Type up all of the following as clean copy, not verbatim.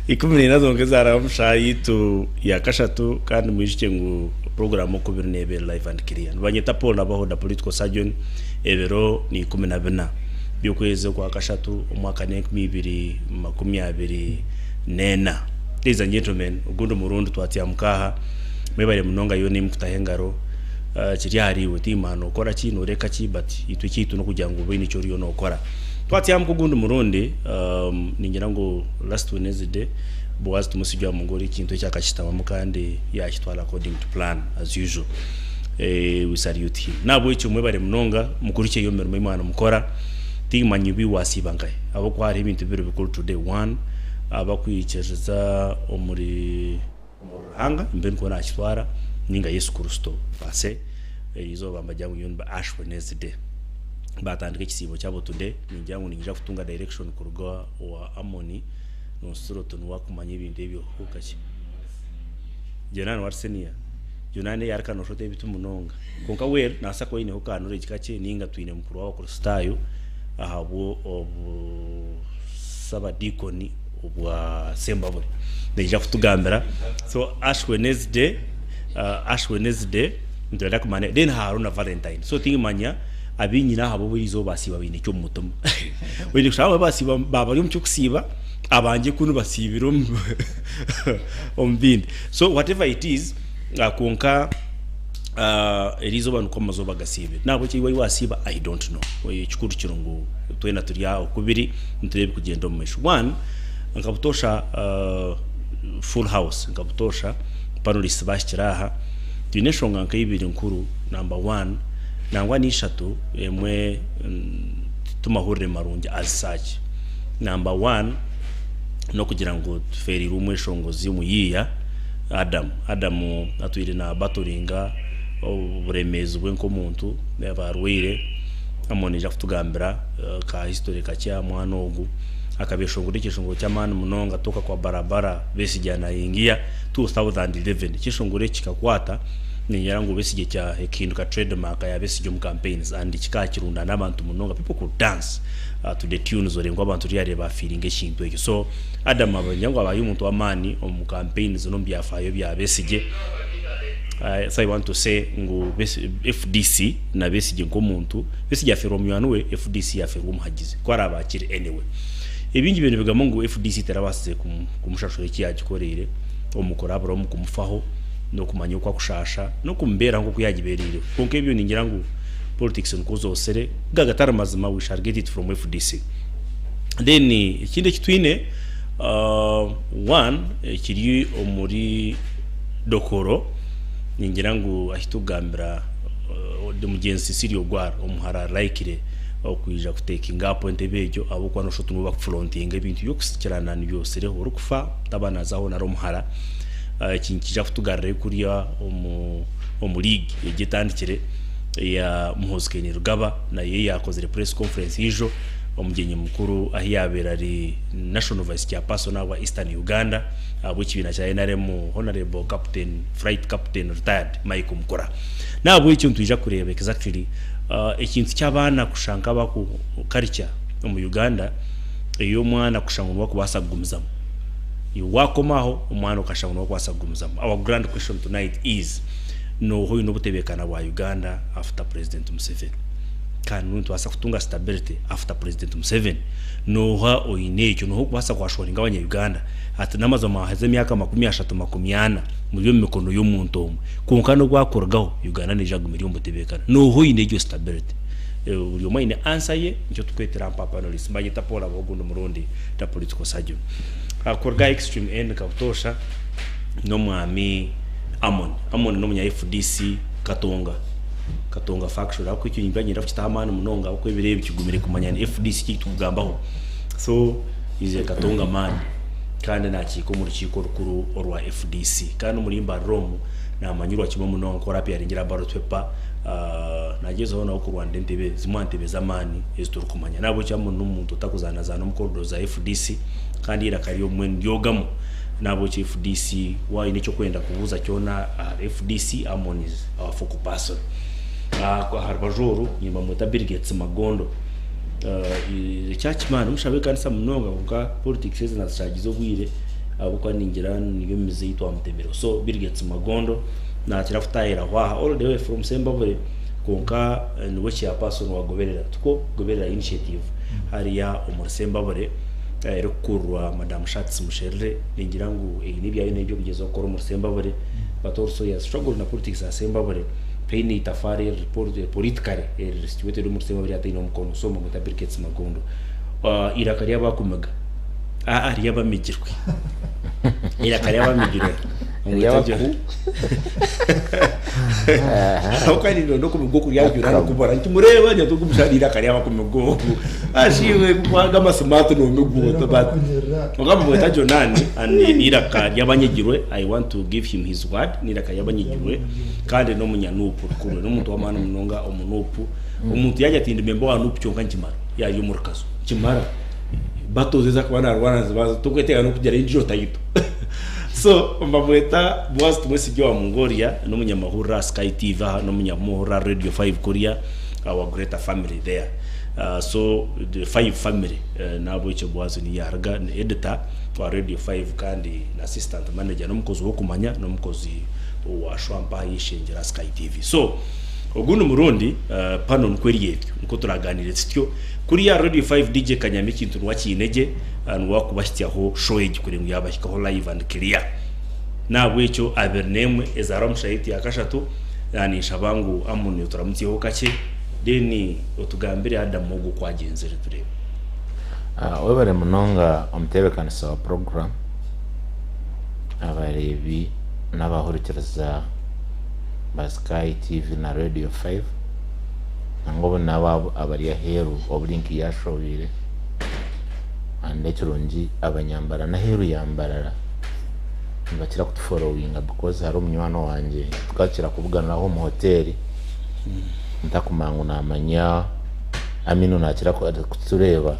14 zonka ezaaraba omu shaaha yaitu ya kashatu kandi mwijukye ngu puroguraamu oku biri neeba eri live and clear. Nibanyeta Paul Nabaho the political surgeon, ebiro ni 14 by'okwezi okwa kashatu omwaka n'enkumi ibiri 24. Ladies and gentlemen, ogundi murundi twatyamuka aha, mwebare munonga yoona ei mukutaho engaro, kiri ahariiwe tiimanya nookora ki, nooreka ki but itwe ekyaitu n'okugira ngu obe oine eki oriyo nookora. Twatyamuka ogundi murundi, ningira ngu last Wednesday, Boaz Tumusigye wa Mugore ekintu eki akakitabamu kandi yaakitwara according to plan as usual. We salute him. N'ahabw'ekyo mwebare munonga mukurikye eyo mirimo ei mwaba nimukora. Tiimanya ebi waasiiba nkahi ahabw'okuba hariho ebintu bibiri bikuru today. One, abakwikiriza omuri Ruhanga mbe nikwo naakitwara ninga Yesu Kristo per se. Erizooba mbagira ngu nyowe niba Ash Wednesday. Baatandika ekisiibo kyabo today, ningira ngu niinyija kutunga direction kuruga owa Amoni nonsisira oti niwe akumanya ebintu ebyo kakye. Jonani niwe ari senior. Jonani yareka noshusha oti ebitu munonga. Kwonka well nabaasa kuba aineho ka knowledge kakye ninga twine mukuru w'abakristaayo ahabwo obusabadiikoni obwa Sembabule. Naija kutugambira. So Ash Wednesday, Ash Wednesday nitwenda kumanya then hariho na Valentine. So tinkimanya abinyine aha bo buri-izooba basiiba baine ki omu mutima. Oine kushanga abamwe basiiba baaba bari omu ky'okusiiba abangye kunu basiibire omu omu bindi. So whatever it is, kwonka Eriizooba nikwo amazooba gasiibire. Nahabwekyo iwe ahi waasiiba I don't know. Ekikuru kiri ngu twena turi aha oku biri nitureeba ebirikugyenda omu maisho. One, nka butoosha full house, nka butoosha panelists baahikire aha, twine enshonga nka ibiri nkuru. Number one, nangwa n'ishatu, emwe ti mahurire marungi as such. Number one, n'okugira ngu tufeereirwe omweshongozi omuyiiya. Adam. Adam atwire na battlinga oburemeezi bwe nk'omuntu yaaba arwaire. Amon naija kutugambira ka history kakye aha mwana ogu. Akabeshongora ekyeshongoro ky'amaani munonga Toka kwa barabara Besigye anaingia 2011. Ekyeshongoro eki kikakwata niinyera ngu Besigye kya ekihinduka trademark ya Besigye omu campaigns and kikakirundaana abantu munonga people could dance to the tunes ore ngu abantu really ba feelinga ekintu ekyo. So Adam niingira ngu abaire omuntu w'amaani omu campaigns n'omu byafaayo bya Besigye. So I want to say ngu FDC na Besigye nk'omuntu, Besigye afeerwa munywani we, FDC yafeerwa omuhagizi ku araabe akiri anyway. Ebingi byo nibigamba ngu FDC terabaasize kumushashura eki yaagikoreire omu kurabura omu kumufaho n'okumanya oku akushaasha n'okumubeeraho nk'oku yaagibeereireho. Kwonka ebyo ningira ngu politics nikwo zoosire, ga gatari mazima we shall get it from FDC. Then ekindi eki twine, one ekiri omuri Dokolo ningira ngu ahi turikugambira mugyenzi Cecilia Ogwal omuhara likely okwija ku takinga up entebe egyo ahabw'okuba noshusha oti nibo bakufurontinga ebintu by'okusikirana nibyosireho orikufa taba nazaho nari omuhara. Eki nikija kutugarurayo kuriya omu league egi etandikire eya Muhoozi Kainerugaba nayo eyakozire press conference ijo. Omugyenyi mukuru ahu yaabaire ari National Vice Chairperson ahabwa Eastern Uganda ahabw'ekibiina kya nrm Honourable Captain Flight Captain Retired Mike Mukura. N'ahabw'ekyo nitwija kureeba exactly ekintu ky'abaana kushusha nk'abaku culture omu Uganda ey'omwana kushusha ngu niwe akubaasa kugumizamu. Iwe waakoma aho omwana okashusha ngu niwe akubaasa kugumizamu. Our grand question tonight is nooha oine obutebeekana bwa Uganda after President Museveni? Kandi mbwenu nitubaasa kutunga stability after president Museveni? Nooha oine ekyo? Nooha orikubaasa ku assuringa abanya Uganda ati n'amazima mwaheza emyaka 30, 40 muri omu mikono y'omuntu omwe kwonka n'obu akurugaho Uganda neija kuguma eri omu butebeekane. Nooha oine egyo stability? Buri omwe aine answer ye nikyo turikwetera mpa panelists. Mbanyeta Paul Abaho ogundi murundi the political surgeon. Kuruga aha extreme end nka butoosha n'omwami Amon. Amon n'omunya FDC Katonga. Katonga faction ahabw'okuba ekyo nimba niinyenda kukitaho amaani munonga ahabw'okuba ebiro ebi kigumire kumanya ni FDC ki ekitukugambaho. So is a Katonga man kandi naakiika omu rukiiko orukuru orwa FDC kandi omuri Mbarara omu naamanyirwa kimwe munonga ku oraapiyaringira aha ballot paper nagyezaho nawe kurwanira entebe zimwe aha ntebe z'amaani ezi turikumanya. N'ahabw'ekyo Amon n'omuntu otakuzaanazaana omu corridors za FDC kandi eiraka rye obumwe niryogamu. N'ahabw'ekyo FDC waaba oine eki orikwenda kubuuza kyona ahari FDC, Amon is our focal person. Aha rubaju oru nibamweta Bill Gates Magondo. Ekyakimana n'omushaho w'ekanisa munonga kwonka politics ezi nazishaagiza obwire. Ahabw'okuba ningira niyo mize ei twamutemireho. So Bill Gates Magondo nakira kutaahiraho aha all the way from Sembabule kwonka niwe chairperson wa Goberera tikwo? Goberera initiative hariya omuri Sembabule erikukurirwa Madam Shartsi Musherure. Ningira ngu eine ebi ariyo naija kugyezaho kukora omuri Sembabule but also he has struggled na politics za Sembabule. Tihaine itafaari eriri politically eriri situated omuri Sembabule eri ataine omukono. So bamweta Bill Gates Magondo. Eiraka ry'abakumiga. Aa ry'abamigirwe. Eiraka ry'abamigirwe. Ry'abaku. Ahabw'okuba nindoonda okumiga oku ryajura nikubura. Nkimureeba ngira nti ogu omushaija eiraka ry'abakumiga ogu. Ashiwe kwaga amasimaati noomigwa but kwonka bamweta Jonani and n'eiraka ry'abanyigirwe I want to give him his word n'eiraka ry'abanyigirwe kandi n'omunyanuupu rukuru n'omuntu w'amaani munonga omu nuupu. Omuntu yaagira ati ndi memba wa nuupu kyonka nkimara yaarya omu rukazo nkimara. Battles ezi arikuba naarwana niziba torikwetenga n'okugira endiijo title. So nibamweta Boaz Tumwesigye owa Mongolia, n'omunyamahurire aha Sky TV aha, n'omunyamahurire aha Radio 5 kuriya, our greater family there. So the 5 family n'ahabw'ekyo Boaz niyo yaaruga, ni editor wa Radio 5 kandi na assistant manager, n'omukozi w'okumanya, n'omukozi owa Shwampa aha y'eishengyero aha Sky TV. So ogundi murundi pano nikwo eri etyo, nikwo turaganiire tutyo. Kuriya Radio 5 DJ Kanyama ekintu niwe akiine gye niwe wakubahitsyaho show egi kureba ngu yabahikaho live and clear. Nahabwekyo 21 eza Rwamushana ya kashatu ninshaba ngu Amon oturamutsyeho kakye then otugambire Adam ogu oku agyenzire tureebe. Webare munonga omutebekanisa wa program, abareebi n'abahurikiriza ba Sky TV na Radio 5. Nangwa obu n'abo abari aheeru obu link yashohweire and ekirungi abanyambarara n'aheeru ya Mbarara nibakira kutuforowinga because hariho munywani wangye tukakira kubuganiraho omu hoteeri ntakumanya ngu namanya Aminu nakira kutureeba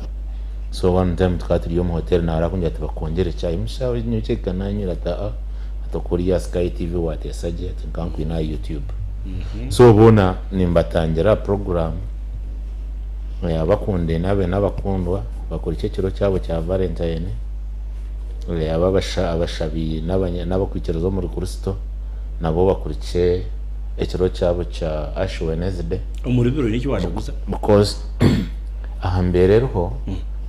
so one time tukaba turi omu hoteeri nawe arakungira ati bakwongyere chai mushaho nyowe kyeka nanyura ati aa ati okuriya Sky TV wateesa gye ati nka nkwine aha YouTube. So boona nimbatangira puroguraamu abakundaine abe n'abakundwa bakurikye ekiro kyabo kya Valentine, abe abashabi n'abakwikiriza omuri Kristo nabo bakurikye ekiro kyabo kya Ash Wednesday. Omuri biro oine eki waajaguza? Because aha mbeera eriho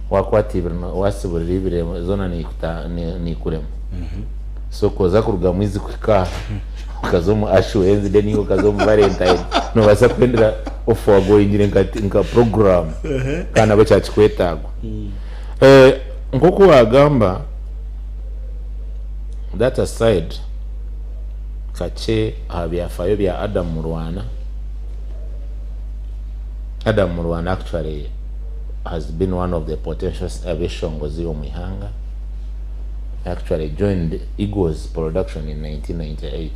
waakwata ibiri waasiburira ibiri zoona niikurema. So ku oza kuruga mwizi kuhika aha okaza omu Ash Wednesday ninga okaza omu Valentine nobaasa kuhendera oforgoingire nka nka program kandi nabwo kyakikwetaagwa. Nk'oku wagamba that aside kakye aha byafaayo bya Adam Mulwana, Adam Mulwana actually has been one of the potential abeshongozi omu ihanga. Actually joined Eagles production in 1998.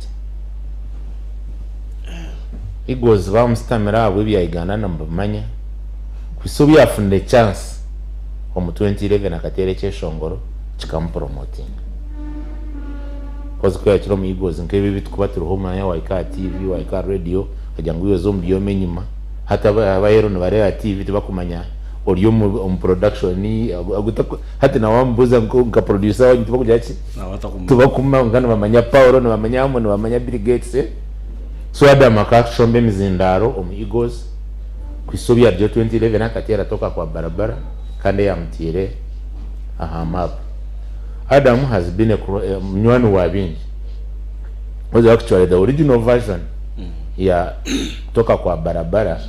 Eagles bamusitamira ahabw'ebya Uganda nimubimanya. Kuhitsya obu yafunire chance omu 2011 akateera ekyeshongoro kikamupromotinga. Coz ku yakiri omu Eagles nk'ebi ebitukuba turiho omanya wahika aha TV, wahika aha radio okagira ngu iwe oza omu byoma enyima. Hati abaheru nibareeba TV tibakumanya ori omu production hati na wamubuuza nka producer wanyu tibakugira ki? Tibakumanya kwonka nibamanya Paul, nibamanya Amo, nibamanya Bill Gates. So Adam akashomba emizindaaro omu Eagles kuhitsya obu yaarugire 2011 akateera Toka Kwa Barabara kandi eyamutaire aha map. Adam has been a munywani wa baingi was actually the original version ya Toka Kwa Barabara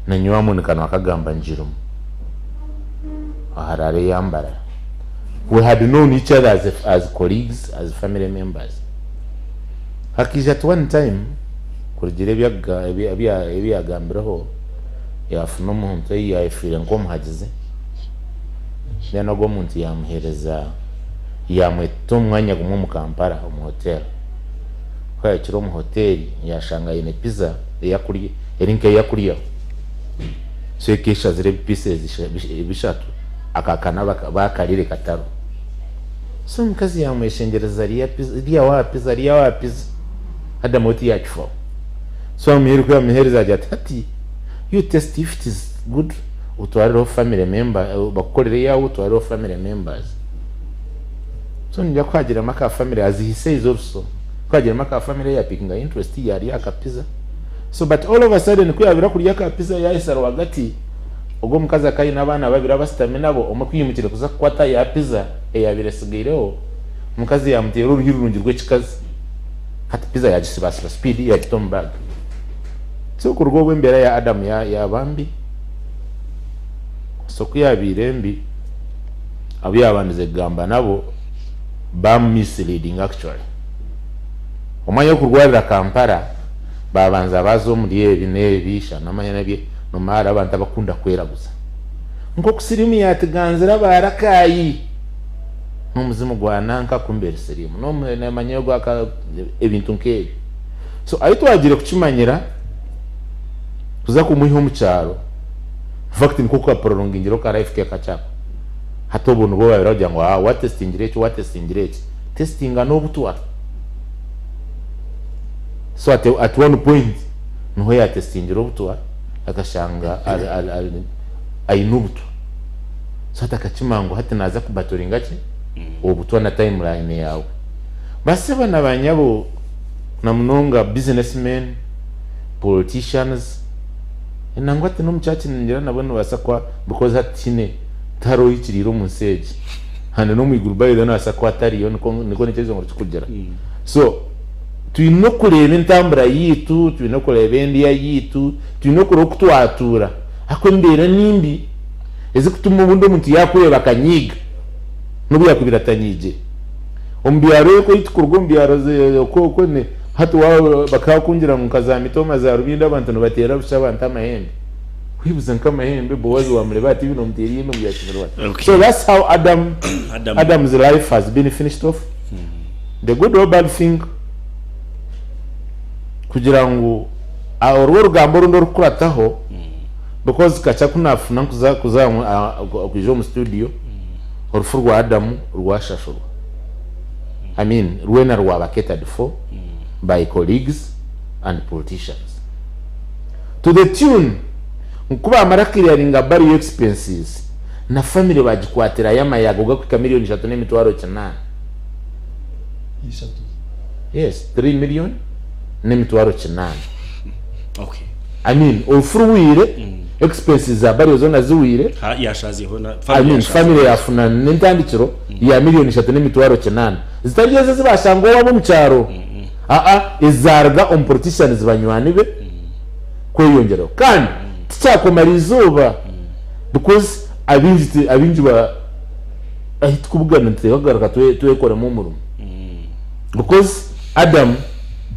na nyowe Amon Kanwa akagamba ngirimu aharara eya Mbarara. We had known each other as, as colleagues, as family members. Hakaija at one time kurugiirira ebi yagambireho yafuna omuntu ei yayefiire nk'omuhagizi then ogwo omuntu yamuheereza yamweta omu mwanya gumwe omu Kampala omu hotel. Ku yahikire omu hoteeri yashanga aine pizza eri nk'ei akuryaho so ekaba eshazire ebi pieces bishatu akakana bakarire kataro. So omukazi yamweshengyereza rya pizza ryaho aha pizza ryaho aha pizza Adam we tiyakifaho. So amuheru ku yamuheereza yagira ati hati you taste if it is good otwarireho family member bakukorere eyaawe otwarireho family members. So ningira ku hagiremu aka family as he says also, ku hagiremu aka family yapikinga interest yarya aka pizza. So but all of a sudden ku yabire akurya aka pizza yahisa rwagati, ogwo omukazi akaba aine abaana babiri abasitami nabo, omwe ku yimukire kuza kukwata ya pizza eyabire esigaireho, omukazi yamuteera oruhi rurungi rw'ekikazi. Hati pizza yagisibasiba speed yagita omu bag. So kuruga obwo embeera ya Adam yaba mbi. So ku yabaire mbi, abu yabandize kugamba nabo bamu misleadinga actually. Omwanya gw'okurwarira Kampala, babanza baza omuri ebi n'ebi, shana omanya n'ebye, nomanya hariho abantu abakunda kweraguza. Nk'oku siriimu yatuganzire aba Rakai, n'omuzimu gwa nanka kumbe eri siriimu, nomanya ogwa ka ebintu nk'ebyo. So ahi twagiire kukimanyira, kuza kumwiha omu kyaro, infact nikwo kukaprolongingireho ka life ke kakye ako. Hati obwo nibwo babaire bagira ngu aa watestingire eki, watestingire eki. Testinga n'obutwa. So at, at one point niho yatestingire obutwa akashanga aine obutwa. So hati akakimanya ngu hati naza kubatoringa ki? Obutwa na timeline yawe. Basebo na banyabo na munonga businessmen, politicians, nangwa hati n'omu church ningira nabo nibabaasa kuba because hati tihaine tihariho ohikiriire omu nsi egi and n'omu iguru by the way nabaasa kuba atariyo nikwo nikwo nikyo ngu kikugira. So twine okureeba entambura yaitu, twine okureeba endya yaitu, twine okureeba oku twatuura ahakuba embeera ni mbi ezikutuma obundi omuntu yaakureeba akanyiiga n'obu yaakubaire atanyiigire. Omu byaro okwo ei tukuruga omu byaro okwo okwo hati waaba bakakungira ngu nka za mitooma za Rubindi abantu nibateera busha abantu amahembe. Webuuza nk'amahembe Boazi wamureeba aha TV nomuteera eihembe ngu yakizirwe ata. Okay. So that's how Adam, Adam. Adam's life has been finished off. The good or bad thing kugira ngu orwo orugambo orundi orukukurataho because kakya ku nafuna nkuza kuza kwija omu studio orufu rwa Adamu rwashashurwa. I mean rwena rwaba catered for by colleagues and politicians. To the tune ngu ku baamara clearinga burial expenses na family bagikwatirayo amayago gakuhika million ishatu n'emitwaro kinaana. Ishatu. Yes, 3 million n'emitwaro kinaana. Okay. I mean orufu ruhweire, expenses za burial zoona zihweire, Ha, yashaziho na I family mean yashaziho. family yafuna n'entandikiro ya million ishatu n'emitwaro kinaana. Zitari ezo ezi bashanga owaabo omu kyaro. Aa, ezaaruga omu politicians banywani be kweyongyeraho. Kandi tikyakumara izooba because abaingi ti abaingi ba ahi tukubugana nituteekwa kugaruka twe twekoremu omurimo. Because Adam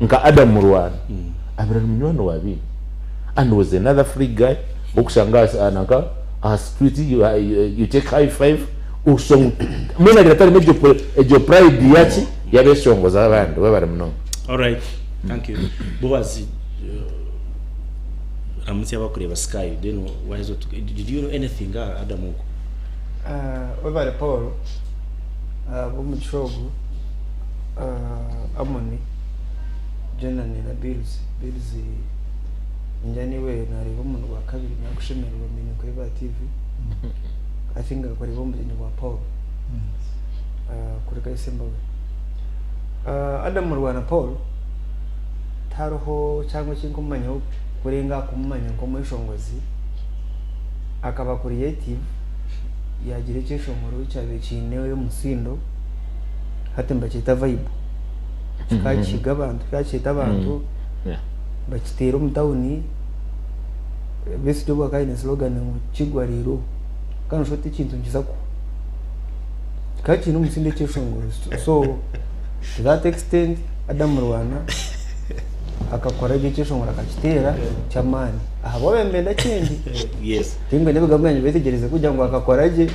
nka Adam Mulwana abaire ari munywani wa baingi and was another free guy wokushanga aha nanka aha street you, you take high five oshusha ngu mbwenu agira ati arimu egyo egyo pride yaki y'abeshongozi abandi webare munonga. Alright, thank you. Boaz, ramutsya abakureeba Sky, then waheza otu did you know anything aha Adam ogu? Webare Paul ahabw'omugisha ogu. Amoni, Jenani na Bills. Bills ningira niiwe naareeba omurundi gwa kabiri naakushemererwa mbaire ninkureeba aha TV. I think nkakureeba omu bugyenyi bwa Paul kuri Kaisemba we. Adam Mulwana Paul tihariho cyangwa eki nkumumanyaho kurenga aha kumumanya nk'omweshongozi, akaba creative yaagira ekyeshongoro ekyabaire kiine omusindo hati nibakyeta vibe kikakihiga abantu kikakyeta abantu bakiteera omu tawuni Besigye obu akaba aine slogan ngu kigwa reero kandi noshusha oti ekintu nikiza kuhwa kikaba kiine omusindo ekyeshongoro so to that extent Adam Mulwana akakora gye ekyeshongoro akakiteera ky'amaani ahabw'abembenda kindi Yes. tinkwenda ebigambo byangye beetegyereze kugira ngu akakora gye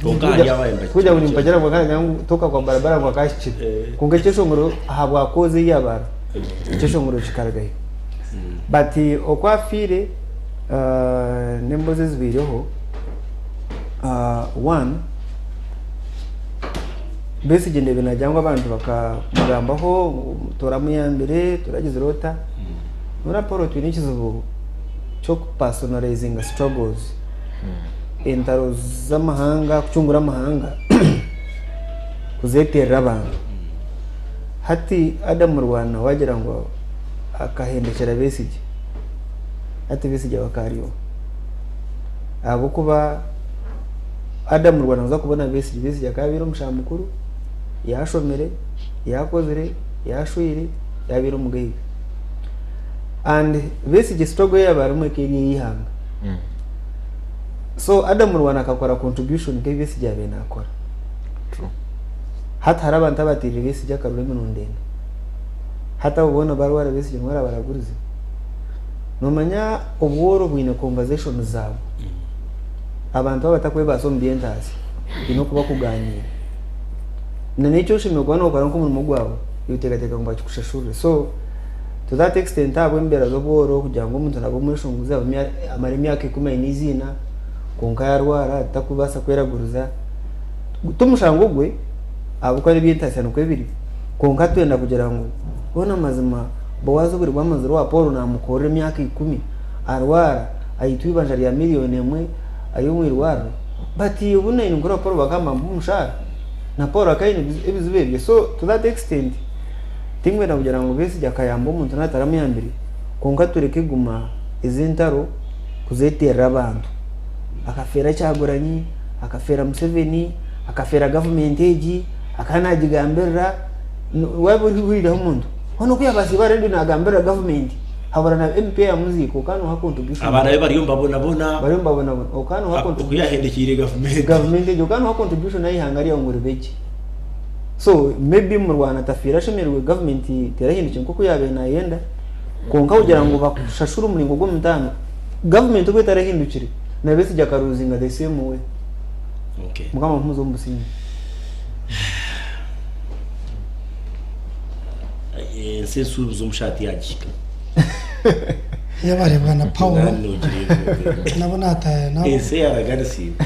Kwonka hariyo abayemba kugira ngu nimpagira ngu akaragira ngu toka kwa barabara ngu akahikire Eh. kwonka ekyeshongoro ahabwa cause ei yabara ekyeshongoro kikarugayo but oku afiire n'emboozi ezibaireho one Besigye ndeebe nagira ngu abantu bakamugambaho ngu toramuyambire toragizire ota noona Paul twine ekizibu ky'okupersonalizinga struggles entaro z'amahanga kucungura amahanga. kuzeeterera abantu. Hati Adam Rwana waagira ngu akahendekyera Besigye, hati Besigye bakaari oha? Ahabw'okuba Adam Rwana kuza kubona Besigye, Besigye akaba abaire omushaho mukuru, yaashomire, yaakozire, yaashweire, yaabaire omugaiga. And Besigye struggle ei yaaba arimu ekaba eri ey'eihanga. So Adam Rwana akakora contribution nk'ebi Besigye yaabaire naakora. True. Hati hariho abantu abateerire Besigye akaruru emirundi ena. Hati abo boona barwara Besigye niwe arabaragurize? Noomanya obworo bwine conversation zaabwo. Abantu baaba batakwebaasa omu by'entaasya, haine oku bakugaaniira. Na n'eki oshemereire kuba nookora nk'omurimo gwawe, iwe oteekateeka ngu bakikushashurire. So to that extent ahabw'embeera z'obworo kugira ngu omuntu naabe omweshongozi amare emyaka ikumi aine eiziina kwonka yaarwara takubaasa kweraguriza, Ti mushango gwe ahabw'okuba n'eby'entaasya nikwo biri, kwonka twenda kugira ngu hoona amazima Boazi obwire bwamazire owa Paul naamukorera emyaka ikumi arwara aitwa eibanja rya miriyoni emwe ari omu irwariro but obu naine nkureba Paul bakagamba mpa omushaara na Paul akaba aine ebizibu ebye so to that extent tinkwenda kugira ngu Besigye akayamba omuntu naaba ataramuyambire kwonka tureke kuguma ezi entaro kuzeeterera abantu. Akafeera Kyagulanyi, akafeera Museveni, akafeera gavumenti egi, akaba naagigambirira, waaba ohuriireho omuntu, hoona oku yaabaasa kuba ready naagambirira gavumenti habura na MP eyamuziika okaba nooha contribution. Abaana be bariyo nibabonabona. Bariyo nibabonabona, okaba nooha Oku contribution. yaahendekiire gavumenti. Gavumenti egyo okaba nooha contribution aha ihanga ryawe ngu ribe gye. So maybe Murwana atafiire ashemereirwe gavumenti terahindukire nk'oku yaabaire naayenda, kwonka kugira ngu bakushashure omuringo gw'omutaano, Gavumenti obu etarahindukire, na Besigye akaruzinga the same way. Okay. Mukama amuhumuze omu businge. Ensi ensuubiza omushaha tiyagihika. Yabareebwa na Paulo Nogireeba. nabo naataaya nabo. Ensi eyaraganisiibwe.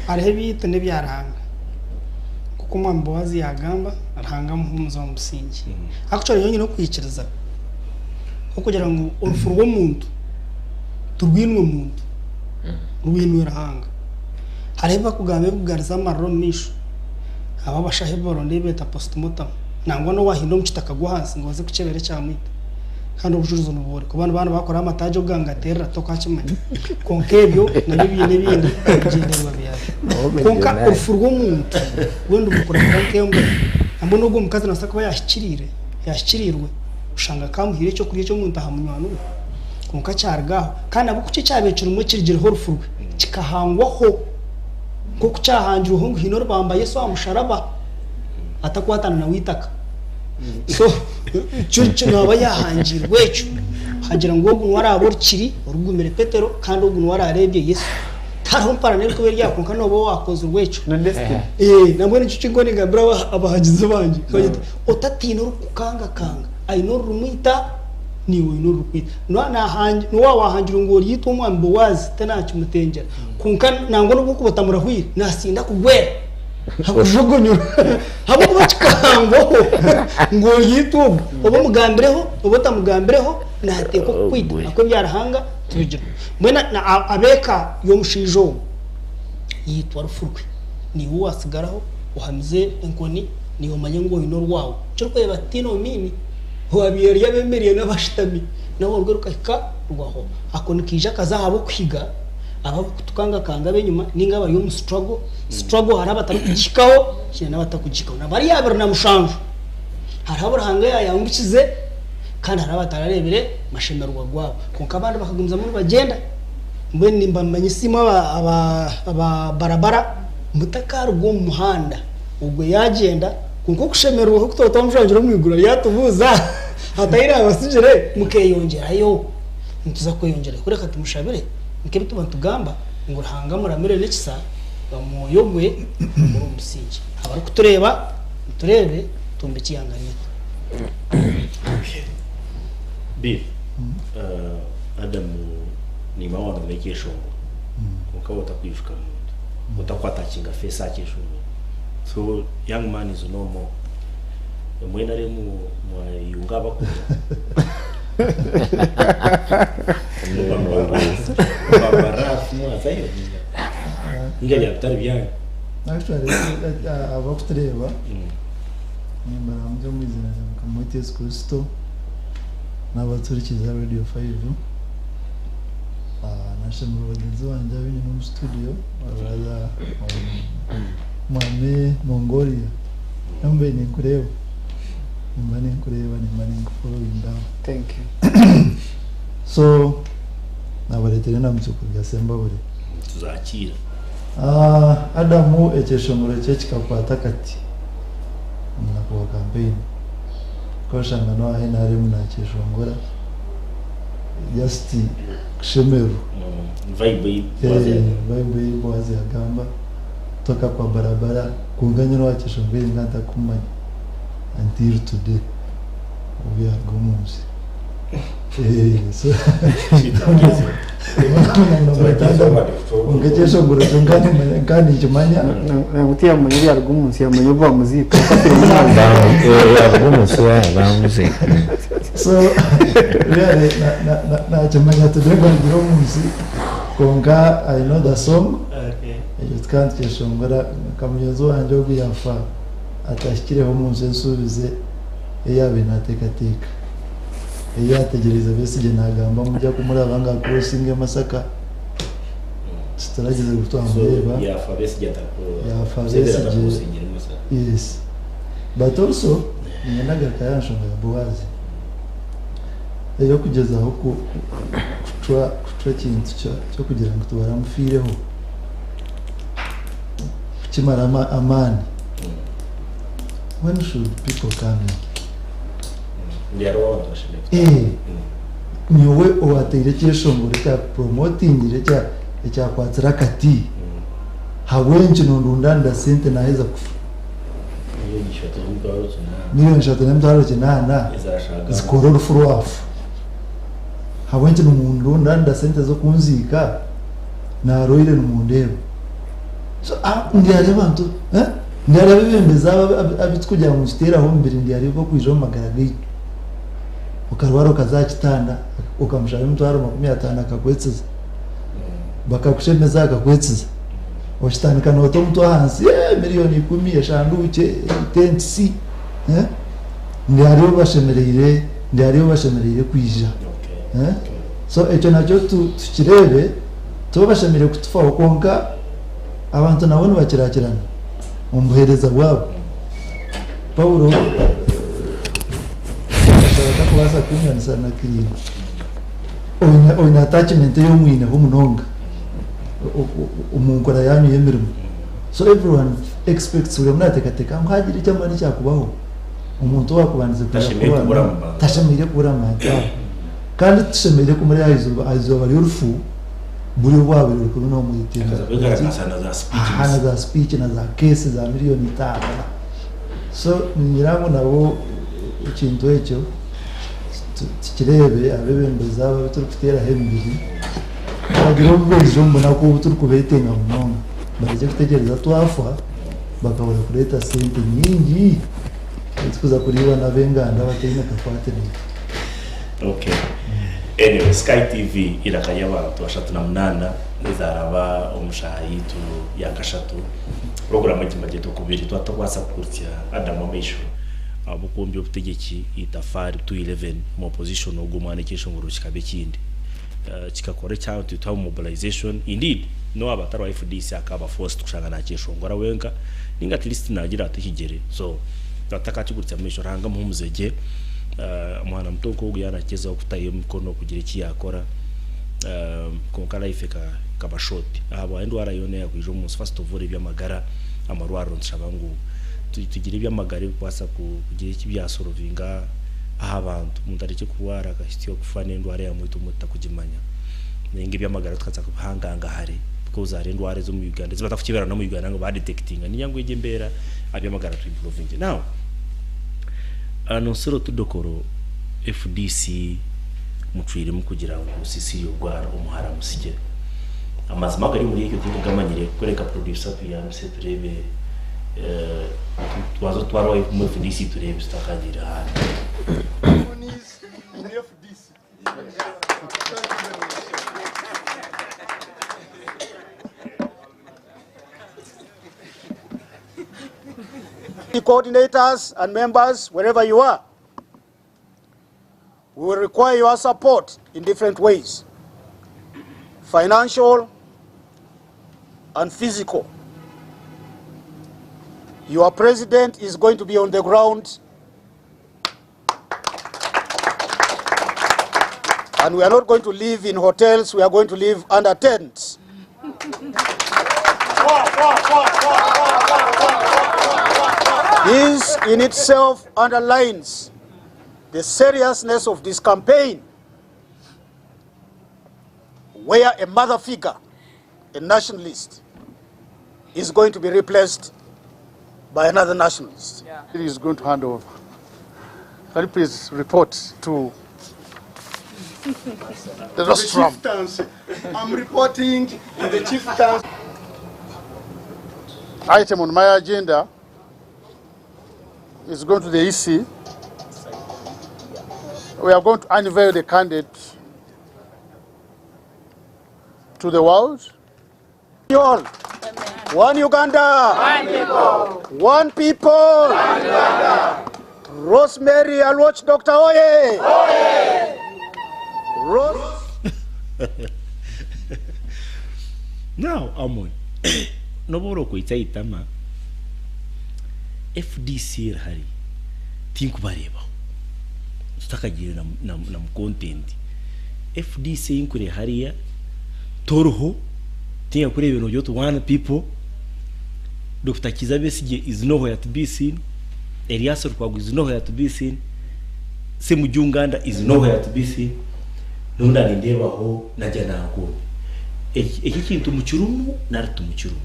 Hariho ebyaitu n'ebya Ruhanga. Nk'oku omwami Boazi yaagamba, Ruhanga amuhumuze omu busingye. Actually nyowe nyine okwikiriza kw'okugira ngu orufu rw'omuntu tirwinwe muntu, rwinwe Ruhanga. Hariho ebi barikugamba ebirikugariza amarira omu maisho, abo abashaho ebi baronda ebi beeta postmortem, nangwa n'owahinda omu kitaka agwa ahansi ngu baze kukyebera ekyamwita. Kandi obujurizi nibworeka. Oba nibaaba nibakora amataagi ogangaterera tokakimanya. Kwonka ebyo nabyo biine ebindi ebigyendererwa byabyo. Kwonka orufu rw'omuntu rwe nirumukuratira nk'embwa. Nambwenu ogwo mukazi nabaasa kuba yahikiriire, yahikiriirwe oshanga akamuhaire ekyokurya eky'omuntu aha munywani we. Kwonka kyaruga aho. Kandi nabwo ku kyabaire kirimu ekirigireho orufu rwe, kikahangwaho nk'oku kyahangirweho ngu haine oribamba Yesu aha musharaba atakwatana nawe eitaka. So kyo naaba yaahangiirwe ekyo hagira ngu ogu niwe araabe orukiri orugumire Petero kandi ogu niwe araareebye Yesu. Tihariho mparana erikuba eri aho kwonka nooba owaakozirwe ekyo. Na destiny. Nambwenu nikyo kinkuba ningambira abahagizi bangye nkabagira nti otatiina orikukukangakanga aine orurumwita naiwe oine orurikwita. N'owaaba waahangirwe ngu oryaitwa omwami Boazi tinakimutengyera kwonka nangwa n'obu okuba otamurahwire naasinda kugwera akujugumire ahabw'okuba kikahangwaho ngu oryaitwa ogwo oba omugambireho oba otamugambireho naateekwa kukwita ahakuba ebya Ruhanga tibigira. Mbwenu ab'eka y'omushaija ogwo yaitwa rufu rwe, naiwe waatsigaraho ohamize enkoni naiwe omanye ngu oine orwawe. Ekirikureeba tihaine omiini owaabaire ari abeemereire n'abashutami nawe orwe rukahika rwaho. Ako nikaija kaza ahabw'okuhiga abarikutukangakanga ab'enyima nainga abari omu struggle. Struggle hariho abatarikugihikaho haine n'abatarikugihikaho. Na bariya 27 hariho abu Ruhanga yaayangukize kandi hariho abatarareebire mashemererwa gaabo. Kwonka abandi bakagumizamu nibagyenda. Mbwenu nimbamanyisa imwe aba barabara mutakaruga omu muhanda. Ogwo yaagyenda, kwonka okushemererwa oku turaba twamushangire omu iguru aryatubuuza hataine abatsigire, mukeeyongyerayo. Nituza kweyongyerayo. Kureka tumushabire nk'ebi tuba nitugamba ngu Ruhanga amuramire n'ekisa, omwoyo gwe guri omu busingye. Abarikutureeba mutureebe twombekye eihanga ryaitu. Bill, Adamu niiwe waanoma ekyeshongoro kwonka waaba otakwijuka muntu, otakwatakinga face aha kyeshongoro. So young man is no more. Mbwenu hariyo mwayeyunga abakuru. Mubambara hafi mwazayo. Ninga byaba bitari byanyu. Actually, abakutureeba nimbaramuza omu izina rya Mukama waitu Yesu Kristo n'abaturikiza Radio 5. Nashemererwa bagyenzi bangye abu nyine omu studio, my brother Mwami Mongolia. Nambe ninkureeba. Nimba ninkureeba, nimba ninkufollowinga. Thank you. So, nabareetera endamutsyo kuruga Sembabule. Tuzakiira. Adamu ekyeshongoro kye kikakwata akati omunaku wa campaign. Kwashanga n'owa NRM nakyeshongora just kushemererwa. Vibe ei Boaz yagamba. Vibe ei Boaz yagamba toka kwa barabara kwonka nyowe owakyeshongwire nka ntakumumanya until today obu yaruga omu nsi. So kwonka ekyeshongoro kyo nka ninkimanya. Nangwa tiyamanya obu yaruga omu nsi, yamanya obu bamuziika. Yaruga omu nsi bamuziika. So really nakimanya today ngu arugire omu nsi, kwonka I know the song. Ekyo tukaba nitukyeshongora nka mugyenzi wangye ogu yaafa atahikireho omu nsi ensuubize ei yaabaire naateekateeka, ei yaategyereize Besigye naagamba ngu murya kumuraba ngu acrossinge Masaka, tituragyeze ngu twamureeba. So, yaafa Besigye Yaafa Museveni Besigye. atakurosingire Masaka. Yes. But also, niinyenda ngarukayo aha nshonga ya Boaz ey'okugyezaho kucwa ekintu ky'okugira ngu tibaramufiireho, kukimara amaani. When should people come in? Ndi hariho abantu bashemereire kutaaha. Nyowe owateire ekyeshongoro ekya promotingire ekyakwatsire akati, habw'enki nondundanira sente naheza kufa? Miliyoni ishatu n'emitwaro kinaana. 3,800,000 Ezashagama. Zikora orufu rwafu. Habw'enki nimundundanira sente z'okunziika naroire nimundeeba? So, ndi hariho abantu, eh? Ndi hariho abebembezi aba abitukugira ngu nituteeraho omubiri, ndi hariho okwija omu magara gaitu. Okarwara okaza aha kitanda, okamushaba 50,000 akakwetsiza. Bakakushemeza akakwetsiza. Okitandika noota omutwe ahansi, 10,000,000, eshanduukye, tentisi, eh? Ndi hariho bashemereire, ndi hariho bashemereire kwija. So ekyo nakyo tukireebe, tibo bashemereire kutufaho kwonka abantu nabo nibakirakirana omu buheereza bwabo. Paulo akaba atakubaasa kwinganisa na Kiringo. Oine attachment ei omwineho munonga omu nkora yanyu y'emirimo. So everyone expects, buri omwe naateekateeka ngu haagira eky'amaani ekyakubaho, omuntu owaakubandize kwija Tashemereire kubura kurwana, mu bantu. tashemereire kubura mu bantu abo. Kandi tushemereire kumureba aha izooba ry'orufu, buri obwabaire orikuru noomwetenga. Akaza kwegaragaza na za speeches. Aha, na za speech na za case za 5,000,000. So ningira ngu nabo ekintu ekyo tukireebe, abebembezi abo abu turikuteeraho emibiri bagire obu baija omu bunaku obu turikubeetenga munonga, barekye kutegyereza twafa bakabura kureeta sente nyingi ezikuza kuriibwa n'ab'enganda abataine kakwate naitwe. Okay. Anyway, Sky TV iraka ry'abantu 38 ezaraba omu shaaha yaitu ya kashatu. Puroguraamu egi mbagyeta okubiri twatakubaasa kuhuritsya Adamu amaisho ahabw'okuba obutegyeki eitafaari 211 omu opposition ogwo omwana ekyeshongoro kikaba ekindi. Kikakora ekyaabo nitwetwa mobilization. Indeed, n'owaaba atari wa FDC akaaba forced kushanga nakyeshongora wenka ninga at least nagira ati ekigyere. So twatakakiguritsya amaisho Ruhanga amuhumuze gye. Omwana muto nk'ogu yaaba nakigyezaho kutayo emikono kugira eki yaakora, kwonka life ekaba short ahabwa endwara yoona eyakwija omu nsi. First of all eby'amagara, amarwariro nitushaba ngu tugire eby'amagara ebikubaasa kugira eki byasorovinga aha bantu. Omuntu arekye kurwara akahitsya okufa n'endwara eyamwita omuntu otakugimanya. Nainga eby'amagara tukaza kubihanganga hare because hariho endwara ez'omu Uganda ezi batakukyebera n'omu Uganda ngu badetectinga. Niinya ngu egyo embeera aby'amagara tu improvinge. Now, Nonsero Tudokoro FDC mucwiremu kugira ngu Cecilia Ogwal omuhara amusigire. Amazima agari omuri ekyo tinkagamanyire kureka producer atuyambise tureebe tubanze tutware omu FDC tureebe tutakagiire ahandi. In FDC. Thank you very much. Coordinators and members, wherever you are, we will require your support in different ways, financial and physical. Your president is going to be on the ground, and we are not going to live in hotels, we are going to live under tents. This in itself underlines the seriousness of this campaign, where a mother figure, a nationalist, is going to be replaced by another nationalist. He is going to hand over. Can you please report to the rostrum? I'm reporting to the chieftaincy. Item on my agenda is going to the EC. We are going to unveil the candidate to the world. You all. One Uganda. One people. One people. One Uganda. Rosemary Aluoch, Dr. Oye. Oye. Rose. Now, Amon, nobu orikwaitsa eitama, FDC eri hare tinkubareebaho tutakagiire na na na mu content. FDC ei nkureeba hariya toriho, tinkakureebire noogira oti one people, Dokita Kiiza Besigye is nowhere to be seen, Erias Lukwago is nowhere to be seen, Ssemujju Nganda is nowhere to be seen, n'obu nindeebaho Najja Nankumbi. Eki eki ekintu mukirimu nari timukirimu?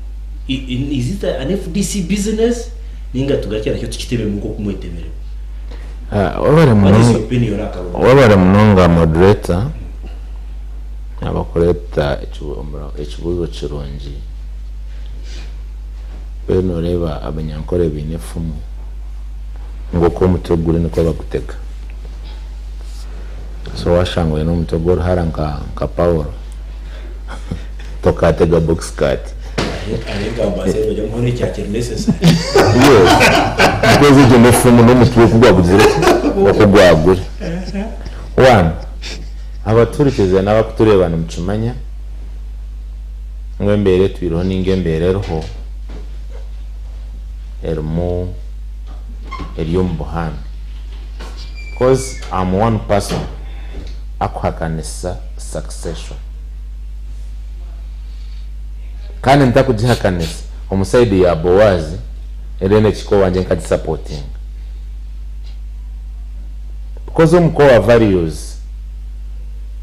Is it an FDC business ninga tugarukye nakyo tukitebemu nk'oku mwetemeremu? Webare What is your munonga opinion aha karungi? webare munonga moderator abakureeta ekibuuzo kirungi. Mbwenu noreeba abanyankore baine efumu ngu oku omutwe guri nikwo bagutega. So washanga oine omutwe gw'oruhara nka nka Paulo tokaatega box cut. Yes because egyo n'efumu n'omutwe oku gwagugire ki oku gwaguri. One, abatuhurikize n'abakutureeba nimukimanya ngu embeera etwireho ninga embeera eriho erimu eri omu buhame coz am one person akuhakanisa succession kandi ntakugihakanisa omu side ya Boaz erenda ekihika owangye nkagisapotinga because omu core values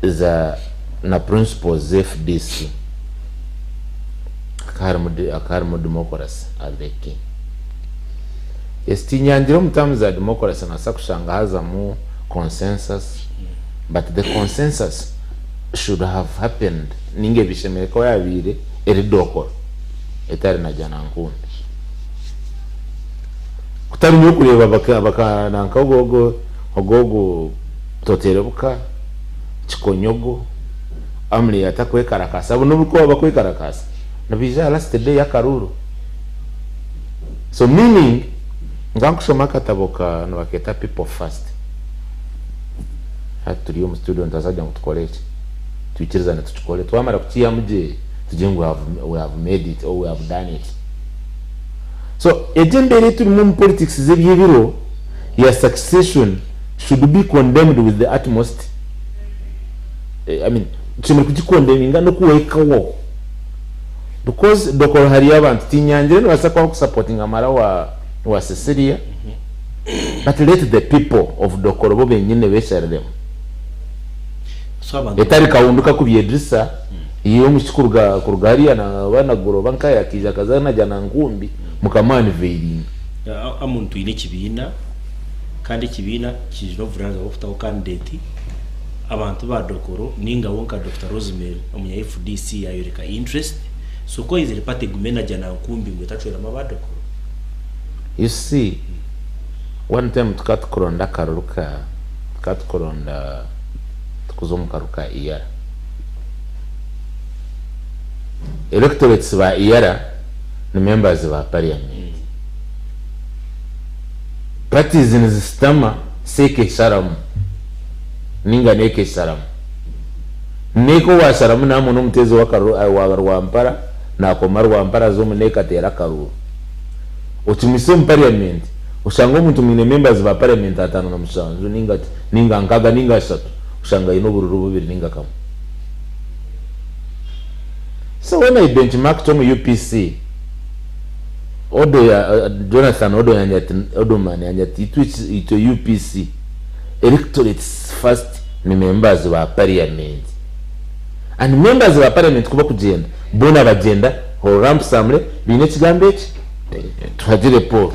za na principles z'FDC hakaba harimu hakaba harimu democracy as the key. Yes tinyangire omu terms za democracy nobaasa kushanga hazamu consensus but the consensus should have happened ninga ebishemereire kuba yabaire eri dokoro etari na janankumbi. Kutari nyowe kureeba baka baka nanka ogu ogu ogu ogu Toterebuka, Kikonyogo, Amuli atakwekarakaasa abo nobu kuba bakwekarakaasa nibaija aha last day y'akaruuru. So meaning nka nkushoma akatabo ka nibakeeta people first hati turi omu studio nitubaasa kugira ngu tukore eki twikirizane tukikore twamara kukiihamu gye tugire ngu we have made it or we have done it. So egyo embeera ei turimu omu politics z'eby'ebiro ya succession should be condemned with the utmost I mean tushemereire kugikondeminga n'okuhikaho because Dokolo hariyo abantu tinyangire nibaasa kuba bakusapotinga mara wa wa Cecilia but let the people of Dokolo bo benyine beshariremu So abantu etari kawundu kakubyedrisa iwe omwishiki kuruga kuruga hariya na oba Naguru oba nkahi akaija akaza najya na Nkumbi mukamu-unveilinga. Amon twine ekibiina kandi ekibiina kiine obuvunanizibwa bw'okutaho candidate, abantu ba Dokolo ninga wo nka Dokita Rosemary omunya FDC yayoreka interest, so ku oizire party egume najya na Nkumbi ngu etacweramu aba Dokolo? You see one time tukaba tukuronda akaruru ka tukaba tukuronda tukuza omu karuru ka EALA electorates ba EALA ni members ba parliament. Parties nizisitama seeka esharamu ninga neeka esharamu. Neeka owasharamu namwe n'omuteezi w'akaruru waaba Rwampara nakoma Rwampara aza omu neeka ateera akaruuru. Okimwisa omu parliament oshanga omuntu mwine members ba parliament 57 ninga ninga nkaga ninga ashatu oshanga aine obururu bubiri ninga kamwe. So when I benchmarked omu UPC Odo ya Jonathan Odo yangira ati Odoman yangira ati itwe itwe UPC electorates first ni members ba parliament and members ba parliament ku bakugyenda boona bagyenda lump sumly baine ekigambo eki tuhagire Paul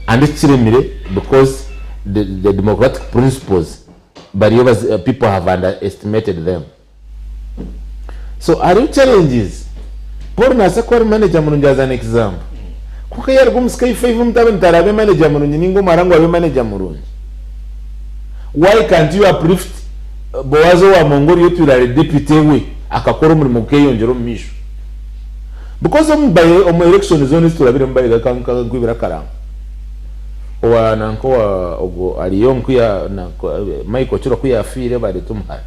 and ekiremire because the democratic principles bariyo people have underestimated them. So hariho challenges. Paul naasa kuba ari manager murungi as an example. Kwonka yaruga omu Sky 5 omutabani taraabe manager murungi ninga omuhara ngu abe manager murungi. Why can't you uplift Boaz owa Mongolia otwire ari deputy we akakora omurimo gukeyongyera omu maisho? Because omu by omu election zoona ezi turabiremu by nkwibira akarango. Owa nanka owa ogwo ariyo nkuya Michael Okiro ku yafiire bareeta omuhara.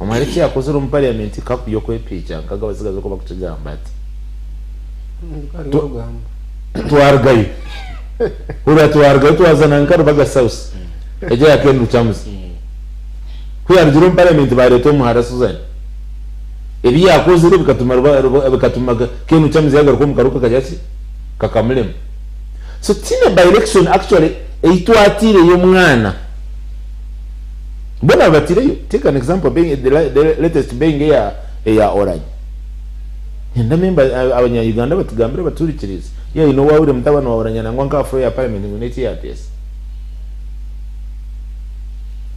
Omuhara eki yakozire omu parliament kakuya okwepiikya nkaga abasigazi oku bakukigamba ati twarugayo hurira twarugayo twaza nanka Rubaga South egyo eya Ken Lukyamuzi ku yarugire omu parliament bareeta omuhara Susan ebi yakozire bikatuma bikatuma Ken Lukyamuzi yagaruka omu karuka kagira ki kakamurema so tihaine by election actually ei twatiireyo omwana. Mbwenu abatireyo, take an example being the, the latest being eya eya Oranyi. Nyenda member abanya Uganda batugambire baturikirize. Ye ino wawire mutabani wa Oranyi nangwa nka floor ya parliament ngu neki yatesa.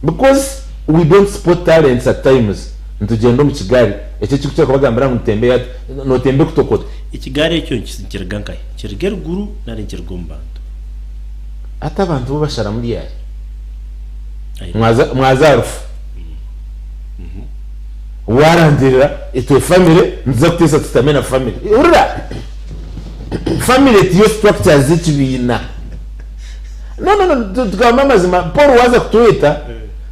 Because we don't support talents at times. Nitugyenda omu kigari. Ekyo ekikukira kubagambira ngu ntembe yat notembe kutokota. Ekigari ekyo nikiriga nkahi? Nikiriga eruguru nari nikiriga omu bantu? Hati abantu bo basharamu ryari? Mwaza aha rufu warangirira itwe family nituza kuteesa tutame na family. Hurira! Family tiyo structures z'ekibiina. No, no, no, tugambe amazima, Paul waaza kutweta,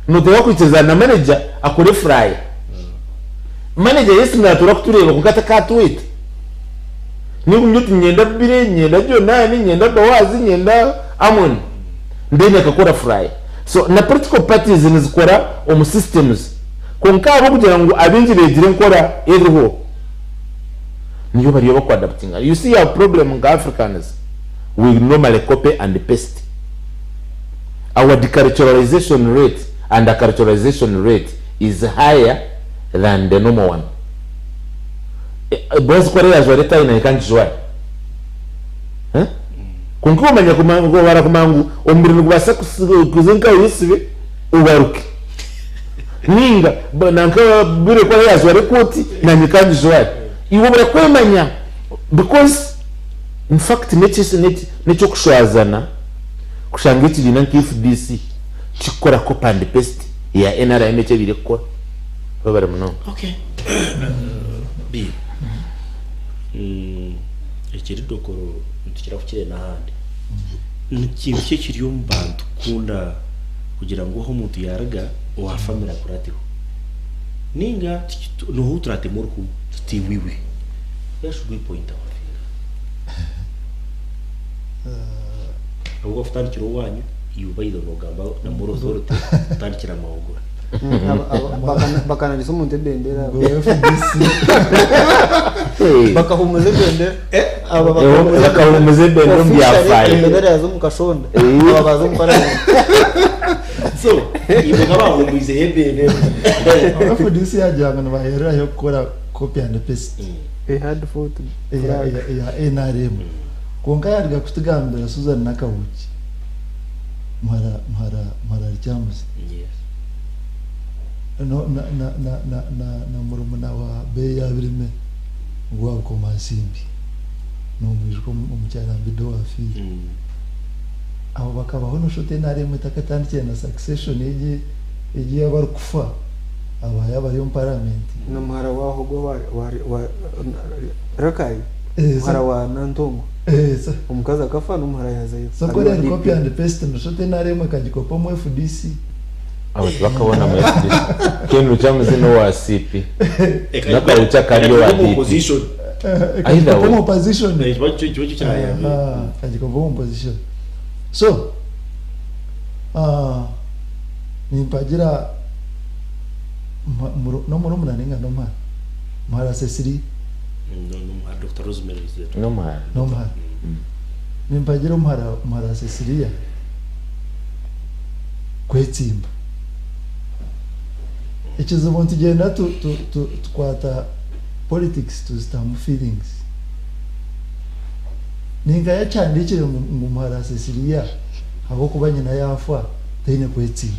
noteekwa kwikiriza na manager akore flyer. Manager yes naatuura kutureeba kwonka takatweta. Niba oti niinyenda Billy, niinyenda Jonani, niinyenda Boaz, niinyenda Amon. Then akakora flyer. So na political parties nizikora omu systems kwonka ahabw'okugira ngu abaingi beegire enkora eriho niyo bariyo bakuadaptinga. You see our problem nka Africans we normally copy and paste. Our deculturalization rate and acculturalization rate is higher than the normal one. Boss ku araabe yaajwara etaayi naanye ka ngijware. Kwonka omanya obara kumanya ngu omubiri nigubaasa kuza nka oyesibe obaruke. Ninga nanka Bwire ku araabe yaajwara ekooti naanye ka ngijware. Iwe obura kwemanya because in fact n'eky'okushwazana kushanga ekibiina nka FDC kikukora copy and paste ya NRM eki ebaire ekukora. Webare munonga. Okay. Bill. Ekiri dokoro nitukira kukireeba n'ahandi. Ni kintu ki ekiri omu bantu kukunda kugira ngu ahu omuntu yaaruga owa famire akurateho? Ninga n'oha ou turaateme oruhu tuti iwe? Where should we point our finger? Ahabw'okuba kutandikira owaanyu, iwe by the way noogamba na moral authority kutandikira Mawogola. Bakanagisa omuntu ebendera. Ngu FDC. Bakahumuza ebendera. Aba Bakahumuza ebendera omu byafaayo. Ebendera yaza omu kashonda. Aba baza omu parliament. So, imwe nk'abaahumwizeho ebendera. FDC yagira ngu nibahererayo kukora copy and paste They had fought flag. Eya NRM. Kwonka yaruga kutugambira Susan Nakabuki muhara muhara muhara Lukyamuzi. No, na, na, na, na, na, na murumuna wa Beya Birime ogu wa Bukomansimbi nomwijuka omukyara Mbido owafiire. Abo bakabaho noshusha oti NRM etakatandikire na succession egi egi y'abarikufa abaaya bari omu parliament. Na muhara wa Hogo wa, wa, wa Rakai. Eh, Muhara wa Nantongo. Eh, so- Omukazi akafa n'omuhara yazayo. so Ari kuri wa ari DP. copy and paste noshote NRM ekagikopa omu FDC. Abo tibakabona mu FDC. Ken Lukyamuzi n'owa CP. N'akawuca kari owa Omu DP. opposition. Either Ekagikopa way. omu opposition. Kiba kyo kyayambe. Aha, ekagikopa omu opposition. So ah, nimpagira n'omurumuna ninga n'omuhara muhara Cecily. No, Dr. Rosemary is there. N'omuhara. N'omuhara nimpagira omuhara muhara Cecilia kwetsimba ekizibu nitugyenda tukwata politics tuzitamu feelings. Ninka yakyandikire ngu muhara Cecilia ahabw'okuba nyina yaafa taine kwetsimba,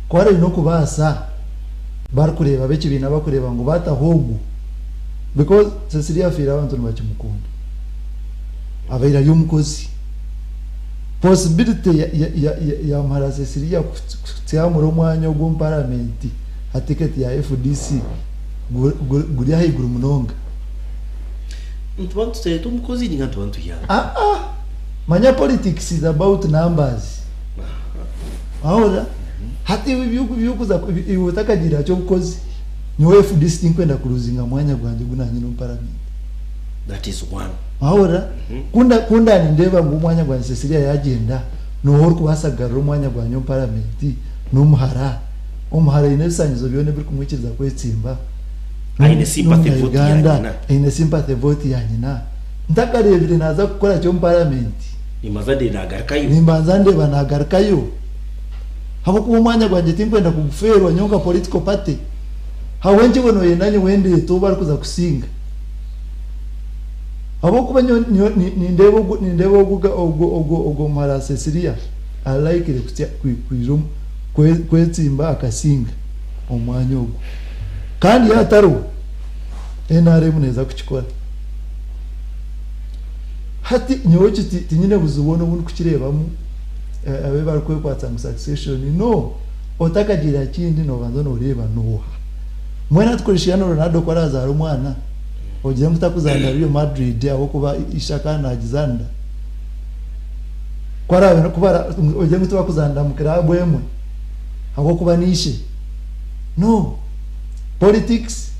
ku ari n'okubaasa barikureeba b'ekibiina bakureeba ngu bataho ogu, because Cecilia afiire abantu nibakimukunda, abaire ari omukozi. Possibility ya muhara Cecilia kutyamura omwanya ogw'omu paramenti ha tiketi ya FDC guri ahaiguru munonga. Ntuba ntuteeta omukozi ninga ntuba ntuyamba. Ah, ah. Manya politics is about numbers. Ahora hati ibi byokuza iwe utakagira cyo bukozi, nyowe FDC tinkwenda kuruzinga mwanya gwanje gunanye no parliament. That is one. Ahora kunda nindeba ngu omwanya gwanje Cecilia yagenda, noho orikubaasa kugarura omwanya gwanje omu parliament n'omuhara. Omuhara aine ebisanyizo byona ebirikumwikiriza kwetsimba. Aine sympathy vote ya Uganda, nyina. Aine sympathy vote ya nyina. Ntakareebire naza kukora kyo omu parliament. Nimaza ndi nagarukayo. Nimbanza ndeba nagarukayo, habwokuba omwanya gwangye tinkwenda kugufeerwa nyonka political party. Habwenkibwe noyenda nyowe ndeete ou barikuza kusinga, habwokuba nindeeba ogwo muhara Cecilia alaikire kwija kwetsimba akasinga omwanya ogwo, kandi yatariho NRM neeza kukikora. Hati nyowe eki tinyine buzibu bwona obu ndikukireebamu. Abe barikwekwatsa ngu succession, no, otakagira kindi nobanza noreeba noha. Mbwenu hati Cristiano Ronaldo ku arazaara omwana, ogire ngu takuzanira Real Madrid ahabw'okuba ishaka nagizanira? Ku araabe ogire ngu tibakuzanira mu club emwe ahabw'okuba niishe? No, politics,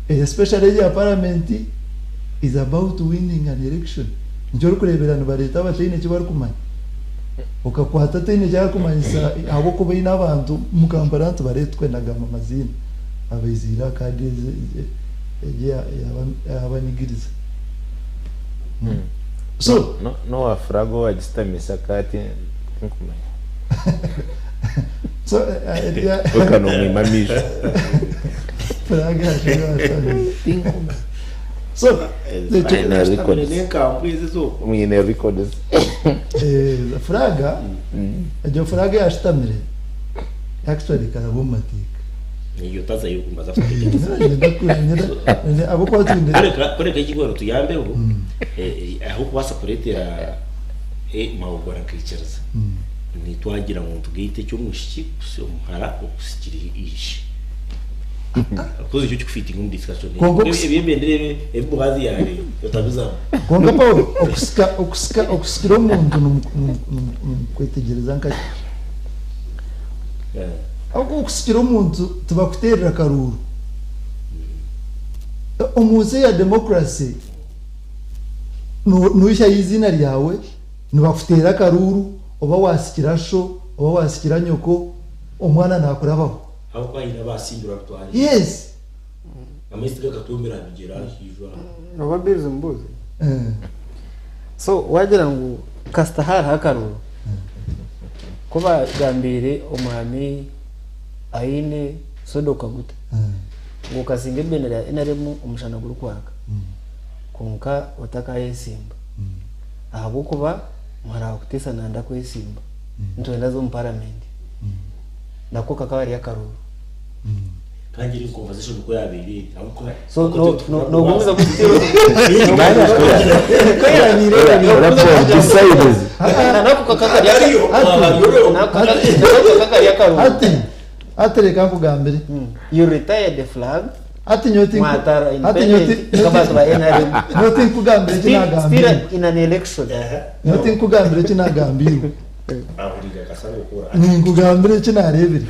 especially eya parliament, is about winning an election. Nikyo orikureebera nibareeta abataine eki barikumanya, okakwata ataine eki arikumanyisa ahabw'okuba aine abantu mu Kampala. Nitubareeta, nagamba amaziina, abaiziire aha kaadi egi yabanyigiriza. So N'owa furago wagisitamisa kati tinkumanya. So Okanomwima amaisho. Flag so Mwine records. N'enkambwe ezi z'okwo. Mwine records. Furaga egyo, furaga yashitamire actually karaba omu mateeka. Iyo tazayo kumbaza. Ahabwokuba twine Kureka ekigoro tuyambeho aho kubaasa kureetera mahugura nkaikiriza nitwagira ngu tugaite eky'omwishiki omuhara okusikira ishe, kuzi ekyo kikufitinga omu discussion. Kwonka Ebyembendera ebibuhazi yare otabizamu. Kwonka Paul, okusikira omuntu nimukwetegyereza nkaki? Ahabwokuba okusikira omuntu tibakuteerera karuuru. Omu nsi ya democracy nuhya izina ryawe nibakuteera akaruuru, oba wasikira sho oba wasikira nyoko, omwana nakurabaho. Aho kwahina basimbura rutware. Yes. Amaizi gakatumira bigera hijwa. Oba birizi mbuzi. Eh. So wagira ngu kasita hariho akaruru, ko bagambire omwami aine sodoka guta ngu okasinga ebendera ya NRM omushana gurikwaka, konka otakayesimba, ahabwokuba muhara wakuteesa nanda kwesimba, nitwenda aze omu paramenti, nako kakaba ari akaruru. Kandi iri conversation uko yabereye. So nogumiza kutira. Besides, nako kakaba ari akaruru. Ati reka nkugambire. You retire the flag. Hati nyowe tinku- Mwatara hati nyowe ti- independent nk'abantu ba NRM. nyowe tinkugambira eki Still, nagambirwe. still in an election. Nyowe tinkugambira eki nagambirwe. Ahurira akasanga okora. Ninkugambira eki nareebire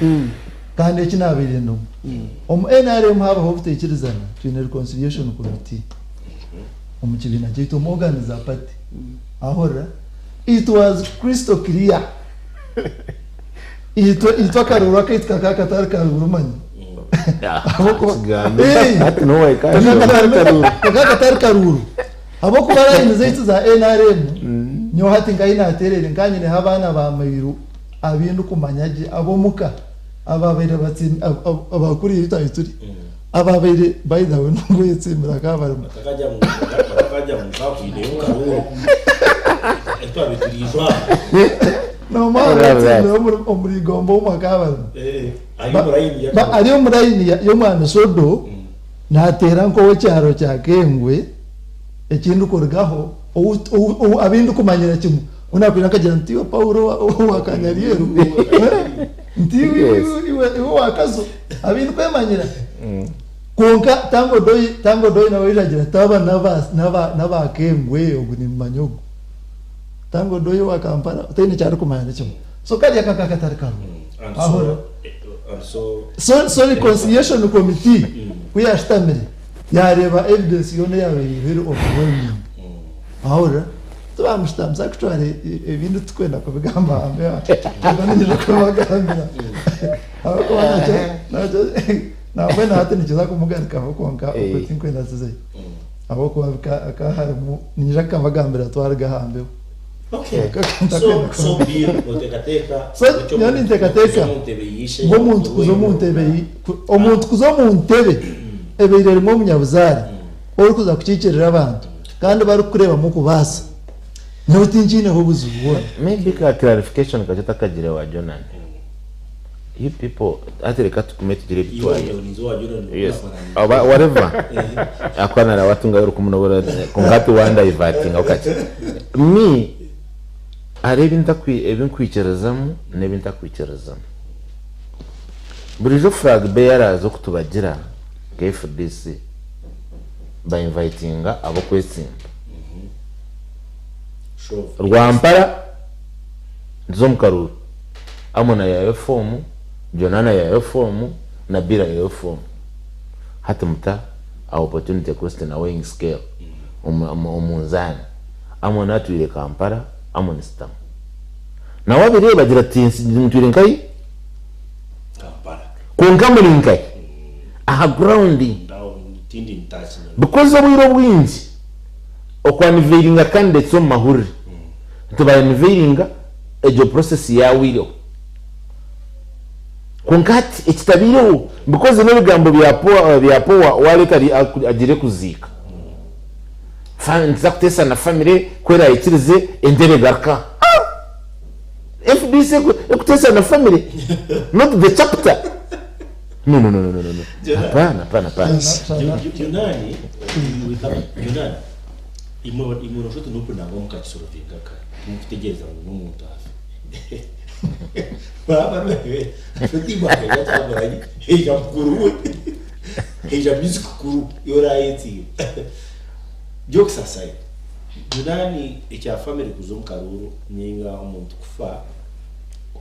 kandi eki nabaire ndimu. Omu NRM habaho obutaikirizana, twine reconciliation committee omu kibiina kyaitu, omu organ za party. Ahurira? It was crystal clear. Itwe itwe akaruuru akaitu kakaba katari karuuru manya. Ahabw'okuba Kigambo. Eh! Hati niwe waikasha. Kakaba katari karuuru. Ahabw'okuba layini zaitu za NRM, nyowe hati nkahi naateereire nka nyineho abaana ba mairu abu ndikumanya gye ab'omuka ababaire batsi- ab- ab- abakuriire ahu twaabaire turi ababaire by the way n'ogu oyetsimbire akaba abarimu. Bakajya mu bakajya mu kakwineyo karuuru. Etwabe turijwa. N'omwe aha beetsimbire omuri- omuri Igomba omwe akaba abarimu. Eh, ari murayini ya. Ba- ari omu layini ya- y'omwami Sodo naateera nk'ow'ekyaro kya Kengwe ekindikurugaho ou- ou- ou- abu ndikumanyira kimwe. Ou naakwija nkagira nti iwe Paulo owa- owa Kanyaryeru nti iwe Yes. iwe- iwe iwe owa Kazo abu ndikwemanyira. Kwonka Tanga Odoi Tanga Odoi nawe yaija agira ati aba n'aba n'aba n'aba Kengwe ogu nimmanya ogu. Tanga Odoi owa Kampala taine eki arikumanya na kimwe. So kariya kakaba katari karungi. And Ahurira. so and so So, so reconciliation committee ku yashutamire yareeba evidence yoona eyabaire eri overwhelming. Ahurira? Tibamushutamisa actually ebindi titukwenda kubigamba aha mbeho kwonka niinyija kubibagambira ahabw'okuba nakyo nakyo nambwenu hati nikiza kumugarukaho kwonka okwo tinkwenda tuzeyo ahabw'okuba hakaba harimu niinyija kukabagambira twaruga aha mbeho. Okay. Kwonka So ntakwenda so kuba- Bill oteekateeka So, nyowe ninteekateeka ngu omuntu kuza omu ntebe yi- ku- omuntu kuza omu ntebe ebaire erimu omunyabuzaare orikuza kukiikirira abantu kandi barikukureebamu okubaasa, nyowe tinkiineho obuzibu bwona. Maybe ka clarification kakye otakagire wa Jonan. You people hati reka tugume tugire ebi twaya. Yes. Oba whatever. Akuba nara watunga ori kumunobora konka hati wandivertinga kakye. Me hariho ebi ntakwi ebi nkwikirizamu n'ebi ntakwikirizamu. Burijo flag bearers oku tubagira nka FDC ba invitinga ab'okwetsimba. Rwampara nituza omu karuuru. Amon ayihayo foomu, Jonana ayihayo foomu na Bill ayihayo foomu. Hati muta aha opportunity cost na weighing scale omu munzaani. Amon atwire Kampala, Amon sitama. Nawe abireeba agira ati ntwire nkahi? Kwonka muri nkahi? Aha ground. Because obwire obwingi oku unveilinga candidates omu mahurire, nituba unveilinga egyo process yahwireho. Kwonka hati ekitabaireho because n'ebigambo bya Poa bya Poa wareta agiire kuziika. Nituza kuteesa na family ku erayikirize entebe egaruka. Ah! FDC ekuteesa na family not the chapter. No no no no no no. Hapana hapana hapana. Yunani Yunani imwe imwe noshuti nupu nangwa mukakisorovinga kare mukutegyereza ngu n'omuntu afe. Baba rwebe nshuti imwe akagenda heija mukuru we heija music kuru yorayetsiire. Jokes aside, Yunani ekya family kuza omu karuuru ninga omuntu kufa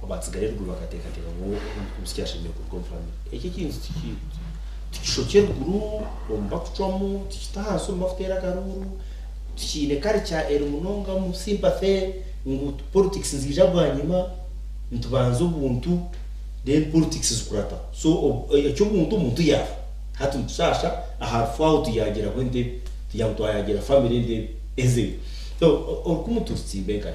abatsigara eruguru bakateekateeka ngu omusiki ashemereire kuruga omu family. Eki ekintu tikishokya eruguru omu bakucwamu, tikita ahansi omu bakuteera akaruuru, tikiine culture eri munonga omu sympathy ngu politics niziija bwanyima, nitubanza obuntu then politics zikurataho. So eky'obuntu omuntu yaafa, hati nitushaasha aha rufu aho tuyaagiraho entebe, tugira ngu twayagira family entebe ezeyo. So orikumuturutsimba enkahi?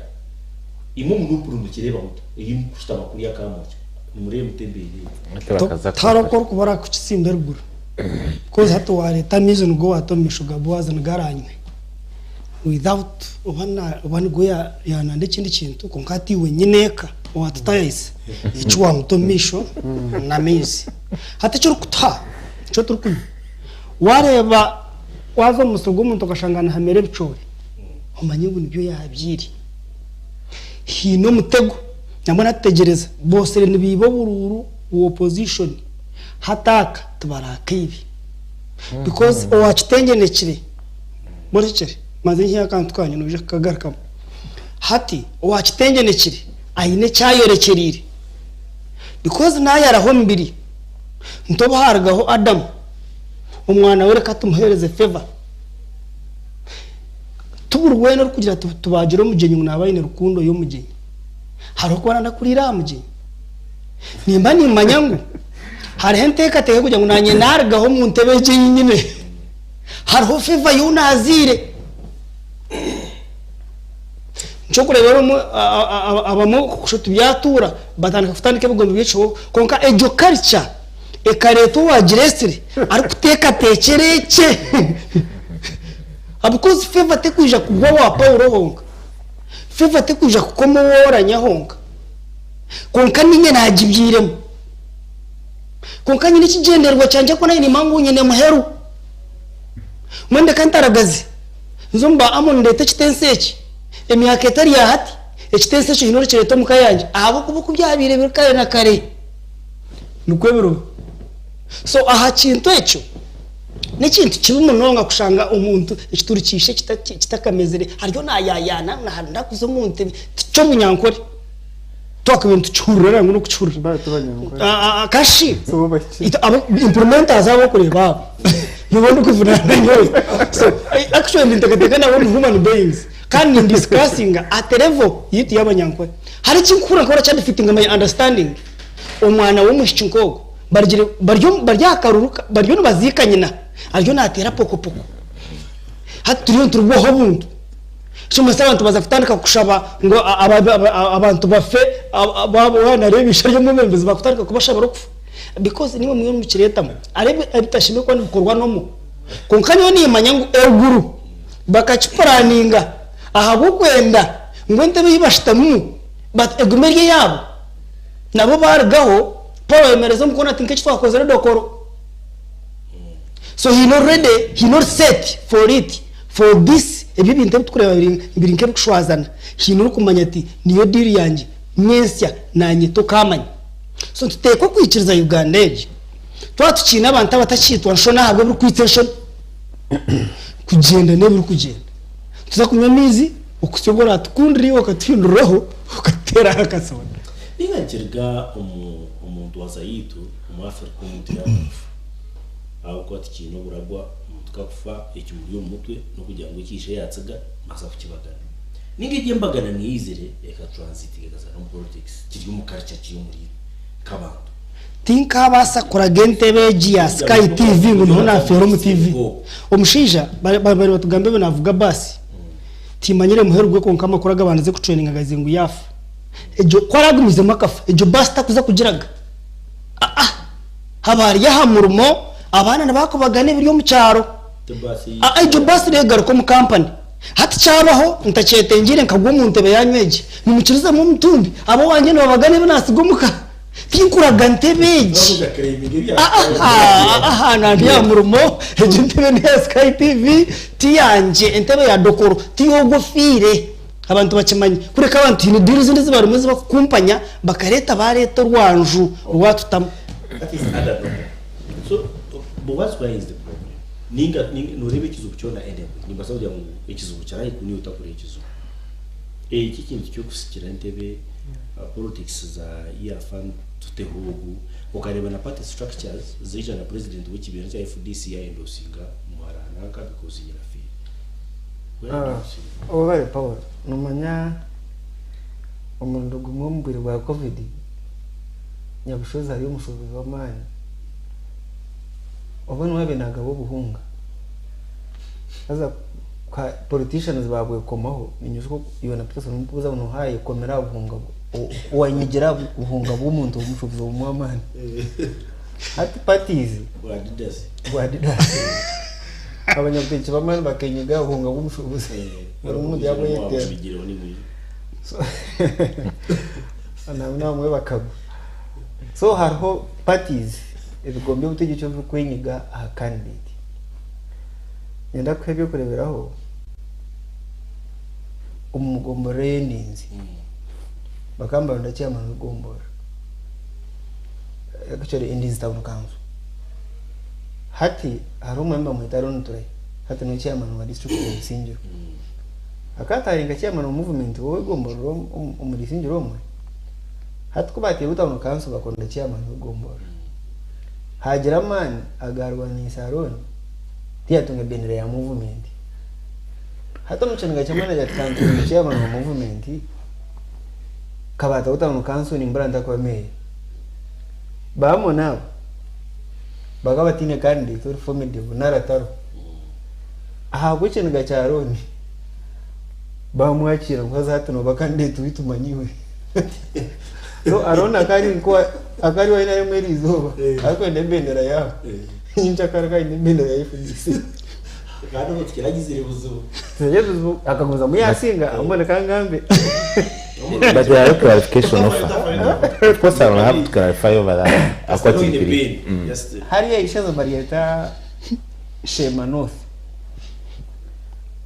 Imwe omu nup nimukireeba muta? Ei mukushutama kuriya Kamwokya nimureeba muta embeera egi? Hati bakaza Tihariho kukora. oku orikubara kukitsimba eruguru because hati wareeta amaizi nigo waata omu maisho ga Boazi nigo aranywe without oba na oba nigo yananda ekindi kintu kwonka hati iwe nyineeka owatutayayisa eki wamuta omu maisho n'amaizi. Hati eki orikutuha nikyo turikunywa. Wareeba waaza omu musiri gw'omuntu okashanga nihamera ebicoori omanye ngu nibyo yabyaire. Haine omutego nambwenu atutegyereza bosire nibiiba oburuuru bwa opposition hati aka tibarakaibe. Because owakitengenekire, murekere maze nyiheho akantu kangye noija kukagarukamu. Hati owakitengenekire aine eki ayorekyereire because nayaraho omubiri nti obu harugaho Adamu omwana we reka tumuhereze favour. Ti buri weena orikugira ati tubagire omugyenyi ngu naaba aine rukundo y'omugyenyi. Hariho okuba nanakuriire aha mugyenyi. Nimba nimanya ngu hariho enteekateeka y'okugira ngu naanye naarugaho omu ntebe egi ei nyine, hariho favour y'ou naazaire. Nikyokureeberaho omwe abamwe kushusha oti byatuura batandika kutandika ebigombe by'ekihooho kwonka egyo culture ekareetwa owaagireetsire arikuteekateekyera ekye ahabw'okuba favour terikwija kugwa owa Paulo honka, favour terikwija kukoma ou oranya honka. Kwonka niinye naagibyairemu. Kwonka nyine ekigyendererwa kyangye ahabw'okuba naanye nimmanya ngu nyine muheru. Mbwenu ndeka ntaragaze, nze omu ba Amoni ndeete ekitenso eki. Emyaka etari ya hati, ekitenso ekyo haine orikireeta omu ka yangye ahabw'okuba oku byabaire biri kare na kare nikwo biriho. So aha kintu ekyo, n'ekintu kibi munonga kushanga omuntu ekituuri kiishe kitakamezire ariyo naayayaana ngu nakuza omu ntebe, tiky'omunyankore. Twakabaire nitukihurira nangwa n'okukihurira. Baba tibanyankore. Kashi Si bo bahikire. ito abo implementers abo okureeba abo nibo ndikuvunaana nyowe. So actually ninteekateeka nabo ni human beings kandi ni discussinga at level yaitu y'abanyankore. Hariho eki nkuhurira nkahurira kya defeatinga my understanding. Omwana w'omwishiki nk'ogwo barugire bari bari aha karuru bariyo nibaziika nyina ariyo naateera pokopoko. Hati turiyo niturugwaho obuntu. Kimanyisa abantu baza kutandika kushaba ngu abantu bafe waaba nareeba eisho ry'omwebembezi bakutandika kubashabira okufa because nimwe muriyo nimukireetamu. Hariho ebitashemereire kuba nibikorwa n'omwe kwonka nyowe nimanya ngu eruguru bakakipuraninga ahabw'okwenda ngu entebe ei bashutamimu egume eri eyaabo nabo barugaho Paul ayemereza omukono ati nk'eki twakozire dokoro. So haine ori ready, haine ori set for it. For this, ebi ebintu ebi turikureeba biri nk'ebirikushwazana, haine orikumanya ati niyo deal yangye nyentsya nanye tokaamanya. So nituteekwa kwikiriza Uganda egi twaba tukiine abantu abatakiitwa nshoni ahabw'ebirikwitsa enshoni kugyenda n'ebirikugyenda. Nituza kunywa amaizi okuhitsya obu oratukundire iwe okatuhinduriraho okatuteeraho akasoda. Ninga nikiruga omu omu ntwaza yaitu omu Africa omuntu yaaba kufa ahabw'okuba tikiine oburagwa Omuntu kakufa ekimuri omu mutwe n'okugira ngu eki ishe yaatsiga mbaasa kukibagana. Ninga egyo embagana niyo eizire eka transitinga ekaza n'omu politics kiri omu culture kiri omuri itwe nk'abantu. Tinkaabaasa kuraga entebe egi ya Sky TV ngu niho naafeera omu TV. Omushaija bari batugamba ebi naavuga baasi, timmanyire muheru gwe kwonka amakuru agabandize kutrendinga gagizire ngu yaafa. Egyo ku araagumizemu akafa, egyo baasi takuza kugiraga. Aa! Haba ari aha murimo, abaana nibakubagana ebiri omu kyaro. Aa egyo bus regaruka omu company. Hati kyabaho ntakyetengyeire nkagwa omu ntebe yanyu egi, nimukirizamu omutumbi, ab'owangye nibabagana ebi nasiga omuka. Tinkuraga ntebe egi. Aa nandi aha murimo, egyo entebe neya Sky TV, tiyangye, entebe ya Dokolo tiy'ogwo ofiire. Abantu bakimanye. Kureka abantu haine deal ezindi ezi barimu ezi bakukumpanya bakareeta baareeta orwanju rwatutamu. That is other normal. So, Boaz where is the problem? Ninga ninga noreeba ekizibu kyona anyway. Nimbaasa kugira ngu ekizibu kirahi ku niiwe otakureeba ekizibu. Eki ekintu ky'okusikira entebe, politics za EAFA tuteho ogu, okareeba na party structures zaija na president w'ekibiina kya FDC ya endorsinga muhara nanka because nyina afiire. Webare Paul, nomanya omurundi gumwe omu bwire bwa covid, Nyabushozi hariyo omushuubuzi w'amaani, obwo niwe yaabaire naagaba obuhunga, haza politicians baabwekomaho, ninyijuka iwe na Peterson murikubuuza ngu nooha aayekomire aha buhunga, owaanyegyire aha buhunga bw'omuntu omushuubuzi omwe w'amaani, hati parties. Bwa Didasi. Bwa Didasi. Abanyabutegyeki b'amaani bakenyiga aha buhunga bw'omushuubuzi buri omuntu yaabweyetera. Nangwa n'abamwe bakagwa. So hariho parties ebigombe by'obutegyeki ebirikwenyiga aha candidate. Niinyenda kuha eby'okureeberaho omu gomborora ey'endinzi bakaba nibaronda chairman w'egomborora actually Endinzi town council. Hati hariho omwami bamweta Aaron Turahi, hati niwe chairman wa district ya Isingiro. Akaba atari nka chairman wa movement w'egomborora omuri Isingiro omwe. Hati ku bateire town council bakonda chairman w'egomborora. Hagira amaani agaarwaniise Aaron, tiyatunga ebendera ya movement. Hati omu kiniga ky'amaani agira ati kantunge chairman wa movement, Kabata town council nimbura ntakuba meeya. Baamoni abo bakaba bataine candidate ori formidable nari atariho. Ahabw'ekiniga kya Arooni, baamwakiira ngu haza hati nooba candidate waitu manya iwe. So Arooni akaba ari nka akaba ari waine arimu eri izooba arikwenda ebendera yaabo. Nyenkya akaba aine ebendera ya FDC. Kandi obwo tikiragizire buzibu. Tikiragizire buzibu akagumizamu yaasinga mbwenu ka ngambe. But there are clarification offer. Of course I will have to clarify over that. Akwati ipiri. Hariya ishaza baryeta Sheema North.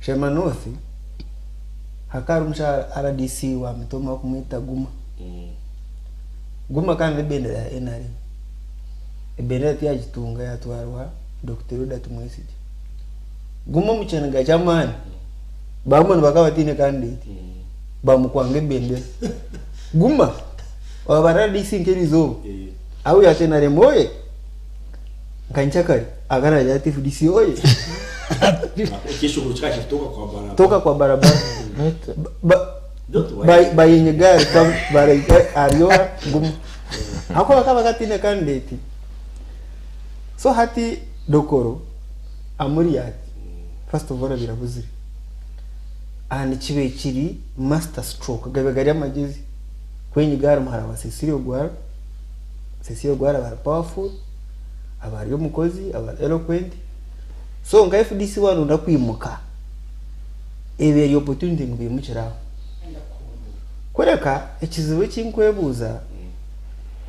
Sheema North hakaba harimu omushaija RDC wa Mitooma barikumweta Guma. Guma kandi n'ebendera ya NRM. Ebendera tiyagitunga yatwarwa Dokita Elioda Tumwesigye. Guma omu kiniga ky'amaani bamwe nibakaba bataine candidate bamukwanga ebendera. Guma waba RDC nk'erizooba ahu yati NRM oye nka nkyakare akaba nagira ati FDC oye. Ekyeshongoro kikaba kiri toka kwa barabara. Toka kwa barabara. Don't worry. Bayenye gari aryoha guma. Ahakuba bakaba bataine candidate. So hati Dokolo Amuriat first of all birabuzire. And kibe kiri master stroke gabe gari amagezi kwenyiga hari muhara wa Cecilio Gwara. Cecilio Gwara aba powerful, aba ari omukozi, aba eloquent. So nka FDC wanu ndakwimuka. Ebe eri opportunity ngu bimukiraho. Kureka ekizibu ekinkwebuuza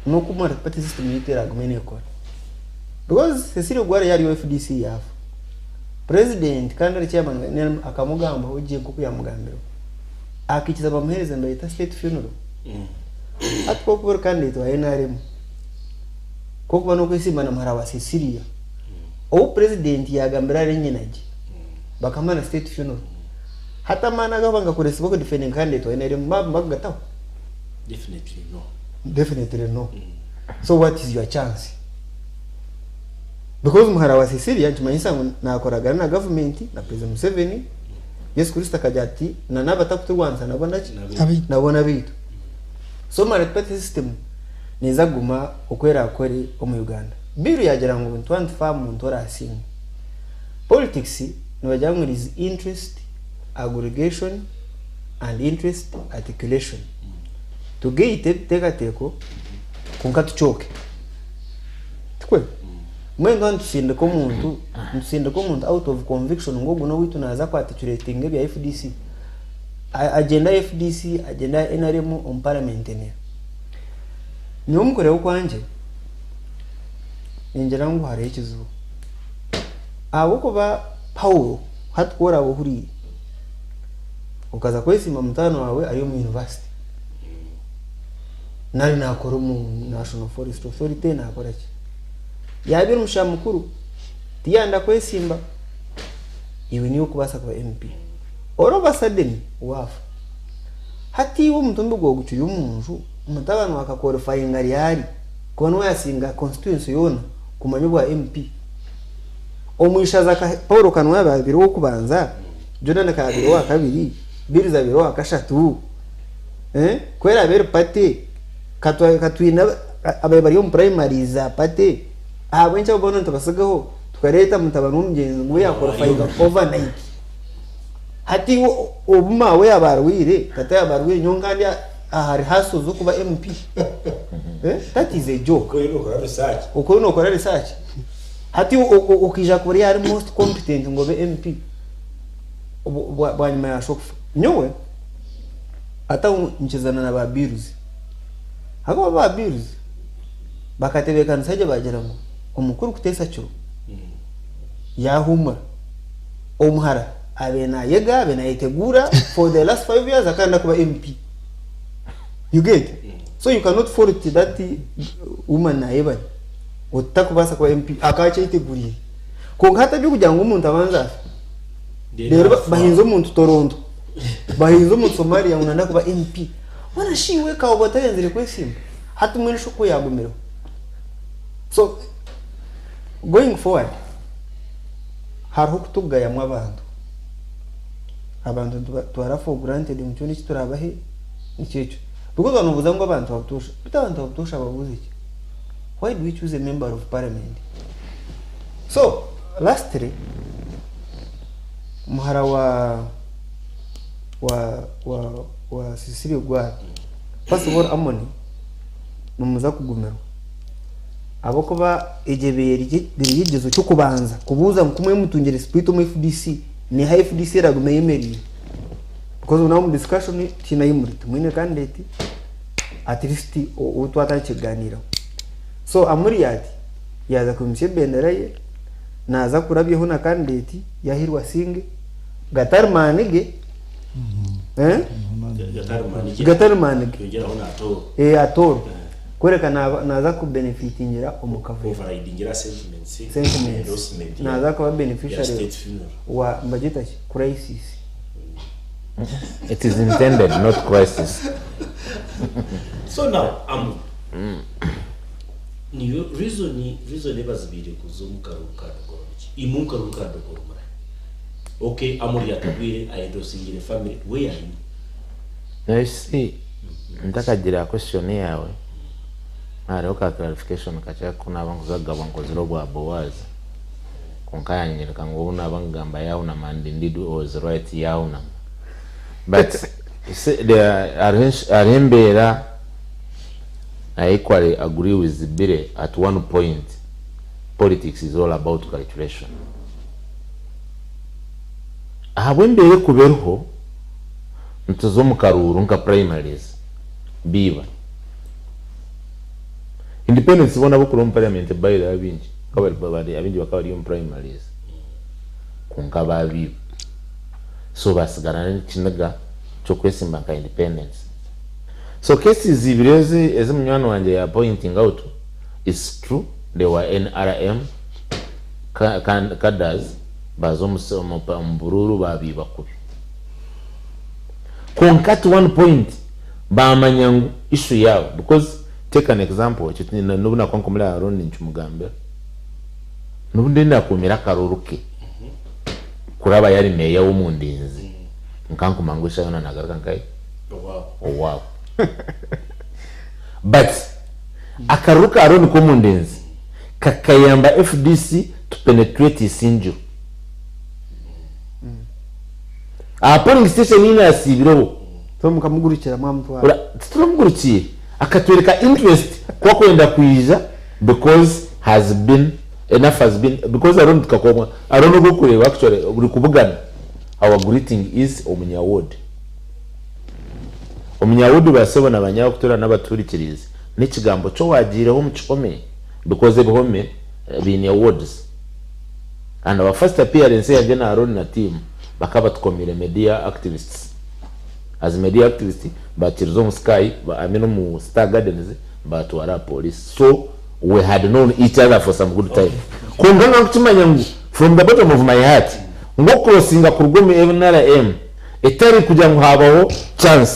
n'oku multi-party system yaitu eragume neekora. Because Cecilio Gwara yari FDC yaafa. President kandi ari chairman wa NRM akamugambaho gye nk'oku yamugambiraho. Akaikiza bamuheereza nibayeta state funeral. Hati ku orikuba ori candidate wa NRM, ku orikuba n'okwesiimba na muhara wa Cecilia, ou president yaagambira ari nyina gye, bakamuha na state funeral. Hati amaani agu bangakoresibwa okudefendinga candidate wa NRM bagataho? Definitely no. Definitely no. So what is your chance? Because muhara wa Cecilia nikimanyisa ngu nakoragana na government na President Museveni. Yesu Kristo akagira ati na n'abatakuturwanisa nabo naki? Abaitu. Nabo n'abaitu. So multi-party system neeza kuguma oku eraakore omu Uganda. Bill yaagira ngu nituba nitufa aha muntu oraasinga. Politics nibagira ngu it is interest aggregation and interest articulation. Tugaite ebiteekateeko kwonka tucooke. Tikwe? Mbwenu twaba nitusindika omuntu, nitusindika omuntu out of conviction ngu ogu n'owaitu naaza ku articulatinga ebya FDC. Agenda ya FDC, agenda ya NRM omu parliament neera. Nyowe omu kureeba okwangye, ningira ngu hariho ekizibu. Ahabw'okuba Paulo hati ku oraabe ohuriire, okaza kwesiima mutaano waawe ari omu university, nari naakora omu National Forest Authority naakora ki, yaabaire omushaija mukuru, tiyanda kwesimba, iwe niiwe orikubaasa kuba MP. All of a sudden waafa. Hati iwe omutumbi gwawe gukiri omu nju, mutabani waawe akaqualifyinga ryari kuba niwe yaasinga constituency yoona kumanya obwa MP? Omu ishaza Paul Kanwa yaaba abaire ow'okubanza, Jordan akaba abaire owakabiri, Bills abaire owakashatu. Ku eraabe eri party, katwine abaire bari omu primaries za party, ahabw'enki abo boona nitubasigaho tukareeta mutabani w'omugyenzi ngu we yaaqualifyinga overnight? Hati iwe obu maawe yaaba arwaire, tata yaaba arwaire, nyowe nkandi aha rehearsal z'okuba MP. That is a joke. Okwo nookora research. Okwo nookora research. Hati okaija kuba ori most competent ngu obe MP bwanyima ya sho kufa. Nyowe hati aho nkizana na ba Bills. Ahakuba ba Bills bakatebeekanisa gye baagira ngu omukuru Kuteesa kiro yaahuumura, omuhara abe naayega, abe naayeteguura for the last 5 years akaba arenda kuba MP. You get? So you cannot fault that woman naayebare. Otakubaasa kuba MP akaba akyeteguriire. Kwonka hati eby'okugira ngu omuntu abanze afe, reero bahinze omuntu Toronto, bahinze omuntu Somalia ngu nayenda kuba MP. Mbwenu shi iwe ka oba otayenzire kwesimba? Hati mbwenu shi oku yaagumireho? So, going forward, hariho okutugayamu abantu. Abantu nitubatwara for granted ngu kyona eki turaabahe nikyo ekyo. Because waaba noobuuza ngu abantu babutoosha, beitu abantu babutoosha babuuze ki? Why do we choose a member of parliament? So lastly muhara wa wa wa wa Cecilia Ogwal first of all Amoni nimuza kugumirwa ahabw'okuba eryo ribaire riri erigyezo ky'okubanza kubuuza ngu ku mwemutungire split omu FDC neha FDC eragume eyemereire because now omu discussion tihaine ahi muri timwine candidate at least ou twatandikire kuganiiraho so Amuriat yaaza kwimutsya ebendera ye, naaza kurabyaho na candidate yahairwe asinge, gatari maani ge, eh? Gatari maani ge. Gatari maani ge. Yongyeraho na Atooro. Eh, Atooro. Kworeka naaba naaza kubenefitingira omu kavuyo. Overridingira sentiments. Sentiments. Endorsement ya- Naaza kuba ya beneficiary state funeral. wa nibagyeta ki? Crisis. It is intended not crisis. So now, Amu, Niyo reason reason ebazibiire kuza omu karuuru ka Dokolo niki? Imwe omu karuuru ka Dokolo murahi? Ok Amuri atagwire a endosingire family where are you? Now you see, ntakagira question yaawe, hariho ka clarification kakye aku naaba nkuza kugaba nkozire obwa Boaz, kwonka yanyereka ngu obu naaba nkugamba yaahunama and indeed was right yaahunama. But you see there hariho hariho embeera I equally agree with Billy at one point politics is all about calculation. Ahabw'embeera ekuba eriho nituza omu karuuru nka primaries biiba. Independents boona ab'okuruga omu parliament by the way abaingi abaingi bakaba bari omu primaries kwonka baabiiba so basigara n'ekiniga ky'okwesimba nka independents. So cases ibiri ezi ezi munywani wangye ya pointing out it's true they were nrm cadres baza omu buruuru babiiba kubi kwonka at one point bamanya ngu issue yaabo because take an example ekyo nobu nakuba nkomuri aha round ninkimugambira nobu ndiyo nakuumira akaruuru ke kuraba yari meeya womundinzi nkankuma ngu eshaaha yoona nagaruka nkahi owaabo but akaruru ka Ronnie Komundenzi kakayamba FDC to penetrate Isingiro aha polling station ei nasiibireho. So mukamugurukira mwamutwara? Tituramugurukiire, akatworeka interest ku akwenda kwija because has been enough has been because Aaron tukakomwa Aaron ogu orikureeba actually buri kubugana our greeting is omunya ward. Omunyahudi basebo na banyaho kutura n'abatuhurikiriize n'ekigambo ky'owagiireho omu kihome because ebihome biine wards and our first appearance eyangye na Arooni na team bakaba batukomiire media activists as media activists bakiriza omu sky I mean omu star gardens batwara aha police so we had known each other for some good time kwonka nkakukimanya ngu from the bottom of my heart ngu okucrossinga kuruga omu NRM Etari kugira ngu habaho chance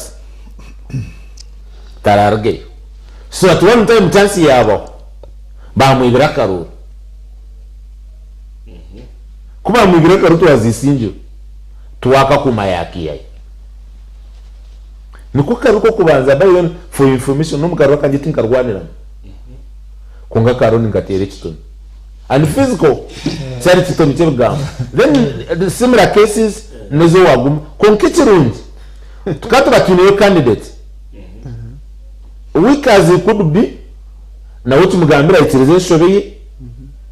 tararugeyo so at one time chance yabaho bamwibira akaruuru ku bamwibire akaruuru twaza Isingiro twakakuma yakiyayo niko karuuru kokubanza by the way for your information nomu karuuru akangye tinkarwaniramu kwonka akaruuru ninkateera ekitomi and physical kyari kitomi ky'ebigambo then similar cases nezo waguma kwonka ekirungi tukaba tuba twineyo candidate weak as he could be nawe tumugambire aikirize enshobe ye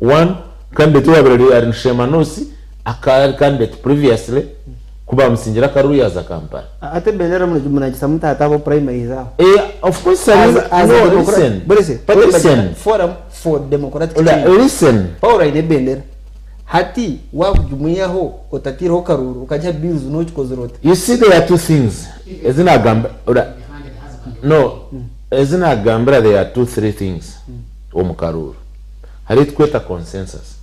one candidate owabire ari ari Nshemanusi akaba ari candidate previously ku bamusingira akaruru yaza Kampala. Ate ebendera munagisa muta hati abo primaries aho? Eh, of course As, ari as a no democrat, listen burese, party listen bagyeta Forum for Democratic Ola, Change. listen Paul aine ebendera. Hati wagimwihaho otatiireho karuuru okagiha bills nokikozire ota? You see there are two things ezi nagamba ora no ezi nagambira there are 2 3 things omu karuuru hariho ekitweta consensus.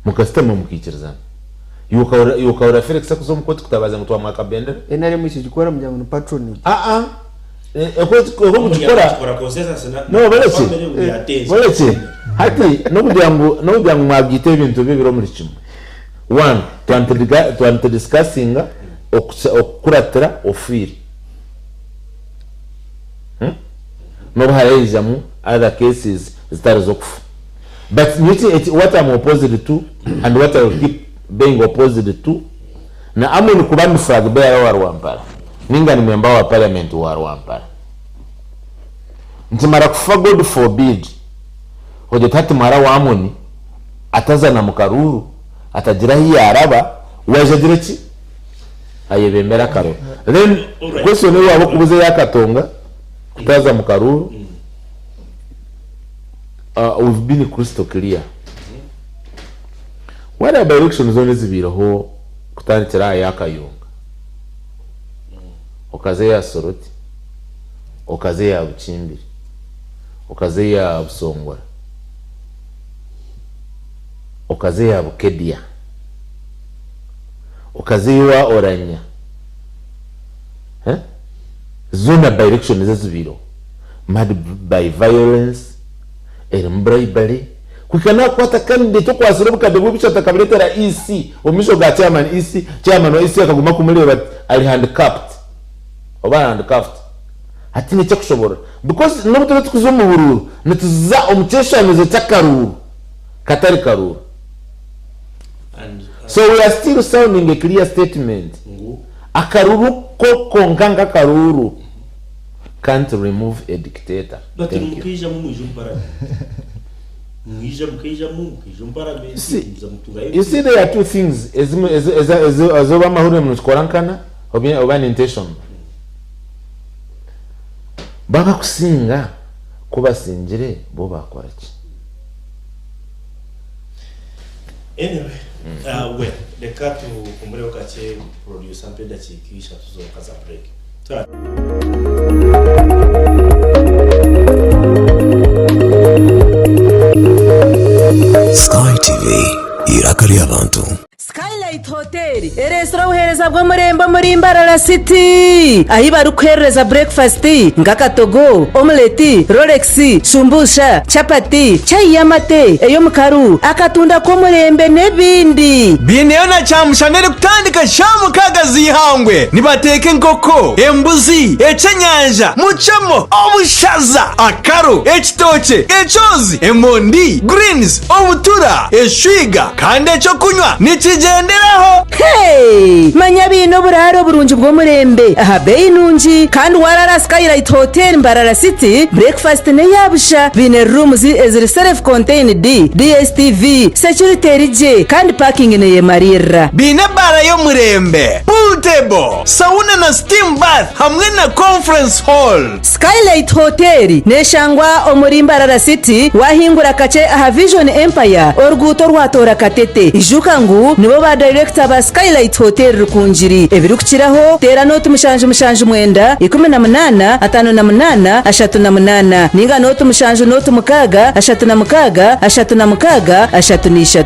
Mukasitama mukaikirizana. Iwe okahurira iwe okahurira Felix akuza omu kooti kutabaza ngu twamwaka bendera? NRM ekigikora mugira ngu ni patronage. Aa oku oku okugikora no barekye barekye hati n'okugira ngu n'okugira ngu mwagaita ebintu bibiri omuri kimwe. One, twaba twaba nitudiscussinga okukuratira ofiire. N'obu haraijamu other cases zitari z'okufa. But nyowe eki what am opposed to and what I will keep being opposed to na Amon kuba ni flag bearer wa Rwampara ninga ni member wa parliament wa Rwampara nkimara kufa God forbid ogye oti hati muhara wa Amon ataza na mukaruuru atagira ahi yaraba waija agire ki ayebembere akaruru then question eyi waba okubuza eya Katonga kutaza mukaruuru We've been crystal clear. Wariya by election zoona ezibaireho kutandikira aha ya Kayunga, okaza eya Soroti, okaza eya Bukimbiri, okaza eya Busongora, okaza eya Bukedia, okaza eya Oranya, zoona by elections ezibaireho Mad by violence, erimu bribery, kuhika nakukwata candidate okwatsire obukade bw'ebishatu akabureetera EC omu maisho ga chairman EC, chairman wa EC akaguma kumureeba ati ari handcuffed oba handcuffed hatiine ekyakushoborora because n'obu turiyo tukuza omu buruuru nituza omu kyeshushanirizo ky'akaruuru katari karuuru so we are still sounding a clear statement akaruuru ko konka nk'akaruuru. Can't remove a dictator. But Thank you. mukaijamu mwija omu parliament. Mwija mukaijamu mukaija omu parliament See, muza mutunga you see there are two things ezimwe ezi eza ezi ezoba amahurire nikikora nkana oba oba ni intentional. Babakusinga ku basingire bo bakora ki? Anyway, well, reka tuhumureho kakye producer ampe edakiika ishatu zonka za break. Tura. Sky TV, eiraka ry'abantu. Skylight Hotel ereetsire obuheereza bw'omurembe omuri Mbarara City ahi barikuheerereza burekifasiti nk'akatogo, omuleti, rolex, shumbusha, chapati, chai y'amate, ey'omukaru, akatunda k'omurembe n'ebindi. Biineyo na kyamushana erikutandika shaaha mukaaga z'eihangwe. Nibateeka enkoko, embuzi, ekyenyanja, mucemo, obushaza, akaru, ekitookye, ekyozi, emondi, greens, obutura, eshwiga kandi ekyokunywa nikigyenderaho. Hey! Manya baine oburaaro burungi bw'omurembe aha beeyi nungi kandi waaraara Skylight Hotel Mbarara City, breakfast n'eya busha. Baine rooms eziri self contained, DSTV, security eri gye kandi parking neyemariirira. Baine ebaara y'omurembe, pool table, sauna na steam bath hamwe na conference hall. Skylight Hotel neshangwa omuri Mbarara City wahingura kakye aha Vision Empire oruguuto orwatoora Katete. Ijuka ngu nibo ba dayirekita ba Skylight Hotel Rukungiri. Ebirikukiraho teera nooti mushanju mushanju mwenda, 18, 58, 38 ninga nooti mushanju nooti mukaaga, 36, 36, 33.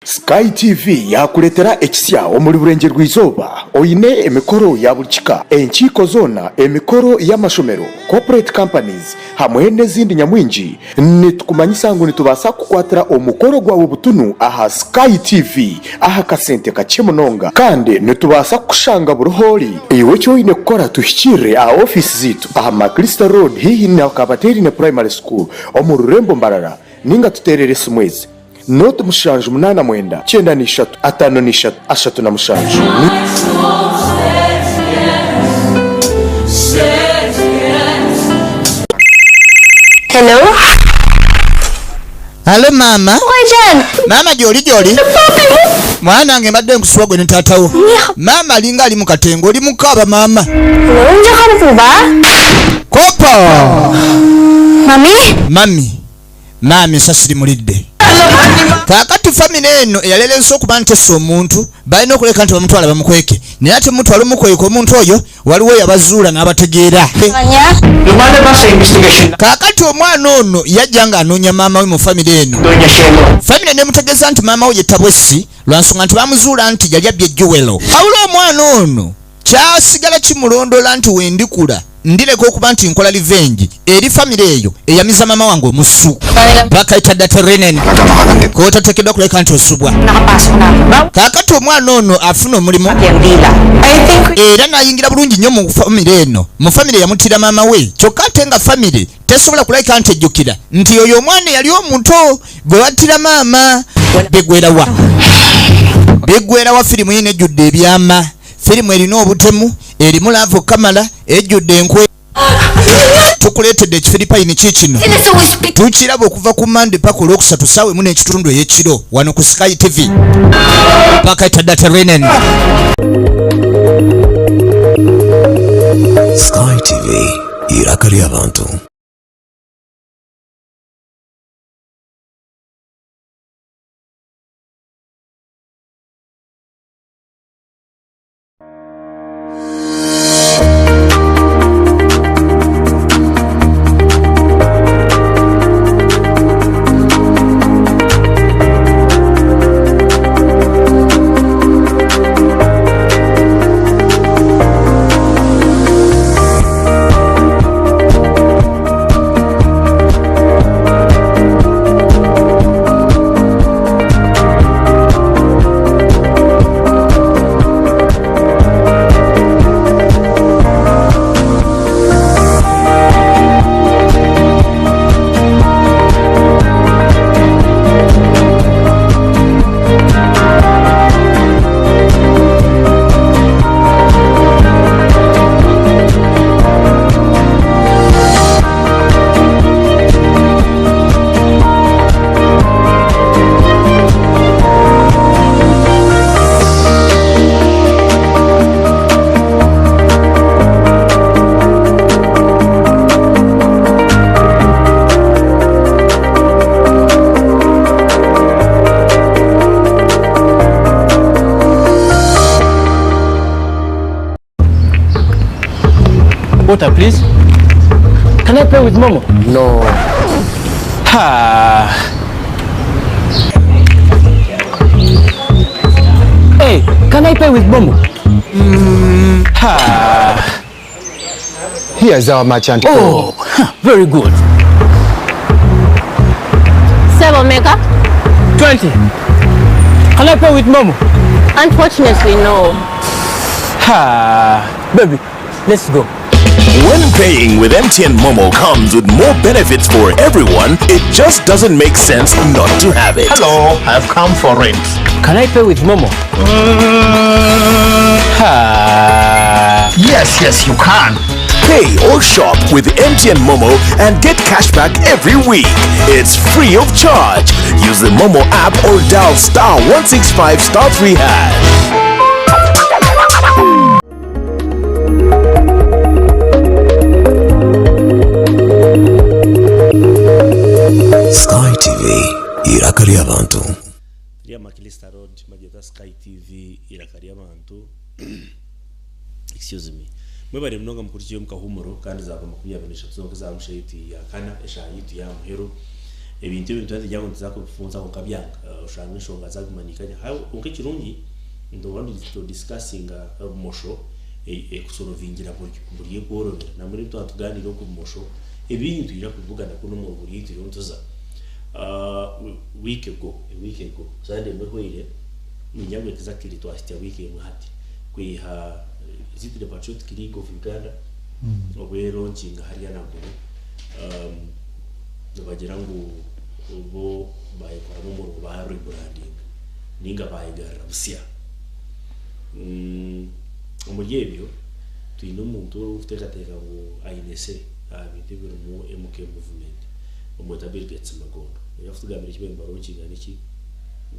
Sky TV yaakureetera ekisya omuri Burengyerwa-izooba oine emikoro ya buri kika, enkiiko zoona, emikoro y'amashomero, corporate companies hamwe n'ezindi nyamwingi. Nitukumanyisa ngu nitubaasa kukukwatira omukoro gwawe butunu aha Sky TV aha kasente kakye munonga kandi nitubaasa kukushanga buri h'ori. Iwe eki oine kukora tuhikiirire aha ofiisi zaitu aha Maclister Road haihi na Kabateerine Primary School omu rurembo Mbarara ninga tuteerere esimu ezi. Nooti mushanju munaana mwenda 93 53 37 ni. Hello. Halo maama. Maama gyoli gyoli. Mwana wange mbadde nkusubwa gwe ne taata wo. Maama alinga ali mu katengo oli mukaaba maama. Kopa. Mami. Mami. Maama esasi limulidde. Kaakati famire eno eyalera ensi okuba nti esse omuntu balina okuleka nti bamutwala bamukweke. Naye ate mutwala omukweka omuntu oyo waliwo yabazuula n'abategeera. Kaakati omwana ono yajja ng'anoonya maama we mu famire eno. Famire nemutegeeza nti maama we ye Tabwesi lwa nsonga nti bamuzuula nti yali abbye Jewel. Wabula omwana ono kyasigala kimulondoola nti wendikula ndireka okuba nti nkola revenge eri famire eyo eyamiza maama wange omusu. Bakayita Daterenen k'otateekeddwa kuleka nti osubwa. Kaakati omwana ono afuna omulimu era n'ayingira bulungi nnyo mu famire eno. Mu famire yamuttira maama we, kyokka ate nga famire tesobola kulabika nti ejjukira nti oyo omwana eyali omuto gwe battira maama. Bigwerawa bigwerawa firimu yino ejjudde ebyama. Firimu erina obutemu, erimu laavu kamala, ejjudde enkwe. Tukuleetedde ekifiripayini kiikino, tukiraba okuva ku Mande paka olwokusatu saawa emu n'ekitundu ey'ekiro wano ku Sky TV paka etadaterenen. Sky TV, iraka ly'abantu. Water, please. Can I pay with Momo? No. Ha. Hey, can I pay with Momo? Ha. Here's our merchant code. Oh, huh, very good. Sebo Mega? 20. Can I pay with Momo? Unfortunately, no. Ha. Baby, let's go. When paying with MTN Momo comes with more benefits for everyone, it just doesn't make sense not to have it. Hello, I've come for rent. Can I pay with Momo? Ha. Yes, yes, you can. Pay or shop with MTN Momo and get cash back every week. It's free of charge. Use the Momo app or dial star 165 star 3 hash. Sky TV, iraka ry'abantu. Turi aha Makilista Road, Magyeta Sky TV, eiraka ry'abantu. Excuse me. Mwebare munonga mukurikire omu kahuumuro kandi zaaba 23 zonka ezaaha musha yaitu ya kana, eshaaha yaitu y'aha muheru. Ebintu ebi nituba nitugira ngu nituza kubifunza kwonka byanga. Oshanga enshonga zaguma niikanya. Kwonka ekirungi nituba nitu discussinga bumosho ekusorovingira buryo buri ekworobera. Nambwenu ebi twaba tugaaniire oku bumosho, ebingi nitwija kubibugana kunu omu buri ei turiyo nituza. Week ago, a week ago, Sunday emwe ehweire, niinyija ngu exactly twahitsya week emwe hati kwiha is it the Patriotic League of Uganda obu eronkinga hariya Naguru nibagira ngu bo bayekoramu omurimo ba rebrandinga ninga bayegarura busya. Omuri ebyo twine omuntu orikuteekateeka ngu aine say aha bintu ebirimu MK movement bamweta Bill Gates Magondo. Naija kutugambira eki bariyo nibaronkinga niki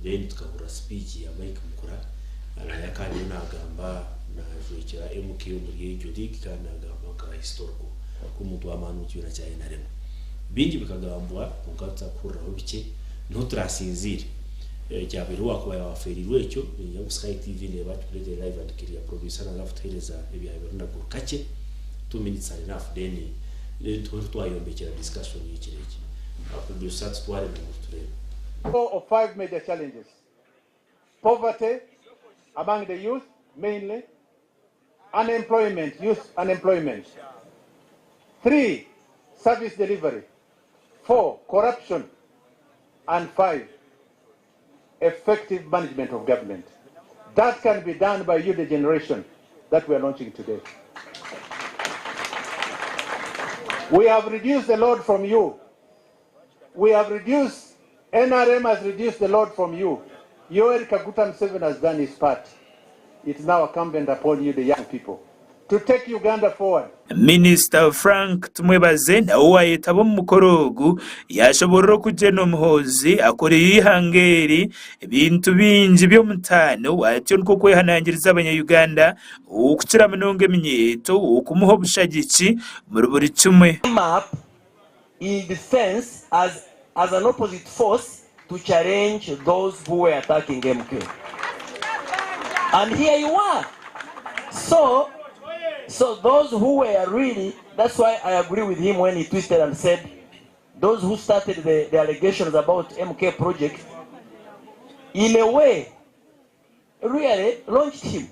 then tukahurira speech ya Mike Mukura naye akaba ariyo nagamba najwekyera MK omuri egyo league kandi nagamba nka historical nk'omuntu w'amaani omu kibiina kya NRM. Bingi bikagambwa kwonka tutakuhuriraho bikye niho turasinziire. Kyabaire wakuba wafeereirwe ekyo, niinyija ngu Sky TV neeba akikureetere live and clear. Producer naaza kutuheereza ebyabaire naguru kakye, 2 minutes are enough, then then tube twayombekera discussion y'ekiro eki. Producer, tutware naguru tureebe. Four or five major challenges. Poverty among the youth, mainly. Unemployment, youth unemployment. Three, service delivery. Four, corruption. And five, effective management of government. That can be done by you, the generation that we are launching today. We have reduced the load from you. We have reduced, NRM has reduced the load from you. Yoweri Kaguta Museveni has done his part. It's now incumbent upon you, the young people, to take Uganda forward. Minisita Frank Tumwebaze nawe owayetaba omu mukoro ogu yashoborora oku Gen Muhoozi akoreire eihanga eri ebintu bingi by'omutaano, atyo nikwo kwehanangiriza abanya-Uganda okukira munonga eminyeeto okumuha obushagiki omuri buri kimwe. Came up in defense as an opposite force to challenge those who were attacking MK. And here you are. So those who were really, that's why I agree with him when he twisted and said, those who started the allegations about MK project, in a way, really launched him.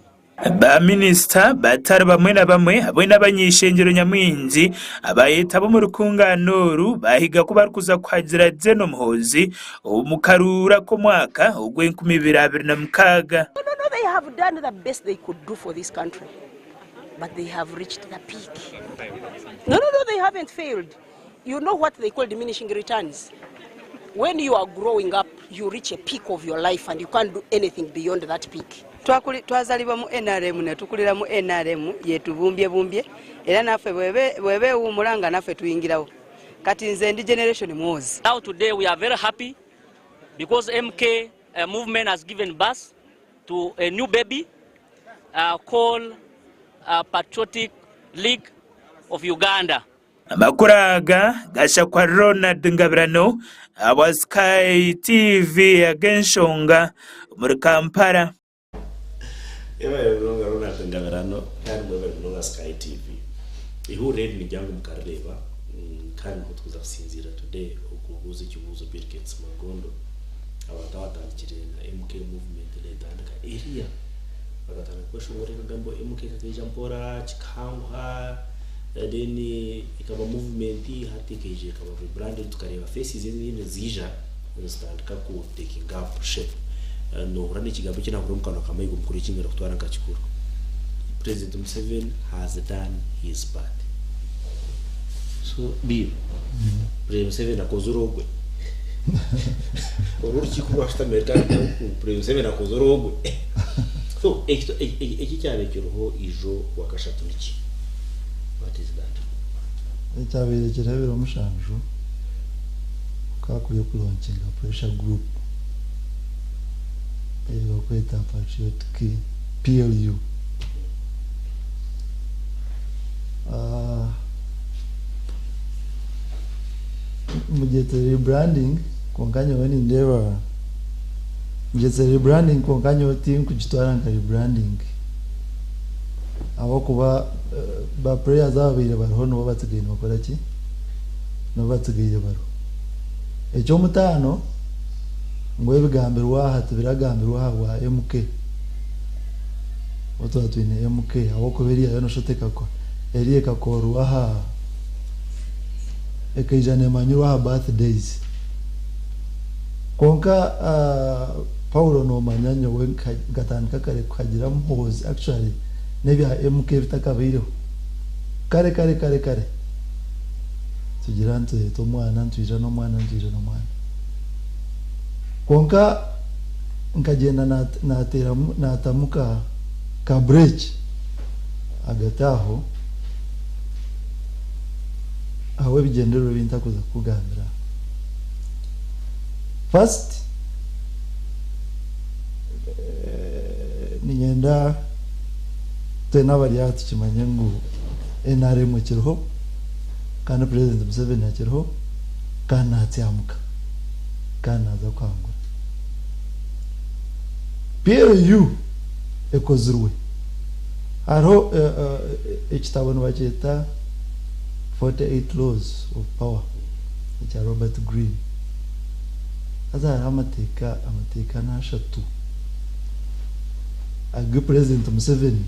Baminisita batari bamwe na bamwe hamwe n'abanyishengyero nyamwingi abayetaba omu rukungano oru bahiga ku barikuza kuhagira Gen Muhoozi omu karuura k'omwaka ogw'enkumi ibiri abiri na mukaaga. No, they have done the best they could do for this country, but they have reached the peak. No, they haven't failed. You know what they call diminishing returns? When you are growing up, you reach a peak of your life and you can't do anything beyond that peak. Twazalibwa mu NRM ne tukulira mu NRM, yetubumbye era naffe bweba ewuumula nga naffe tuyingirawo. Kati nze ndi generation Muhoozi. Now today we are very happy because MK movement has given birth to a new baby called Patriotic League of Uganda. Amakuru aga gashakwa Ronald Ngabirano aba Sky TV ag'enshonga omuri Kampala. Ebare munonga, Ronald Ngabirano, kandi mwebare munonga Sky TV. Ihuriro eri niryangu mukarireeba, kandi niho tukuza kusinziira today okubuuza ekibuuzo Bill Gates Magondo. Abantu abatandikire na MK movement netandika eriya bakatandika kweshongora ebigambo MK, kakaija mpora kikahanguha, then ikaba movement, hati ekaija ikaba rebranded, tukareeba faces ezindi ziija zitandika ku taking up shape. Nohura n'ekigambo eki nahurira omu kanwa ka Mayiga omukuru ekingenda kutwara nka kikuru: President Museveni has done his part. So Bill, President Museveni akozire ogwe, oru orukiiko rwashutamire kandi President Museveni akozire ogwe. So eki kyabaire kiriho ijo wakashatu niki? What is that? Ekyabaire kiriho ebiro 7 kakuriyo kulaunchinga pressure group eyokweta Patriotic PLU. Mugyete rebranding, konka nyowe nindeeba mugyete rebranding, konka nyowe tinkugitwara nka rebranding, ahabwokuba ba players ababaire bariho nibo batsigaire nibakora ki, nibo batsigaire bariho. Ekyomutaano ngu ebigambirwa aha tibiragambirwa aha bwa MK obu tuba twine MK, ahabwokuba eriya yo nosha tekakora, eriya ekakorwa aha ekaija nemanyirwa aha birthdays. Konka Paulo, nomanya nyowe nkatandika kare kuhagira Muhoozi, actually n'ebya MK bitakabaireho, kare kare kare kare, tugira nitureeta omwana, nitwija n'omwana, nitwija n'omwana. Konka nkagyenda nateeramu natamu ka break hagati aho aho ebigyendererwa ebi ntakuza kukugambira. First, ninyenda twena abari aha tukimanye ngu NRM ekiriho kandi President Museveni akiriho kandi natsyamuka kandi naza kuhangura. PLU ekozirwe hariho ekitabo nibakyeta 48 Laws of Power ekya Robert Greene. Haza hariho amateeka amateeka n'ashatu agu Purezidenti Museveni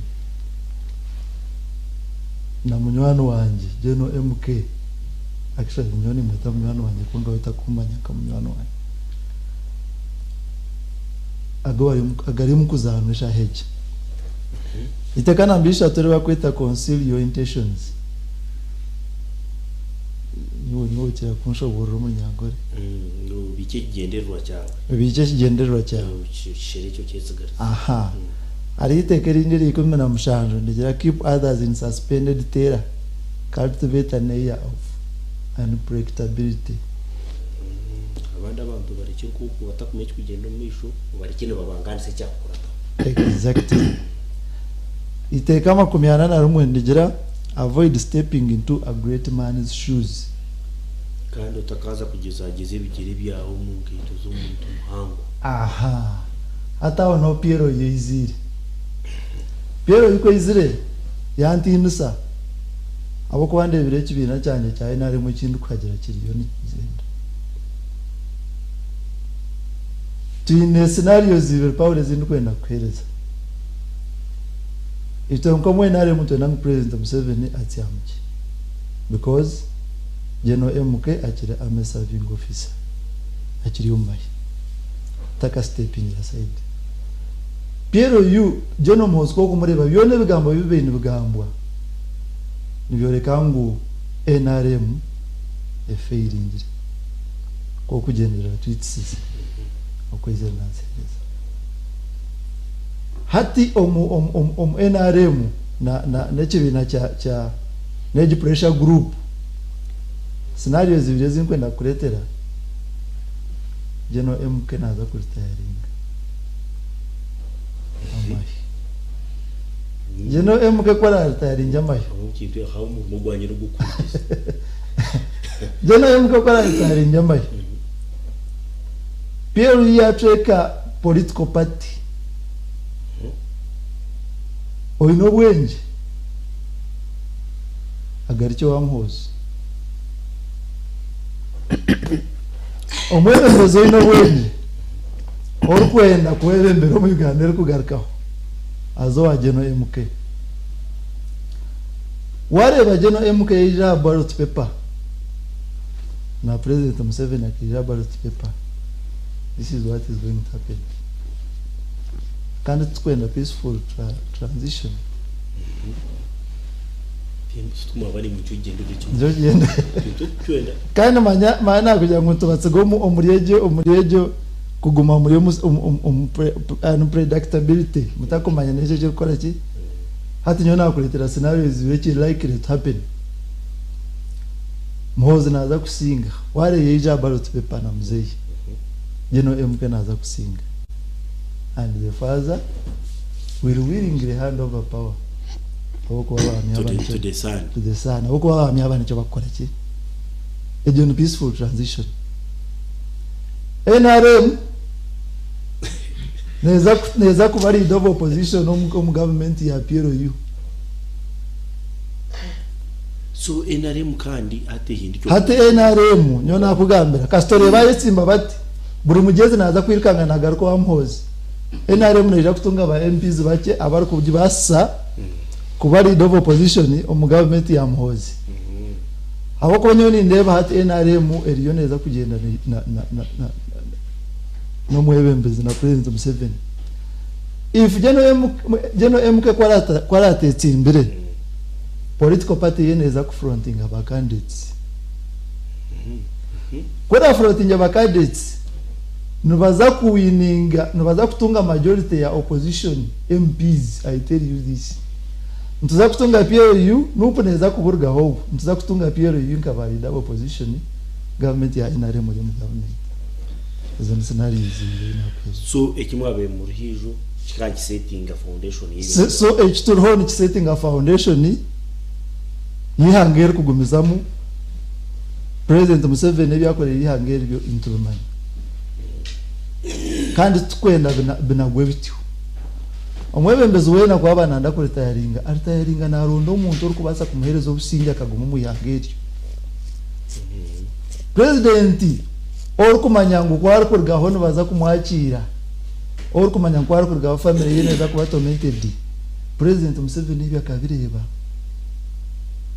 na munywani wangye General MK, actually nyowe nimweta munywani wangye kwonka we takummanya nka munywani wangye, agu bari agari omu kuzaanwa eshaaha egi. Eiteeka namba ishatu eri barikweta Conceal Your Intentions. Niiwe niiwe okira kunshoboorora Omunyankore. Obiike ekigyendererwa kyawe. Obiike ekigyendererwa kyawe. Okisherekye okyetsigarize. Aha. Hariho eiteeka erindi erya 17 nirigira Keep others in suspended terror, cultivate an air of unpredictability. Abandi abantu obarekye nk'oku batakumanya ekirikugyenda omu maisho, obarekye nibabangaanisa ekyakukurataho. Exactly. Eiteeka 41 nirigira Avoid stepping into a great man's shoes. Kandi otakaaza kugyezagyeza ebigyere byawe omu nkaito z'omuntu muhango. Aha. Hati aho niho Piero yaiziire. Piero ku aizire, yantiinisa ahabw'okuba ndeebire ekibiina kyangye kya NRM eki ndikuhagira kiriyo nikigyenda. Twine scenarios ibiri Paul ezi ndikwenda kukuheereza. Itwe nk'omu NRM nitwenda ngu President Museveni atsyamukye because General MK akiri army serving officer, akiri omu mahe, taka stepping aside. PLU, General Muhoozi ku okumureeba byona ebigambo ebi bibaire nibigambwa nibyoreka ngu NRM efairingire ku okugyenderera tweets ze oku aizire naziheereza. Hati omu omu omu omu nrm na na n'ekibiina kya kya n'egi pressure group scenarios ibiri ezi nkwenda kukureetera General MK naaza ku retiringa amahe. General MK ku ara retiringe amahe. Ahabw'ekintu aha omurimo gwangye n'ogw'okuhurikiza. General MK ku ara retiringe amahe. PLU yaacweka political party. Oine obwengye agarukye owa Muhoozi. Omwebembezi oine obwengye orikwenda kwebembera omu Uganda erikugarukaho aze owa General MK. Wareeba General MK yaija aha ballot paper na President Museveni akaija aha ballot paper, this is what is going to happen. Kandi titukwenda peaceful transition. Kandi manya manya nakugira ngu nitubatsiga omu omuri egyo omuri egyo kuguma muri omu omu unpredictability mutakumanya n'ekyo ekirikukora ki hati nyowe nakureetera scenarios ibiri ekiri likely to happen Muhoozi naaza kusinga wareeba yaija aha ballot paper na muzeeyi General MK naaza kusinga and the father will willingly hand over power ahabw'okuba abahamya To aba the, nikyo to the son. to the son ahabw'okuba abahamya aba nikyo bakukora ki egyo ni peaceful transition NRM neeza ku- neeza kuba leader of opposition omu omu government ya PLU So NRM kandi hati ehindukye Hati NRM nyowe nakugambira kasita oreeba ayetsimba bati buri mugyezi naaza kwirukanga nagaruka owa Muhoozi NRM neija kutunga ba MPs bakye abarikugibaasisa kuba leader of opposition omu government ya Muhoozi ahabw'okuba nyowe nindeeba hati NRM eriyo neeza kugyenda n'omwebembezi na President Museveni if General MK ku aratetsimbire Political party ye neeza ku frontinga ba candidates. Ku erafrontinge ba candidates, nibaza ku wininga, nibaza kutunga majority ya opposition MPs, I tell you this. Nituza kutunga PLU, Nup neeza kuburugaho obwo, nituza kutunga PLU nka ba leader ba opposition, government ya NRM eri omu government. Ezo ni scenarios ibiri nakuheereza. So eki mwabaire muriho ijo kikaba nikisetinga foundation y'ebintu. So eki turiho nikisetinga foundation y'eihanga erikugumizamu President Museveni ebi yakoreire eihanga eri byo nitubimanya kandi titukwenda binagwe bityo. Omwebembezi weena ku aba nayenda kuritayaringa, aritayaringa naronda omuntu orikubaasa kumuheereza obusingye akaguma omu ihanga eryo. Purezidenti orikumanya ngu ku arikurugaho nibaza kumwakiira, orikumanya ngu ku arikurugaho famire ye neeza kuba tormented, Purezidenti Museveni ebyo akabireeba.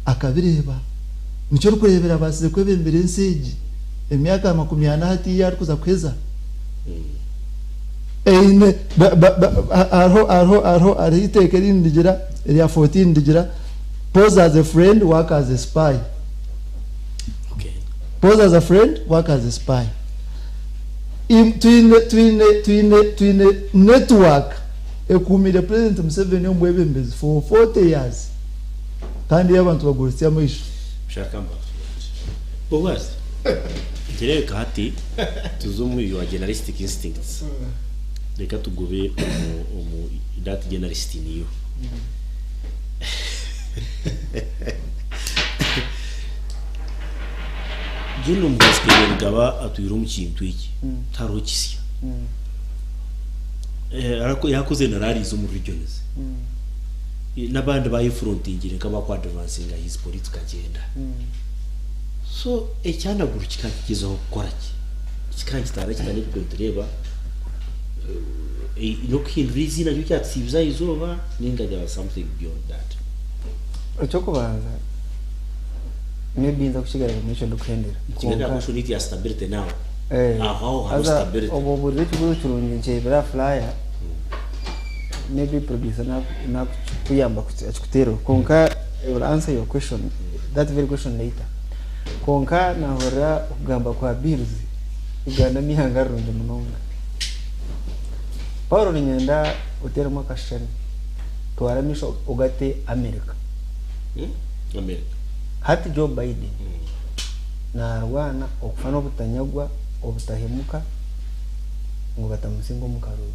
Akabireeba. Nikyo orikureebera abaasize kwebembera ensi egi emyaka 40 hatiiya arikuza kuheza. Eine ba ba ba hariho hariho hariho hariho eiteeka erindi nirigira erya 14 nirigira pose as a friend work as a spy. Pose as a friend work as a spy. Im twine twine twine twine network ekuumire President Museveni omu bwebembezi for 40 years kandi abantu baguritsya amaisho. Shaka Boaz, nikireebeka hati tuza omu your journalistic instincts. Reka tugobe omu omu that journalist in you. Gen Muhoozi Kainerugaba atwire omu kintu eki, tihariho kisya. Yakozire na rallies omu regions. N'abandi bayefrontingire nk'abaku advancinga his political agenda. So ekyanaguru kikakigyezaho kukora ki? Kikakitaana kita n'ebi nitureeba n'okuhindura eiziina ryo kyatusiibiza aha izooba ninga there was something beyond that? Eky'okubanza maybe nza kukigarura ekyo ndikuhendera. Nikigarura kwonka need ya stability now. Aho aho hariho Haza stability. obu obuurize ekibuuzo kirungi nkyebire aha flyer maybe producer nakuyamba akikuteereho kwonka I will answer your question that very question later. Kwonka nahurira okugamba kwa Bills Uganda n'eihanga rirungi munonga. Paul niinyenda oteeremu akashushani twara amaisho ogate America. America. Hati Joe Biden naarwana okufa n'obutanyagwa, obutahemuka ngu batamusinga omu karuuru.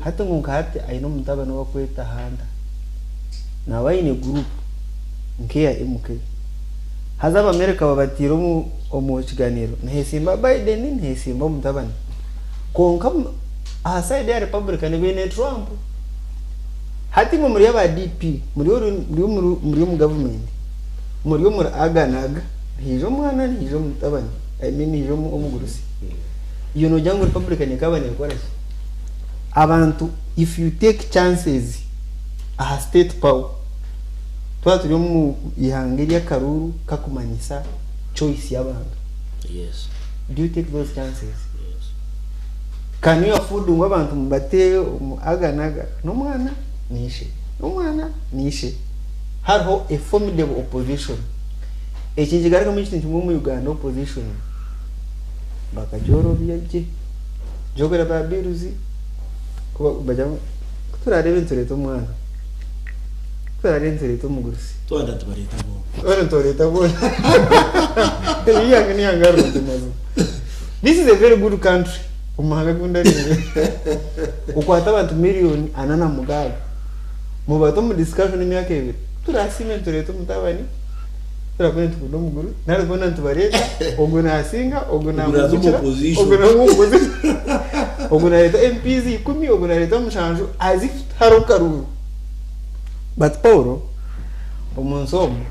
Hati ngu nka hati aine omutabani ou barikweta Hunter, nawe aine guruupu nk'eya MK. Haza Abamerika babataire omu omu kiganiiro, niheesimba Biden, niheesimba omutabani. Kwonka aha sayidi eya Republican baine Trump. Hati imwe muri aba DP, muri muri omu gavumenti, muri omuri aga n'aga, nihaija omwana nihaija omutabani, I mean nihaija omugurusi. Iwe noogira ngu Republican ekaaba neekora ki? Abantu if you take chances aha state power, twaba turi omu ihanga ery'akaruuru kakumanyisa choice y'abantu. Do you take those chances? Can you afford ngu abantu mubate omu aga n'aga n'omwana n'ishe, n'omwana n'ishe? Hariho a formidable opposition. Eki nikigarukamu ekintu kimwe omu Uganda opposition bakagyorobya gye. Gyogera ba bills bagira ngu kuturareebe nitureeta omwana, kuturareebe nitureeta omugurusi. Twena nitubareeta boona. Twena nitubareeta boona. Eihanga n'eihanga rirungi mazima. This is a very good country omu mahanga agu ndareebe. Okwate abantu 46,000,000 mubate omu discussion emyaka ebiri, kuturasiime nitureeta omutabani, kuturabone nitukunda omuguru, nari boona nitubareeta, ogu naasinga, ogu Ogu naaza omu naamugukira, opposition. ogu naaza omu opposition, ogu naareeta MPs 10, ogu naareeta 7, as if tihariho karuuru. But Paul, omu nsi omu,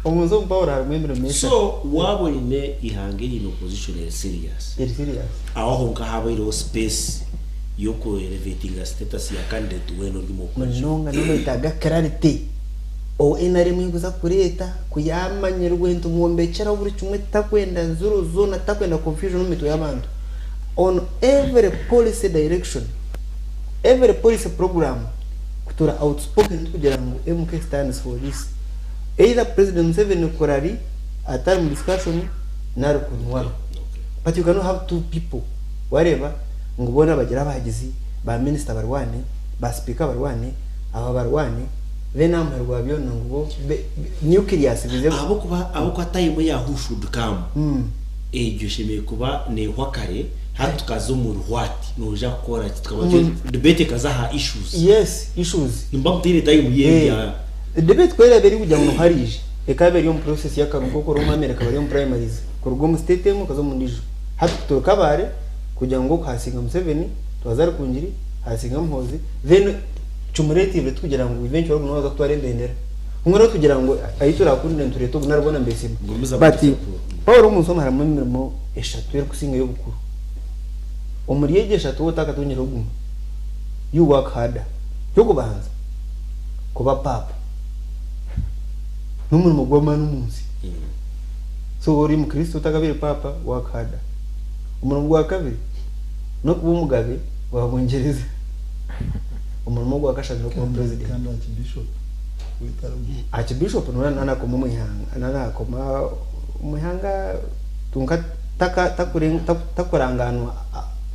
omu nsi omu Paul harimu emirimo eshatu. So waaba oine eihanga eriine opposition eri serious, Eri serious. aho honka habaireho space y'oku elevatinga status ya candidate weena ori omu opposition. Munonga noyetaaga clarity ou NRM erikuza kureeta ku yaamanyirwe nitumwombekyeraho buri kimwe tutakwenda zero zoona tutakwenda confusion omu mitwe y'abantu on every policy direction every policy program kutura outspoken tukugira ngu MK stands for this either President Museveni kurari atari mu discussion nari kunwaro but you cannot have two people wareeba ngu boona bagire abahagizi ba minisita barwane ba sipiika barwane aba barwane then aha muheru gwa byona ngu bo be- be- nucleus bize Ahabw'okuba ahabw'okuba time eya who should come egyo eshemereire kuba neehwa kare hati tukaza omuri what noija kukora ki tukaba debate ekaza aha issues. Yes, issues. Nimuba mutaine time y'ebya. Debate ku eraabe eri kugira ngu hariije, ekaaba eri omu process y'akaruru nk'oku ori omu America bari omu primaries, kuruga omu state emwe okaza omu ndiijo. Hati kuturuka Kabale, Kugira ngu oku hasinga Museveni, twaza Rukungiri, hasinga Muhoozi, then cumulatively tikugira ngu eventually ogu niwe waaza kutwara ebendera. Kwonka n'okugira ngu ahi turakundire nitureeta ogu nari boona nibeesiima. Gumiza But kugira Paul omu nsi omu harimu emirimo eshatu erikusingayo obukuru. Omuri egyo eshatu waaba otakatungire ogumwe, you work harder. Eky'okubanza, kuba paapa n'omurimo gw'amaani omu nsi. So waaba ori mukristo otakabaire paapa, work harder. Omurimo gwa kabiri n'okuba omugabe wa Bungyereza. Omurimo ogwa kashatu n'okuba Kandi president. kandi Archbishop waitu arimu. Archbishop niwe nanakoma omu ihanga nanakoma omu ihanga kwonka taka takurenga takurangaanwa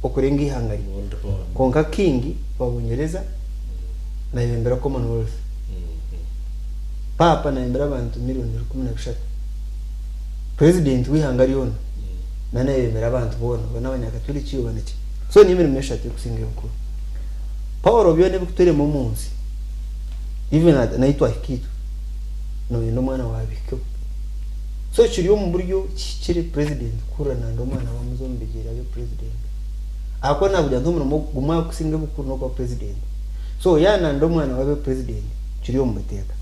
okurenga eihanga rye. Kwonka King wa Bungyereza nayebembera Commonwealth. Paapa nayebembera abantu million 13. President w'eihanga ryona nanayebembera abantu boona oba n'abanyakaturiki oba naki. So n'emirimo eshatu erikusinga ebikuru. Paul byona ebikuturema omu nsi even at naitwe ahika itwe noyenda omwana waawe abihikeho. So kiri omu buryo kihikire president kuhurira nanda omwana we amuze omu bigyere abe president. Ahakuba nakugira nti omurimo gumwe agukusinga ebikuru n'okuba president. So yaaba nanda omwana we abe president kiri omu buteeka.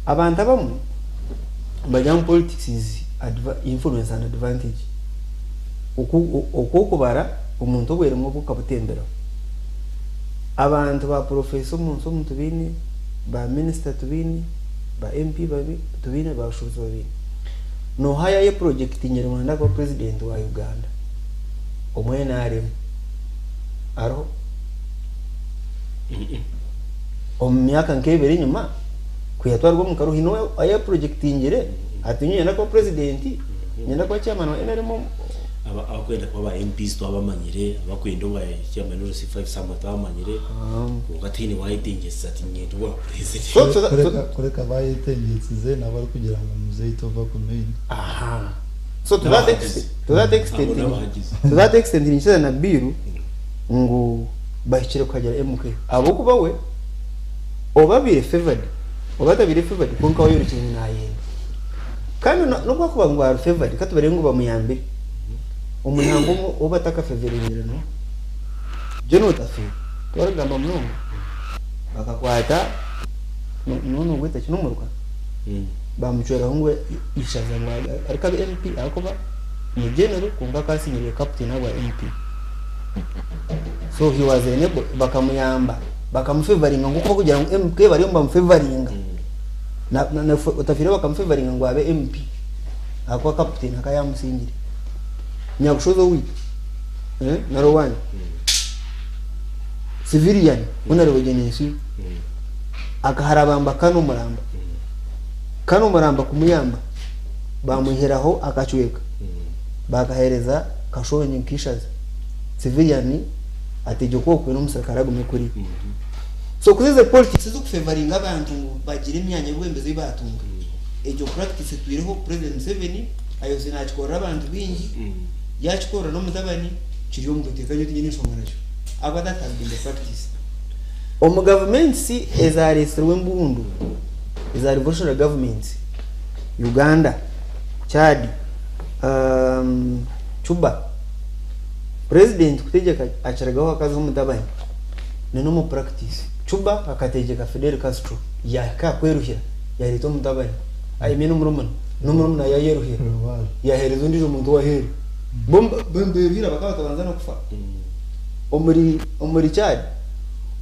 Abantu abamwe nibagira ngu politics is influence and advantage. Oku okubara omuntu obweremwa bwe okabutemberaho. Abantu ba professor omu nsi omu tubaine, ba minister tubaine, ba MP tubaine, ba bashuubuzi babaine. Nooha yaayepurojekitingire ngu nayenda kuba president wa Uganda omu NRM? Hariho? Omu myaka nk'ebiri enyima ku yatwarwa omu karuho haine owayepurojekitingire ati nyowe niinyenda kuba president, niinyenda kuba chairman wa NRM omu. Abakwenda kuba ba MPs twabamanyire, abakwenda obwa chairman wa LC5 Samuel twabamanyire, kwonka tihaine owayetengyesize ati niinyenda obwa president. Kureka kureka abayetengyesize n'abarikugira ngu muzeeyi tova ku main. Aha. So to that extent, to that extent, Abo n'abahagizi. to that extent ninkiriza na Bill ngu bahikire kuhagira MK ahabw'okuba we oba abaire favoured oba atabaire favoured kwonka we ayorekire ngu nayenda. Kandi n'obu akuba ngu ari favoured ka tubarebe ngu bamuyambire, omuyambe omwe ou batakafeveringire n'oha? General Otafiire tibarikugamba munonga, bakakwata n'onu ogweta ki n'omuruka bamucweraho ngu ishaza ngu areke abe MP ahakuba ni General kwonka akaba asinyirire Captain ahabwa MP. So he was enabled bakamuyamba bakamufevaringa nk'oku barikugira ngu MK bariyo nibamufevaringa. Na na Otafiire bakamufevaringa ngu abe MP ahakuba Captain akaba yamusingire. Nyakushozi owaitu eh, nari owanyu civilian hoona Rwegyenensi akaharabamba Kano Muramba. Kano Muramba kumuyamba bamwihiraho akacweka bakahereza Kashongi nk'eishaza. Civilian ategyekwa okwe n'omusirikare agume kuriya. So ku ezo politics ez'okufevaringa abantu ngu bagire emyanya y'obwebembezi ei baatunga, egyo practice etwireho President Museveni ayotsire naakikorera abantu baingi, yaakikorera n'omutabani, kiri omu buteeka nyowe tinyine nshonga nakyo ahakuba that has been the practice. Omu gavuments ezaaretsirwe embundu eza revolutionary governments, Uganda, Chad, Cuba, Purezidenti kutegyeka akirigaho akazaho omutabani ni normal practice. Cuba akategyeka Fidel Castro yahika aha kweruhira yareeta omutabani I mean omurumuna n'omurumuna yayeruhira yahereza ondiijo muntu ow'aheeru. Bo niberuhira bakaba batabanza n'okufa. Omuri omuri Chad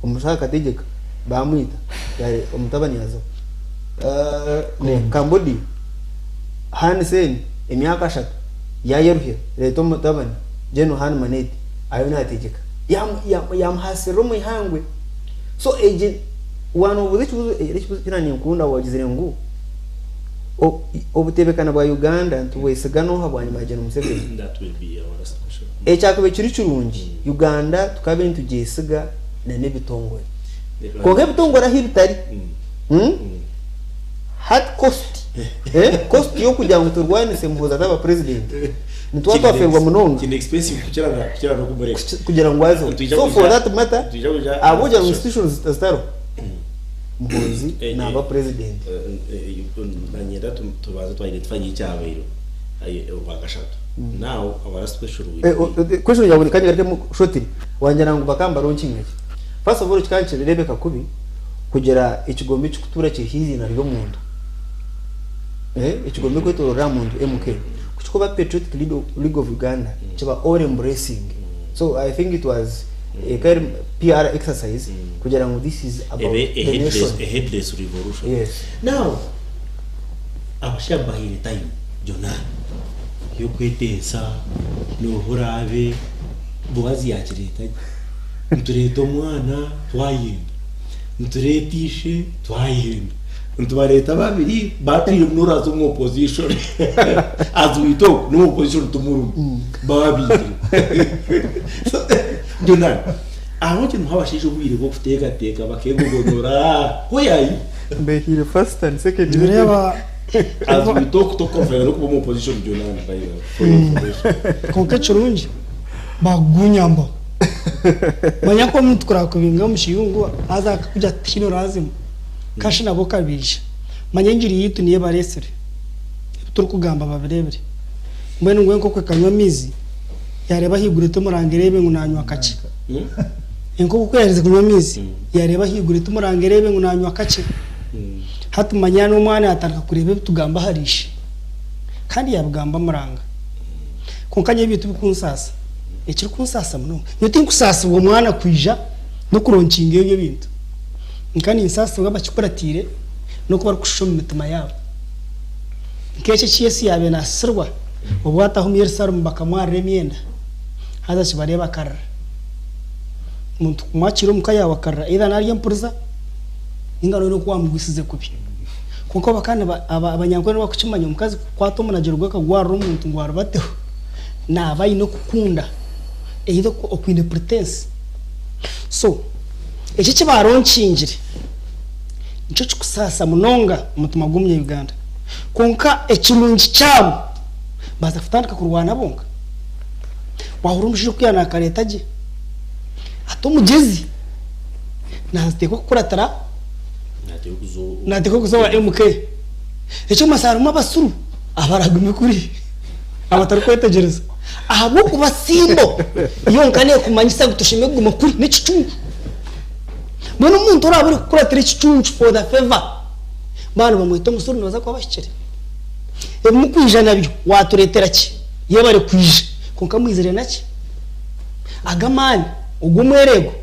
omushaija akategyeka baamwita omutabani yazaho. Cambodia Hun Sen emyaka ashatu Yaayeruhira, reeta omutabani, General Han Manet, ariyo naategyeka. Yaamuhaasirira omu ihangwe. So egi, waaba noobuuza ekibuuzo, era ekibuuzo eki naaninkunda waagizire ngu obutebeekana bwa Uganda nitubwesiga n'oha bwanyima ya Gen Museveni? That will be our last question. Ekyakubaire kiri kirungi, Uganda tukabe nitugyesiga na n'ebitongore. Kwonka ebitongore ahu bitari, Hati cost eh cost yokugira ngu turwanise Muhoozi ataba president nituba twafeerwa munonga Kiri expensive kukira na kukira n'okumureka. kugira ngu azeho. Nitwija So for kuja that matter nitwija kuja ahabw'okugira ngu institutions zitariho Muhoozi naaba president. Nanyenda tubanze twa identifyinga ekyabaireho orwakashatu. Now our last question will Eh, be question yawe kandi ngarukemu shortly wangira ngu bakaba nibaronkinga ki? First of all kikaba nikireebeka kubi kugira ekigombe ekikutuura kiriho eiziina ry'omuntu. Eh, ekigombe kwetoroora aha muntu MK. Ku kikuba Patriotic League of Uganda kiba all embracing. So I think it was a kind of PR exercise kugira ngu this is about ebe a the headless, nation. a headless revolution. Yes. Now abashaija mbahaire time Jonah y'okwetensa nooha oraabe Boazi yaakireeta gye. Nitureeta omwana twayenda, nitureeta ishe twayenda, nitubareeta babiri batwire n'oraaza omu opposition as we talk n'omu opposition tumurimu baba babiingire. So Jonah ahabw'enki nimuha abashaija obwire bw'okuteekateeka bakegogonora? Why are you? Mbehire first and second. Nireeba As we talk talk of n'okuba omu opposition Jonah by the way for your information. Kwonka ekirungi bakugunyambaho. Manya nk'omuntu kurakubinga omu kiyungu haza akakugira ati tihaine orazimu kashi nabo okabaija. Manya engiri yaitu niyo ebareetsire. Ebi turikugamba babireebire. Mbwenu ngu enkoko ekanywa amaizi yareeba ahaiguru eti omurango ereebe ngu nanywa kakye. Enkoko ku yaaherize kunywa amaizi yareeba ahaiguru eti omurango ereebe ngu nanywa kakye. Hati manya n'omwana yaatandika kureeba ebi tugamba ahari ishe. Kandi yaabigamba amuranga. Kwonka nyowe ebyo tibikunsaasa. Ekirikunsaasa munonga, nyowe tinkusaasibwa omwana kwija n'okuronkinga ebyo ebintu. Nka ninsaasibwa abakikuratiire n'oku barikushusha omu mitima yaabo. Nk'ekyo eki Yesu yaabaire naasisirwa, obu ataaha omu Yerusaalemu bakamwarira emyenda, haza kibareeba akarira. Omuntu kumwakiira omu ka yaawe akarira, either naarya empuriza ninga noona oku waamugwisize kubi. Kwonka bakaba niba, abanyankore nibakukimanya omukazi kukwata omunagiro gwe akagwarira omuntu ngu arubateho, naaba aine okukunda, either okwine pretense. So, eki eki baaronkingire nikyo kikusaasa munonga omutima gw'omunya-Uganda. Kwonka ekirungi kyabo, baaza kutandika kurwana bonka. Waahurira omushaija oku yaaba naakareeta gye, ati omugyezi naateekwa kukuratira naateekwa kuza owa MK. Eky'omumaisho harimu abasiru abaragume kuri abatarikwetegyereza ahabw'okuba simbo yonka neekumanyisa ngu toshemereire kuguma kuri n'ekicuncu. Mbwenu omuntu oraabe orikukuratira ekicuncu for the favour, baaba nibamweta omusiru nibaza kuba bahikire. Ebi murikwija nabyo waatureetera ki? Yebare kwija kwonka mwizire naki? Aga amaani, ogu omwereego.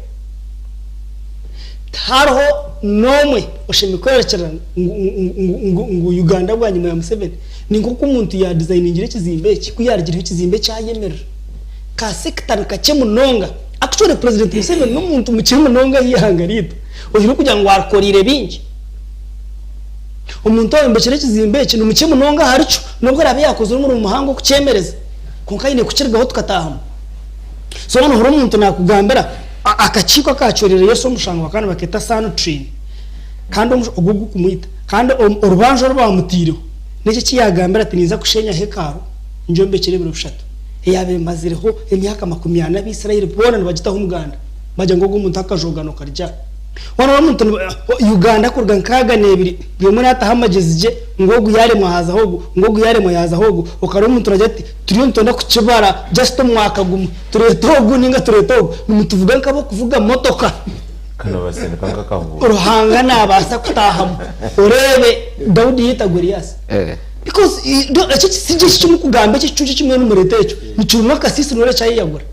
Tihariho n'omwe oshemereire kwerekyerera ngu Uganda bwanyima ya Museveni ni nk'oku omuntu yaadizayiningire ekizimbe eki, ku yaarugireho ekizimbe kyayemerera. Ka sector ni kakye munonga. Actually President Museveni n'omuntu mukye munonga aha ihanga ryaitu oine kugira ngu arikoriire bingi. Omuntu oyombekire ekizimbe eki ni mukye munonga aharikyo n'obu araabe yaakozire omurimo muhango okukyemereza kwonka aine kukirugaho tukataahamu. So waaba nohurira omuntu naakugambira akakiiko akaacwereire Yesu omushango bakaba nibakeeta Sanhedrin kandi ogwo ogw'okumwita kandi orubanja oru baamutaireho n'eki eki yaagambire ati ninza kusheenya hekalu ngyombekyere ebiro bishatu eyaabaire emazireho emyaka 40 Abaisraeli boona nibagitaho omuganda bagira ngu ogu omuntu akajogano karya aha. Waaba omuntu Uganda kuruga 62 buri omwe naataho amagyezi gye ngu ogu yaaremwa haazaho ogu, ngu ogu yaaremwa yaazaho ogu, okareeba omuntu naagira ati turiyo nitwenda kukibara just omu mwaka gumwe tureete ogu ninga tureete ogu, nimutuvuga nk'abarikuvuga motoka. Nibasindika nk'akahuuku. Ruhanga naabaasa kutaahamu oreebe Daudi yaita Goliasi. Because ekyo ekisingye eki murikugamba eki ekicuncu eki mwena mureeta ekyo nikirumwa akasiisi noreeba kyayeyagura.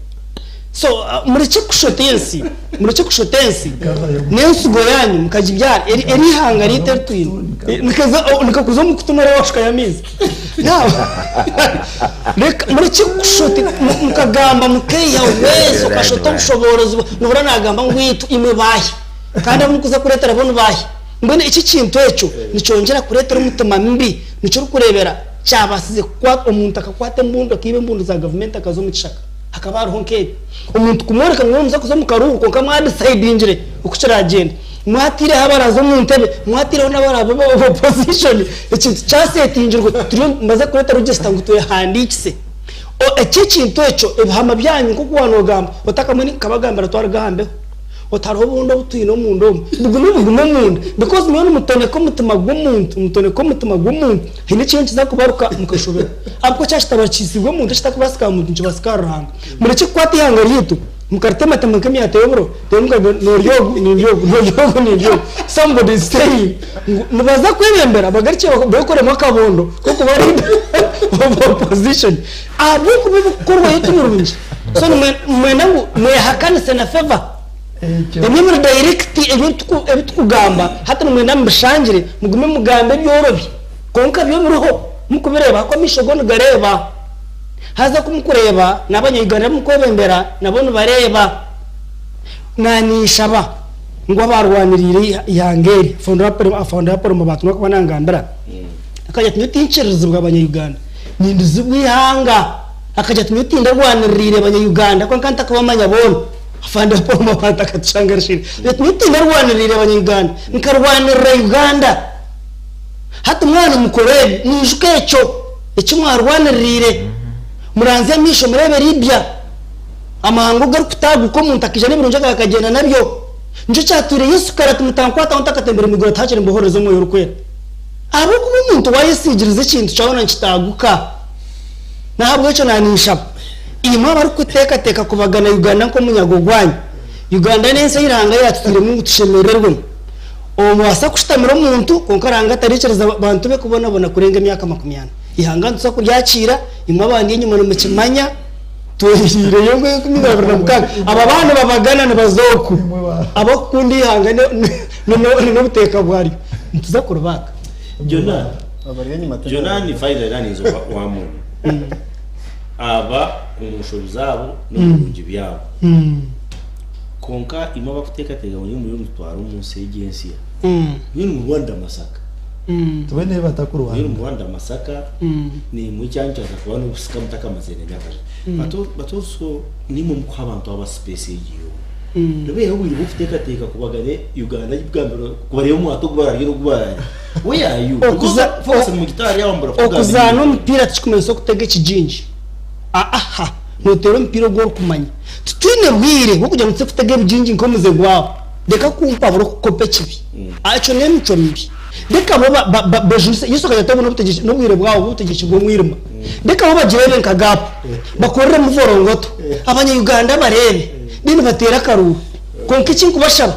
So murekye kushota ensi, murekye kushota ensi n'ensigo yaanyu mukagibyara eri eri ihanga ryaitu eri twine nikakuza omu kutu noreeba washukayo amaizi. Now reka murekye kushota mukagamba mukeeyiha wesi okashota obushoboorozi nohurira nagamba ngu itwe imwe baahi kandi abu murikuza kureetera bo nibaahi? Mbwenu eki ekintu ekyo nikyongyera kureetera omutima mubi nikyo orikureebera kyabaasize kukwata omuntu akakwata embundu akaiba embundu za gavumenti akaza omu kishaka. Hakaba hariho nk'ebi, omuntu kumworeka ngu nimuza kuza omu karuuru kwonka mwadisayidingire oku kiragyende. Mwataireho abaraza omu ntebe, mwataireho n'abaraabe aba opposition, ekintu kyasetingirwe turiyo nibaza kureeta register ngu twehandiikise. Eki ekintu ekyo ebihama byanyu nk'oku waaba noogamba otakamwe nkabagambira twaruga aha mbeho. Oti hariho obundi obu twine omunda omu, bugume bugume omunda because nyowe nimutoneka omutima gw'omuntu, nimutoneka omutima gw'omuntu, haine ekiriyo nikiza kubaruka mukashoberwa. Ahabw'okuba kya kitabo kihaisiibwe omuntu ekitakubaasika aha muntu nikibaasika ahari Ruhanga. Murekye kukwata eihanga ryaitu mukaritematema nk'emyata y'oburo reero mukagira ngu noorya ogu nindya ogu, noorya ogu nindya ogu. Somebody is saying ngu nibaza kwebembera bagarukye beekoremu akabondo k'okuba leader of opposition ahabw'okuba ebirikukorwayo ti birungi. So nimwenda ngu mwehakanise na favour. Ebyo ebiri direct ebi tukugamba hati nimwenda mubishangire mugume mugambe ebyorobi kwonka byo biriho mukubireeba ahakuba amaisho go nigareeba haza ku mukureeba n'abanya Uganda abu mukwebembera nabo nibareeba. Naninshaba ngu abarwaniriire eihanga eri Afande Apollo Mbabazi niwe akuba nangambira akagira ati nyowe tinkiririzibwa banya Uganda nindizibwa eihanga akagira ati nyowe tindarwaniririire banya Uganda kwonka ntakabamanya boona. Afande Paul Mabanda akatushangarishire ati nyowe tindarwanirire abanya-Uganda, nkarwanirira Uganda. Hati mwaba nimukora ebi, mwijuke ekyo eki mwarwaniririire. Muranzye amaisho mureebe Libya, amahanga ogu garikutaaguka omuntu akaija n'ebirungi akagyenda nabyo. Nikyo kyatwire Yesu kare ati mutankwataho ntakatembire omu iguru ati hakiri mbohorereze Omwoyo Orikwera. Ahabw'okuba omuntu waayesiigiriza ekintu kyona nikitaaguka. N'ahabw'ekyo naaninshaba imwe abarikuteekateeka kubagana Uganda nk'omunyago gwanyu. Uganda n'ensi ei Ruhanga yaatutairemu ngu tushemerererwemu. Obaasa kushutamira omuntu, kwonka Ruhanga tariikiriza bantu be kubonabona kurenga emyaka makumyana. Eihanga nituza kuryakiira, imwe abandi enyima nimukimanya, twehiireyo 2026. Aba baana nibabagana nibaza oku, abakukunda eihanga n'obuteeka bwaryo, nituza kuribaaka. Jonah, Jonah ni finally naninze wa Amoni. Aba omu nshobi zaabo n'omu birungi byabo. Kwonka imwe abakuteekateeka ngu nimwe muriyo nimututwara omu nsi egi ensya, imwe nimurwanira Masaka. Tube nibo batakurwanira. Imwe nimurwanira Masaka, naimwe ekyanyu kyaza kuba n'obusika mutakamazire n'emyaka. But but also nimwe mukuha abantu aba space egi yoona. Nibeeha obwire bw'okuteekateeka kubagana Uganda ei kubareeba omwato ogu bararye n'ogu bararye. Where are you? Okuza- Because focus mu gitaari aho mbura kugamba Okuzaana ebindi. omupiira tikikumanyisa okutega ekigingi. Aaha, nooteera omupiira ogu orikumanya. Titwine bwire bw'okugira ngu tuze kutega ebigingi nk'omuze gwabo. Reka kumpabura okukopa ekibi. Ekyo n'emicwe mibi. Reka bo ba- ba- ba- bejunise. Yesu akagira ati obu n'obutegyeki n'obwire bwabo bw'obutegyeki bw'omwirima. Reka bo bagireebe nka gaapu. Bakoreremu vorongoto. Abanya-Uganda bareebe. Then bateere akaruuru. Kwonka eki nkubashaba,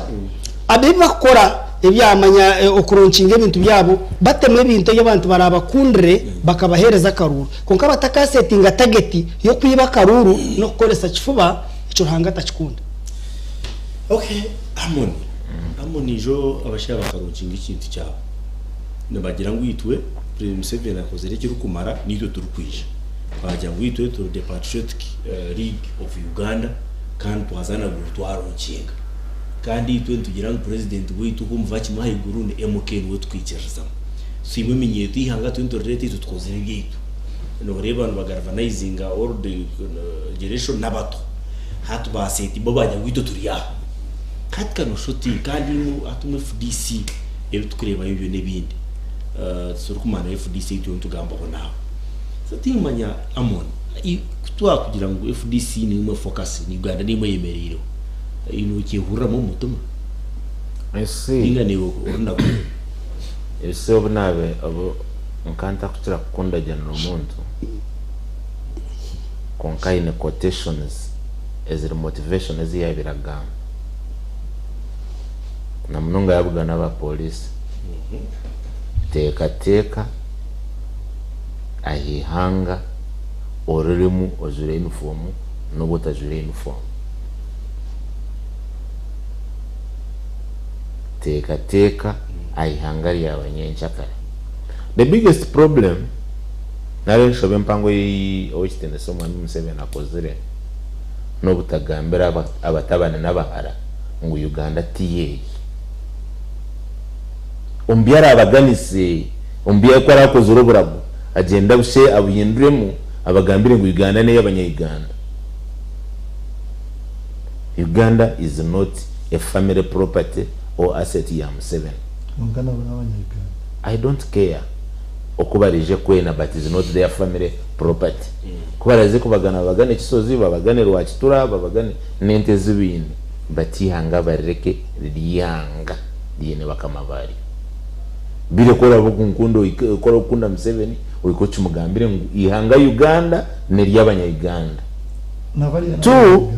Ebi bakukora ebyamanya okuronkinga ebintu byabo, batemu ebintu ebi abantu barabakundire bakabahereza akaruuru. Kwonka batakasetinga tageti y'okwiba akaruuru n'okukoresa kifuba, ekyo Ruhanga takikunda. Okay, Amon, Amon ijo abashaija bakaronkinga ekintu kyabo. Nibagira ngu itwe President Museveni akozire ekirikumara nitwe turikwija. Bagira ngu itwe turi the Patriotic League of Uganda kandi twaza naguru twaronkinga. Kandi itwe nitugira ngu purezidenti waitu omuva kimwe ahaiguru ni MK niwe tukwikiririzamu. So imwe eminyeeto eihanga twe niturireeta itwe tukozire ebyaitu. Nooreeba nibagalvanizinga old generation n'abato. Hati baseeti bo baagira ngu itwe turi aha. Hati kanoshusha oti kandi imwe hati imwe FDC ebi turikureebayo byo n'ebindi. Titurikumanya FDC ei turiyo nitugambaho naawe. So tinkimanya Amon, ku twakugira ngu FDC niimwe focus, Uganda niimwe eyemereireho. Nokyehuriramu omu mutima? Esi Ninga naiwe ori nagwo? Esi obu naabe obu nka ntakukira kukundagiranira omuntu kwonka aine quotations eziri motivation ezi yaabaire agamba na munonga yaabugana aba police teekateeka aha ihanga oririmu ojwaire uniform n'obu otajwaire uniform. Teekateeka aha ihanga ryawe nyenkyakare. The biggest problem nari enshobe empango ei Owekitiinisa Omwami Museveni akozire n'obutagambira abatabani n'abahara ngu Uganda ti yeeye. Omu bi araabaganise, omu bi ku araakozire oburago, agyende abushe abuhinduremu abagambire ngu Uganda n'ey'abanya-Uganda. Uganda is not a family property or asset ya Museveni. Kwonka nabo n'abanya-Uganda. I don't care oku baraije kwena but is not their family property. Ku baraze kubagana babagane Kisozi, babagane Rwakitura, babagane n'ente ezi baine. Bati eihanga barireke riri eihanga riine bakama baaryo. Bireke oraba okunkunda ohike ku orikukunda Museveni ohike okimugambire ngu eihanga Uganda nery'abanya Uganda. Two,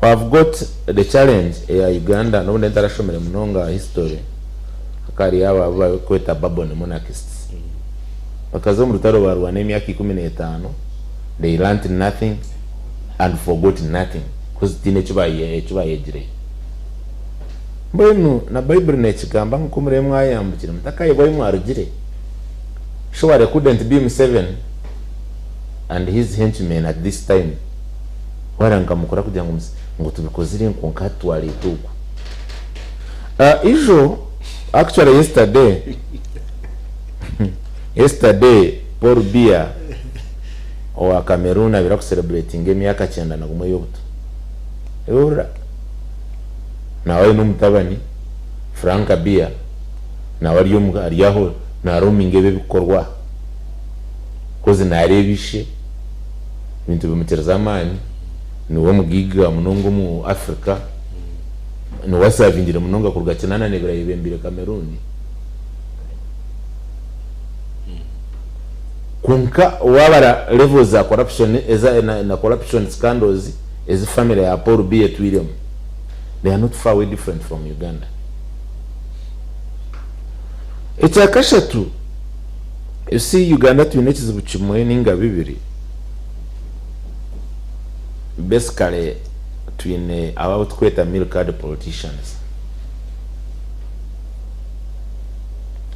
we have got the challenge eya Uganda n'obu ndiba ntarashomire munonga history haka hariyo abo abu barikweta Bourbon monarchists. Bakaza omu rutaro barwana emyaka 15, they learnt nothing and forgot nothing coz tihaine eki bayegireyo. Mbwenu na Baiburi nekigamba ngu ku muribe mwayambukire mutakayebwa ahi mwarugire. Surely couldn't be Museveni and his henchmen at this time wara nkamukora kugira ngu ngu tubikozire kwonka hati twareeta ogu. Ijo actually yesterday yesterday Paul Biya owa Cameroon abaire akucelebratinga emyaka 91 ey'obuto. Ehurira! Nawe aine omutabani Frank Biya nawe ari omu ari aho narominga ebi ebikukorwa coz nareeba ishe ebintu bimukirize amaani niwe mugaiga munonga omu Africa niwe asavingire munonga kuruga kinana nebiro ayebembeire Cameroon. Kwonka wabara levels za corruption eza na corruption scandals ezi family ya Paul Biya etwiremu they are not far away different from Uganda. Ekyakashatu, you see Uganda twine ekizibu kimwe ninga bibiri, basically twine abo abu tukweta meal card politicians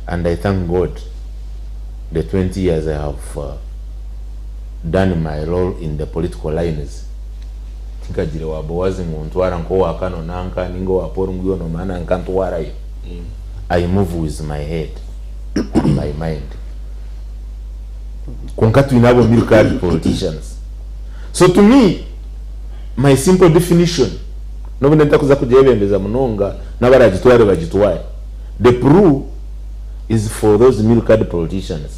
and I thank God the 20 years I have done my role in the political lines tinkagire wa Boazi ngu ntwara nk'owa kano nanka ninga owa Paul ngu iwe nomanya nanka ntwarayo. I move with my head and my mind. Kwonka twine abo meal card politicians. So to me, my simple definition, n'obu ntakuza kugyebembeza munonga n'abaragitware bagitware, the pru is for those meal card politicians.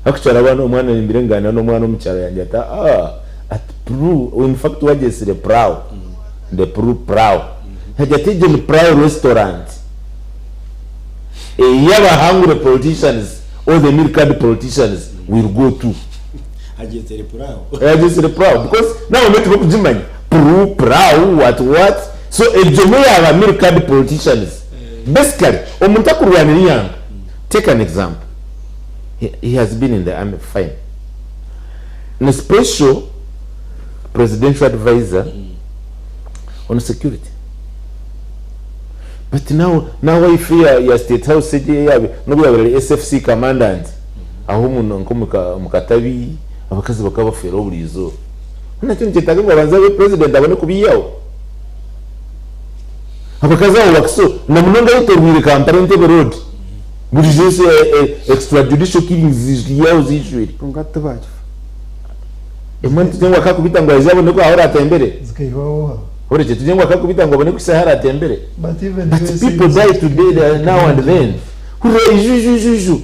Actually abaana omwana nimbire nganira n'omwana omu kyaro yangira ati ah at pru in fact wagyetsire prau the pru prau yagira ati egyo ni prau restaurant ey'abahangure politicians or the meal card politicians will go to. Agyetsire prau. Agyetsire prau because nabamwe tibakugimanya pru prau what what so egyo neyaba meal card politicians basically omuntu akurwanira eihanga take an example he, he has been in the army fine ni special presidential advisor on security but now now wife ya, ya state house egi eyabe nobu yabere ari SFC commandant aho omu nko omu katabi abakazi bakaba bafeeraho buri izooba nakyo nikyetaaga ngu abanze abe president abone kubiihaho abakazi abo bakiso na munonga ayetorweire Kampala Entebbe road Burijo esi extrajudicial killings ziriyo zijwire. Kwonka tibakifa. Emwe nitugye ngu akakubita ngu aije abone ku ahu aratembere. Zikaihwaho aha. Orekye tugye ngu akakubita ngu abone kuhitsya ahu aratembere. But even But USA people die today they now and then. Hurira iju iju iju iju.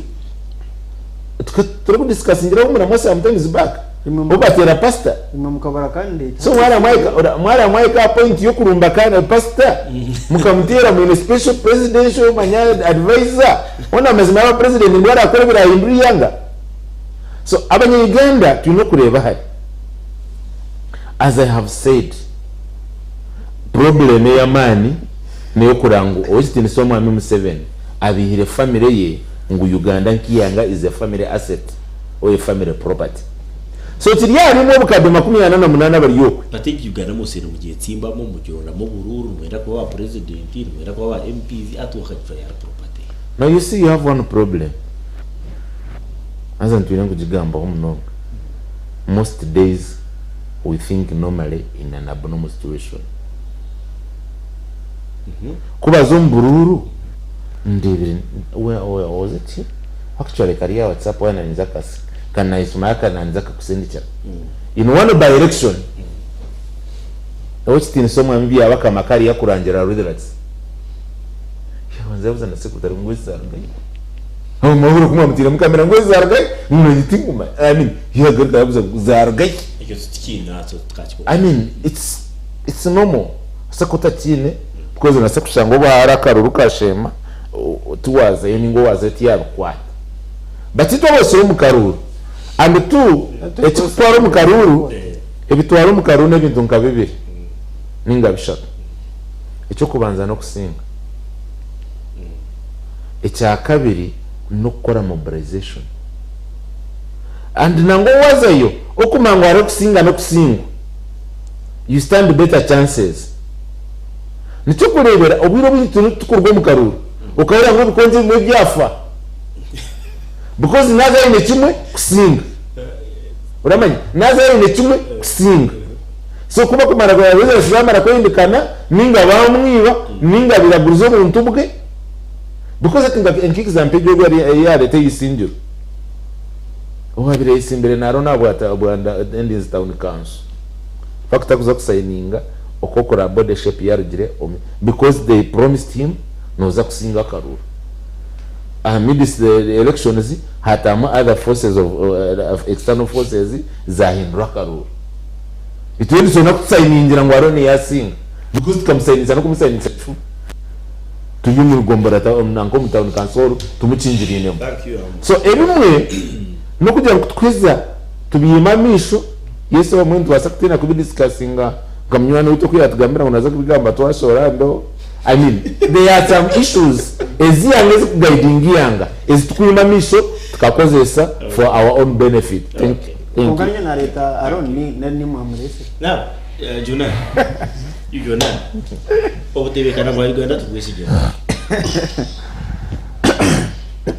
Turikudiscussingiraho omuramwa sometimes back. Obu bateera pastor. Imwe mukabura candidate. So mwara mwahika aha point y'okurumba ka pastor mukamuteera mwine special presidential manya advisor hoona amazima yaaba president ngu arakora ebirahindura eihanga. So abanya Uganda twine okureeba hare. As I have said problem ey'amaani n'eyokureba ngu Ow'ekitiinisa Omwami Museveni abiihire family ye ngu Uganda nk'eihanga is a family asset or a family property. So kiri ahari imwe obukadde 48 abari okwe. But egi Uganda mwose nimugyetsimbamu, mugirondamu oburuuru, nimwenda kuba ba president, nimwenda kuba ba MPs, hati wakagitwara yari property. Now you see you have one problem, haza ntwine nkugigambaho munonga, most days we think normally in an abnormal situation. Ku baza omu buruuru, ndeebire, where, where was it? Actually kari aha WhatsApp waaba naninza akasi kanayisoma yakananza akakusindikira in one by election Owekitiinisa Omwami Byabakama kari yakurangira Ruthirats yabanza yabuza na secretary ngu ezi zarugayo aho mwahurira ku mwamutiiremu kamera ngu ezi zarugayo ngu nanye tingumanya I mean yagaruka yabuza ngu zarugayo Ekyo tikiine natwo tukakikora. I mean it's it's It's normal ose ku otakiine because nobaasa kushanga obu hariho akaruru kasheema tiwazayo ninga owazayo tiyabikwata but itwe abosire omu karuuru and two ekikutwara omu karuuru ebitwara omu karuuru n'ebintu nka bibiri ninga bishatu ekyokubanza n'okusinga ekyakabiri n'okukora mobilization and nangwa wazayo okumanya ngu hariho okusinga n'okusingwa you stand better chances. Nikyo orikureebera obwire obwingi turiyo titukuruga omu karuuru okahurira ngu ebikongye ebimwe byafa because naaza aine kimwe kusinga. Oramanya? Naaza aine kimwe kusinga. So ku bakumara results zaamara kwehindukana ninga baamwiba ninga biraguriza obuntu bwe because hati nka nk'example egyo ei yaareeta ey'eisingiro. Owaabaire ayetsimbire naaronda aha bwa Endinzi Town Council. Fact akuza kusayininga oku okura body shape yarugire omu because they promised him noza kusinga akaruru amidst the elections hatamu other forces of external forces zahindura akaruru itwe nitusobola kutusayiningira ngu Aaron yasinga because tukamusayinisa nokumusayinisa turi omu gombora nanka omu town council tumukingirinemu so ebimwe nokugira ngu kutuheza tubyime amaisho. Yes obumwe nitubaasa kutiina kubi discussinga nka munywani waitu oku yatugambira ngu naza kubigamba twashohora aha mbeho I mean there are some issues ezihanga ezikuguidinga ihanga ezitukwima amaisho tukakozesa for our own benefit. Thank you. Kwonka niinye naareeta Arooni nari niimwe mwamureetsire. Now, Junan, Junan, obutebeekana bwa Uganda tubwesigye.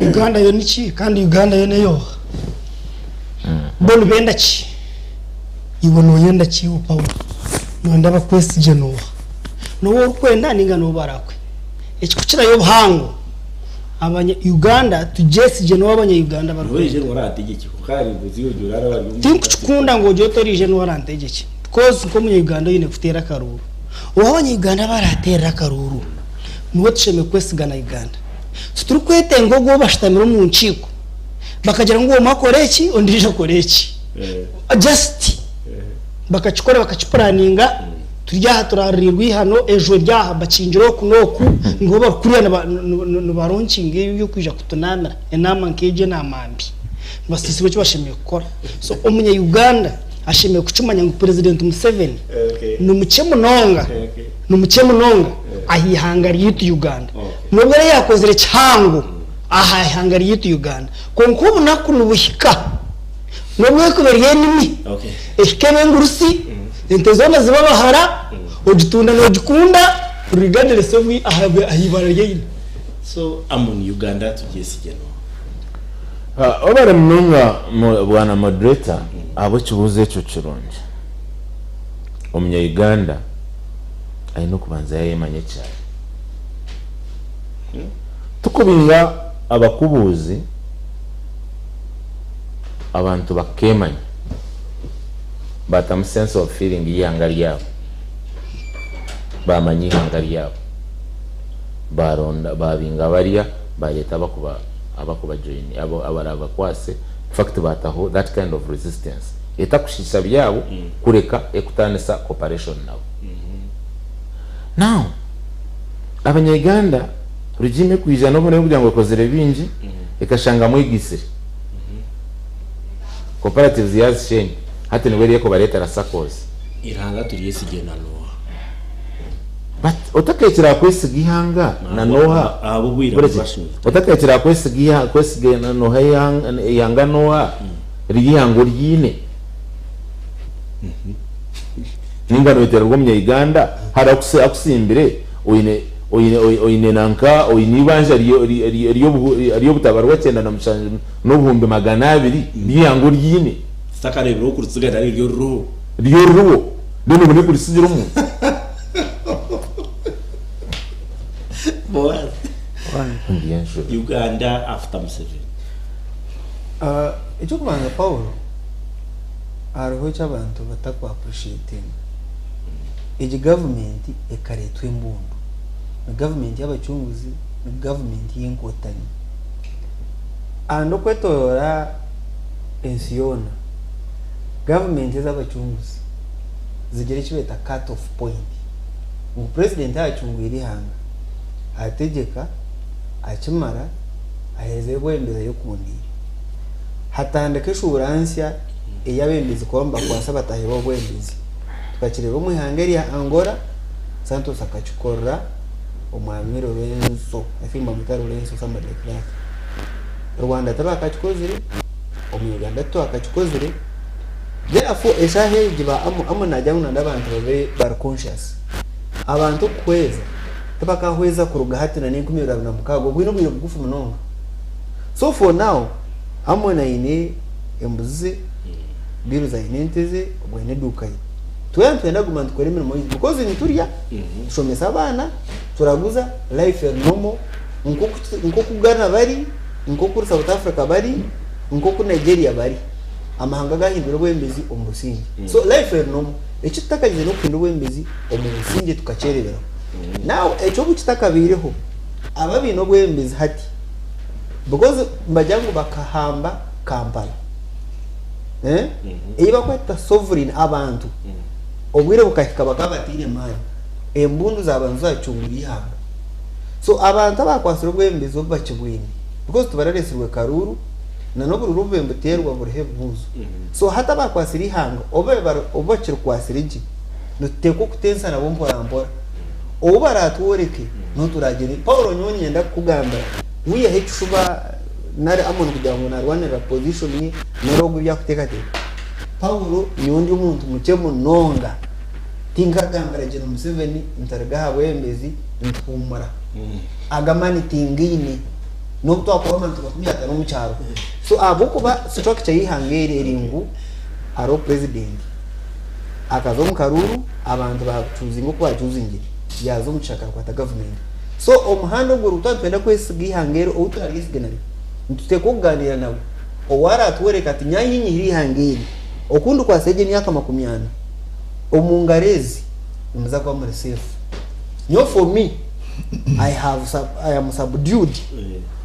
Uganda yo niki kandi Uganda yo neyoha? Bo nibenda ki? Iwe noyenda ki iwe Paulo? Noyenda bakwesigye noha? N'ou orikwenda ninga n'ou barakwe? Ekikukirayo obuhango, abanya Uganda tugyesigye n'ou abanya Uganda barikwenda. Tinkukikunda ngu ogire oti oriije niwe orantegyekye because nk'omunya Uganda oine kuteera akaruuru. Ou abanya Uganda barateerera akaruuru niwe tushemereire kwesiga na Uganda. Titurikwetenga ogwo ou bashutamire omu nkiiko. Bakagira ngu omwe akore eki ondiijo akore eki. Just bakakikora bakakipuraninga turi aha turaririrwe eihano ejo eri aha bakingire oku n'oku ngu bo barikuriya nibaronkinga eby'okwija kutunaamira enaama nk'egyo enaama mbi. Nibasiisibwa eki bashemereire kukora. So omunya Uganda ashemereire kukimanya ngu President Museveni ni mukye munonga, ni mukye munonga aha ihanga ryaitu Uganda. N'obu araabe yaakozire kihango. aha ihanga ryaitu Uganda. Kwonka obunaku nibuhika n'obu erikuba eri enimi, ehike ebe engurusi, ente zoona zibe abahara, ogitunda noogikunda regardless of aha ibara ryaine. So Amon Uganda tugyesigye nooha? Webare munonga bwana moderator ahabw'ekibuuzo ekyo kirungi. Omunya Uganda aine okubanza yayemanya eki ari. Tikubinga abakubuuzi abantu bakeemanya baatamu sense of feeling y'eihanga ryabo, baamanya eihanga ryabo, baaronda baabinga barya baareeta abakuba abakuba join abo abaraabakwase in fact baataho that kind of resistance etakushiisha byabo kureka ekutaanisa cooperation nabo. Now Abanya-Uganda regime ekwija n'obu erikugira ngu ekozire bingi, ekashanga mwegaitsire. Cooperatives yaazisheenya, hati nibwo eriyo ekubareetera SACCOs. Eihanga turyesigye na n'oha? But otakahikire aha kwesiga eihanga na n'oha, Ahabw'obwire hurira gye, bwashemeza. otakahikire aha kwesiga eiha kwesiga na n'oha eihanga eihanga n'oha, riri eihanga oryiine. Ninga noyetererwa omunya-Uganda hare akusimbire oine oine oine nanka oine eibanja ry'obutabarwa 97 n'obuhumbi 200 ry'eihanga oryiine. Titakareebire orikurutsiga nari ryo ruriho. Ryo ruriho then obone kuritsigira omuntu. Boaz. Ndi enshuri. Uganda after Museveni. Eky'okubanza Paulo. Hariho eki abantu bataku appreciatinga. Egi gavumenti ekareetwa embundu. Ni gavumenti y'abacunguzi, ni gavumenti y'enkotanyi. And okwetoroora ensi yoona, gavumenti ez'abacunguzi zigira eki beeta cut off point ngu purezidenti yaacungwire eihanga ategyeka akimara aheerezayo obwebembezi ayekundiire. Hatandika eshuura nsya ei abebembezi kuba nibakwasa bataahi baabo obwebembezi. Tukakireeba omu ihanga erya Angola, Santos akakikorera Omwami Lourenço, I think bamweta Lourenço somebody like that. Rwanda tibakakikozire, omu Uganda titwakakikozire, therefore eshaaha egi ba Amo, Amo naagira ngu nanda abantu babe bari conscious. Abantu okuhweza, tibakahweza kuruga hati na n'enkumi ibiri abiri na mukaaga, obwo n'obwire bugufu munonga. So for now, Amon aine embuzi ze, Biruzi aine ente ze, ogwo aine eduuka ye. Twena nitwenda kuguma nitukora emirimo yaitu because niturya, tushomesa abaana, turaguza, life eri normal nk'oku Ghana bari, nk'oku South Africa bari, nk'oku Nigeria bari. Amahanga agahindura obwebembezi omu busingye. So life eri normal. Eki tutakagize n'okuhindura obwebembezi omu busingye tukakyereberaho. Now ekyo obu kitakabaireho, abo abaine obwebembezi hati because nibagira ngu bakahamba Kampala eh, ei bakweta sovereign abantu obwire bukahika bakaba bataine maani embundu zaaba nizo zaacungura eihanga so abantu abaakwasire obwebembezi obu bakibwine because tibarareetsirwe karuuru na n'oburuuru obu nibuteerwa buriho ebibuuzo so hati abaakwasire eihanga obu obu bakirikwasire gye nituteekwa okutensa nabo mpora mpora ou baraatworeke niho turaagyende Paulo nyowe niinyenda kukugambira wiiheho ekishuba nari Amoni kugira ngu naarwanirira position ye nari ogwo ebi arikuteekateeka. Paulo, nyowe ndi omuntu mukye munonga, tinkagambira gye na Museveni nti ruga aha bwebembezi nti huumura. Ago amaani tingaine n'obu twakuba abantu 50 omu kyaro. So ahabw'okuba structure y'eihanga eri eri ngu hariho president akaza omu karuuru abantu baacuuzinga oku baacuuzingire yaaza omu kishaka yakwata gavumenti. So omuhanda ogwo twaba nitwenda kwesiga eihanga eri ou turaryesiga naryo nituteekwa okugaaniira nawe ou araatworeka ati nyaanye nyihire eihanga eri oku ndikwatsa egi emyaka 40 omu ngaro ezi nimuza kuba muri safe. Nyowe for me I have sub, I am subdued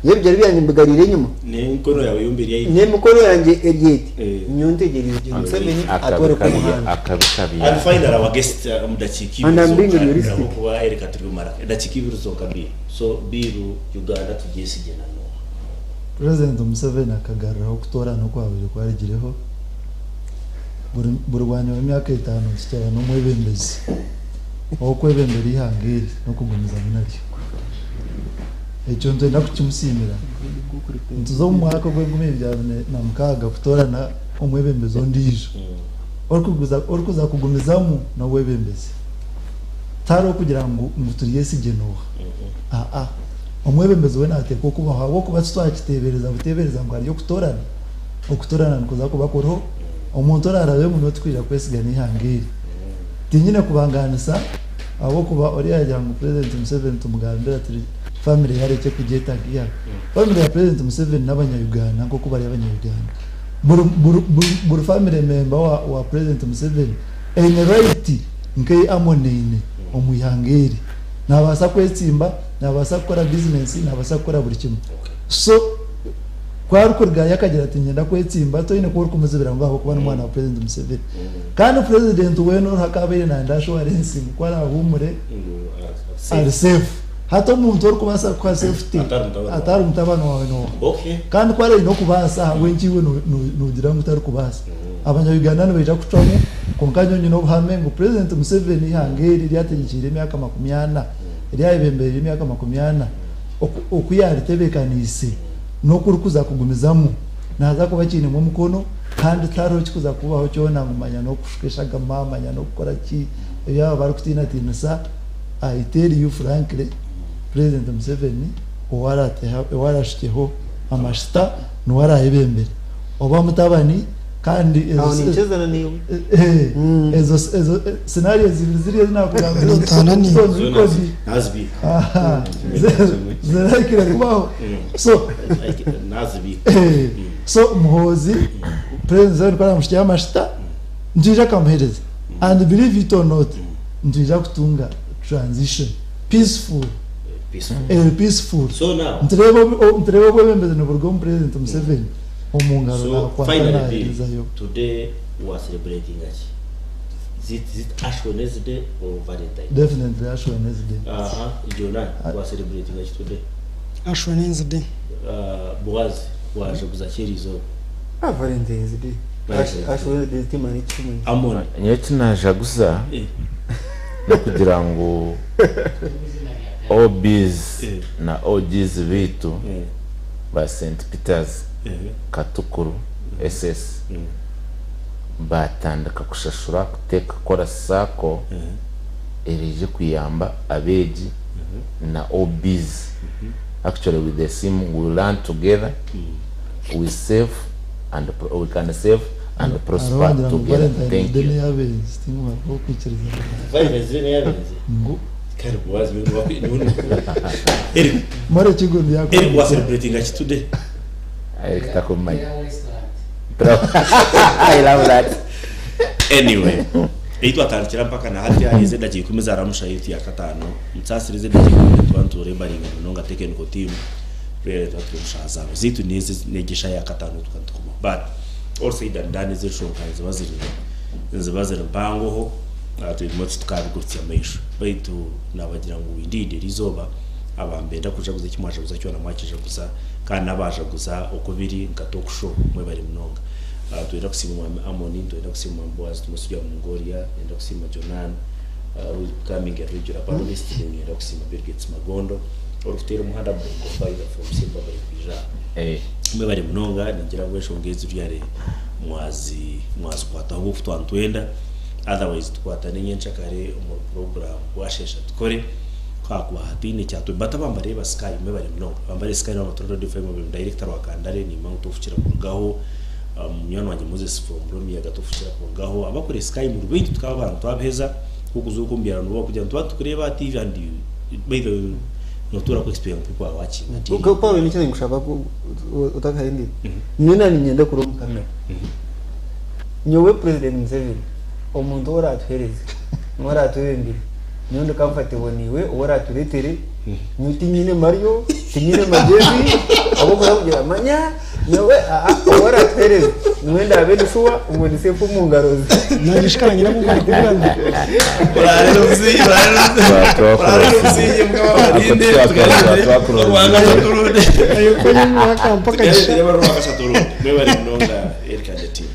n'ebigyere byangye mbigariire enyima N'emikono yaawe yombi eri ahaiguru. n'emikono yangye eri eti nyowe ntegyereize gye Museveni atworeke omuhanda. Akabi kabi And finally our guest omu dakiika And ibiri I'm being zonka realistic. ahabw'okuba Eric turi omu maraka. Edakiika ibiri zonka Bill. So Bill Uganda tugyesigye na nooha? President Museveni akagaruraho okutoorana okwabaire kwarigireho. Buri buri bwanyima y'emyaka etaano nitutoorana n'omwebembezi ow'okwebembera eihanga eri n'okugumizamu naryo. Ekyo nitwenda kukimusiimira. Nituza omu mwaka ogw'enkumi ibiri abiri na mukaaga kutoorana omwebembezi ondiijo orikuza kugumizamu n'obwebembezi. Tihariho kugira ngu ngu turyesigye n'oha. Aa. Omwebembezi we naateekwa okubaho ahabw'okuba titwakiteebereza buteebereza ngu hariyo okutoorana. Okutoorana nikuza kuba kuriho. Omuntu oraarabemu niwe turikwija kwesiga n'eihanga eri. Tinyine kubangaanisa ahabw'okuba oriya yaagira ngu Purezidenti Museveni tumugambire ati famire ye arekye kugyeta nka Famire ya Purezidenti Museveni n'abanya-Uganda nk'oku bari abanya-Uganda. Buri buri buri famire memba wa wa Purezidenti Museveni eine right nk'ei Amon eine omu ihanga eri. Naabaasa kwetsimba, naabaasa kukora bizinesi, naabaasa kukora buri kimwe. So ku arikurugayo akagira ati niinyenda kwetsimba, toine ku orikumuzibira ngu ahabw'okuba n'omwana wa Purezidenti Museveni. Kandi Purezidenti weena oriho akaabaire naayenda ashuwarensi ngu ku araahuumure ari safe. Hati omuntu orikubaasa kukuha safety atari mutabani waawe n'oha? Kandi ku araine okubaasa ahabw'enki iwe noogira ngu tarikubaasa? Abanya-Uganda nibaija kucwamu kwonka nyowe nyine obuhame ngu Purezidenti Museveni eihanga eri eri ategyekyeire emyaka 40, eri ayebembereire emyaka 40, oku yaaritebeekaniise n'oku rikuza kugumizamu naaza kuba akiinemu omukono kandi tihariho ekikuza kubaho kyona ngu manya n'okushuka eshagama, manya n'okukora ki, ebi aba barikutiinatiinisa. I tell you frankly, President Museveni ou arashukyeho amashita niwe arayebembere oba mutabani kandi Aho ninkyezana naiwe. Ezo ezo scenarios ibiri ziri ezi nakugambira Ntaana naiwe. on record zirahikire kubaho so so Muhoozi President Museveni ku aramushukyeho amashita nitwija akamuhereza and believe it or not Nitwija kutunga transition peaceful eri peaceful nitureeba nitureeba obwebembezi niburuga omu president Museveni omu ngaro So nakwata finally Bill, naherezayo. today wa celebratinga ki? Is it, is it Ash Wednesday or Valentine? Definitely Ash Wednesday. Aha, Jonah, wa celebrating ki today? Ash Wednesday. Uh, Boaz, wajaguza ki eriizooba? Ah, Valentine's Day. Valentine's Ash Wednesday timanya ekimwe. Amon. Nyowe ekinajaguza n'okugira ngu OBs na OGs baitu ba St Peters Katukuru SS baatandika kushashura kuteeka kukora sacco eraije kuyamba abeegi na OBs. Actually with the sim we learn together, we save and we can save and Hariho prosper wagira ngu together. Valentine's Thank Day you. n'ey'abenzi tinkubaasa kwikiriza. Valentine's Day n'ey'abenzi? Ngu. Kare Boaz Eric. Mara ekigo yakora. Eric wa celebrating ki today? Eric takumanya. I love that. Anyway, ei twatandikira mpaka na hati haheze edakiika ikumi zaramusha yaitu ya kataano musaasire ezi edakiika ikumi nituba niturebaringa munonga technical team reero tuba turi omu shaaha zaabo zaitu n'ezi n'egi eshaaha ya kataano tukaba nitukomaho but all said and done ezi enshonga niziba ziri niziba ziri mpangoho ebimwe titukabigurutsya maisho baitu nabagira ngu indeed eriizooba abambenda kujaguza eki mwajaguza kyona mwakijaguza kandi n'abaajaguza oku biri nka talk show mwebare munonga. Nitwenda kusiima Omwami Amon, nitwenda kusiima Omwami Boaz Tumusigwa Mungoria, niinyenda kusiima Jonan who is becoming a regular panelist, niinyenda kusiima Bill Gates Magondo orikuteera omuhanda Bongo Fiber from Sembabule kwija aha. Mwebare munonga, ningira ngu enshonga ezi byare mwazi mwazikwataho nk'oku twaba nitwenda, otherwise tukwatane nyenkyakare omuri program bwasheesha tukore. Ku hakuba hataine ekyatwe but abambare ba Sky mwebare munonga. Abambare Sky n'abatura Radio FM mwebare Director Rwakandare niimanya ngu tofukira kurugaho, munywani wangye Moses from Rumiyaga tofukira kurugaho. Abakore Sky muri baingi tukaba abantu twabiheza nk'okuza oku omu byaro nibo bakugira ngu nituba nitukureeba aha TV and by the way notuura ku experience ngu people are watching na TV. Paul nikyo ninkushaba ku otakahindire. Nyowe na niinyenda kureba omu kamera. Nyowe President Museveni omuntu ou oratuhereze niwe oratwebembere nyowe ndi comfortable naiwe ou oraturetere nyowe tinyine maryo tinyine magyezi ahabw'okuba kugira manya nyowe aa ou oratuhereze niwe ndabe ndi sure ngu ndi safe omu ngaro ze. Nanye shi kanyine abu barikuvuga ngu. Ayo ko nyine wakampa akagisha. Mwebare munonga Eric and the team.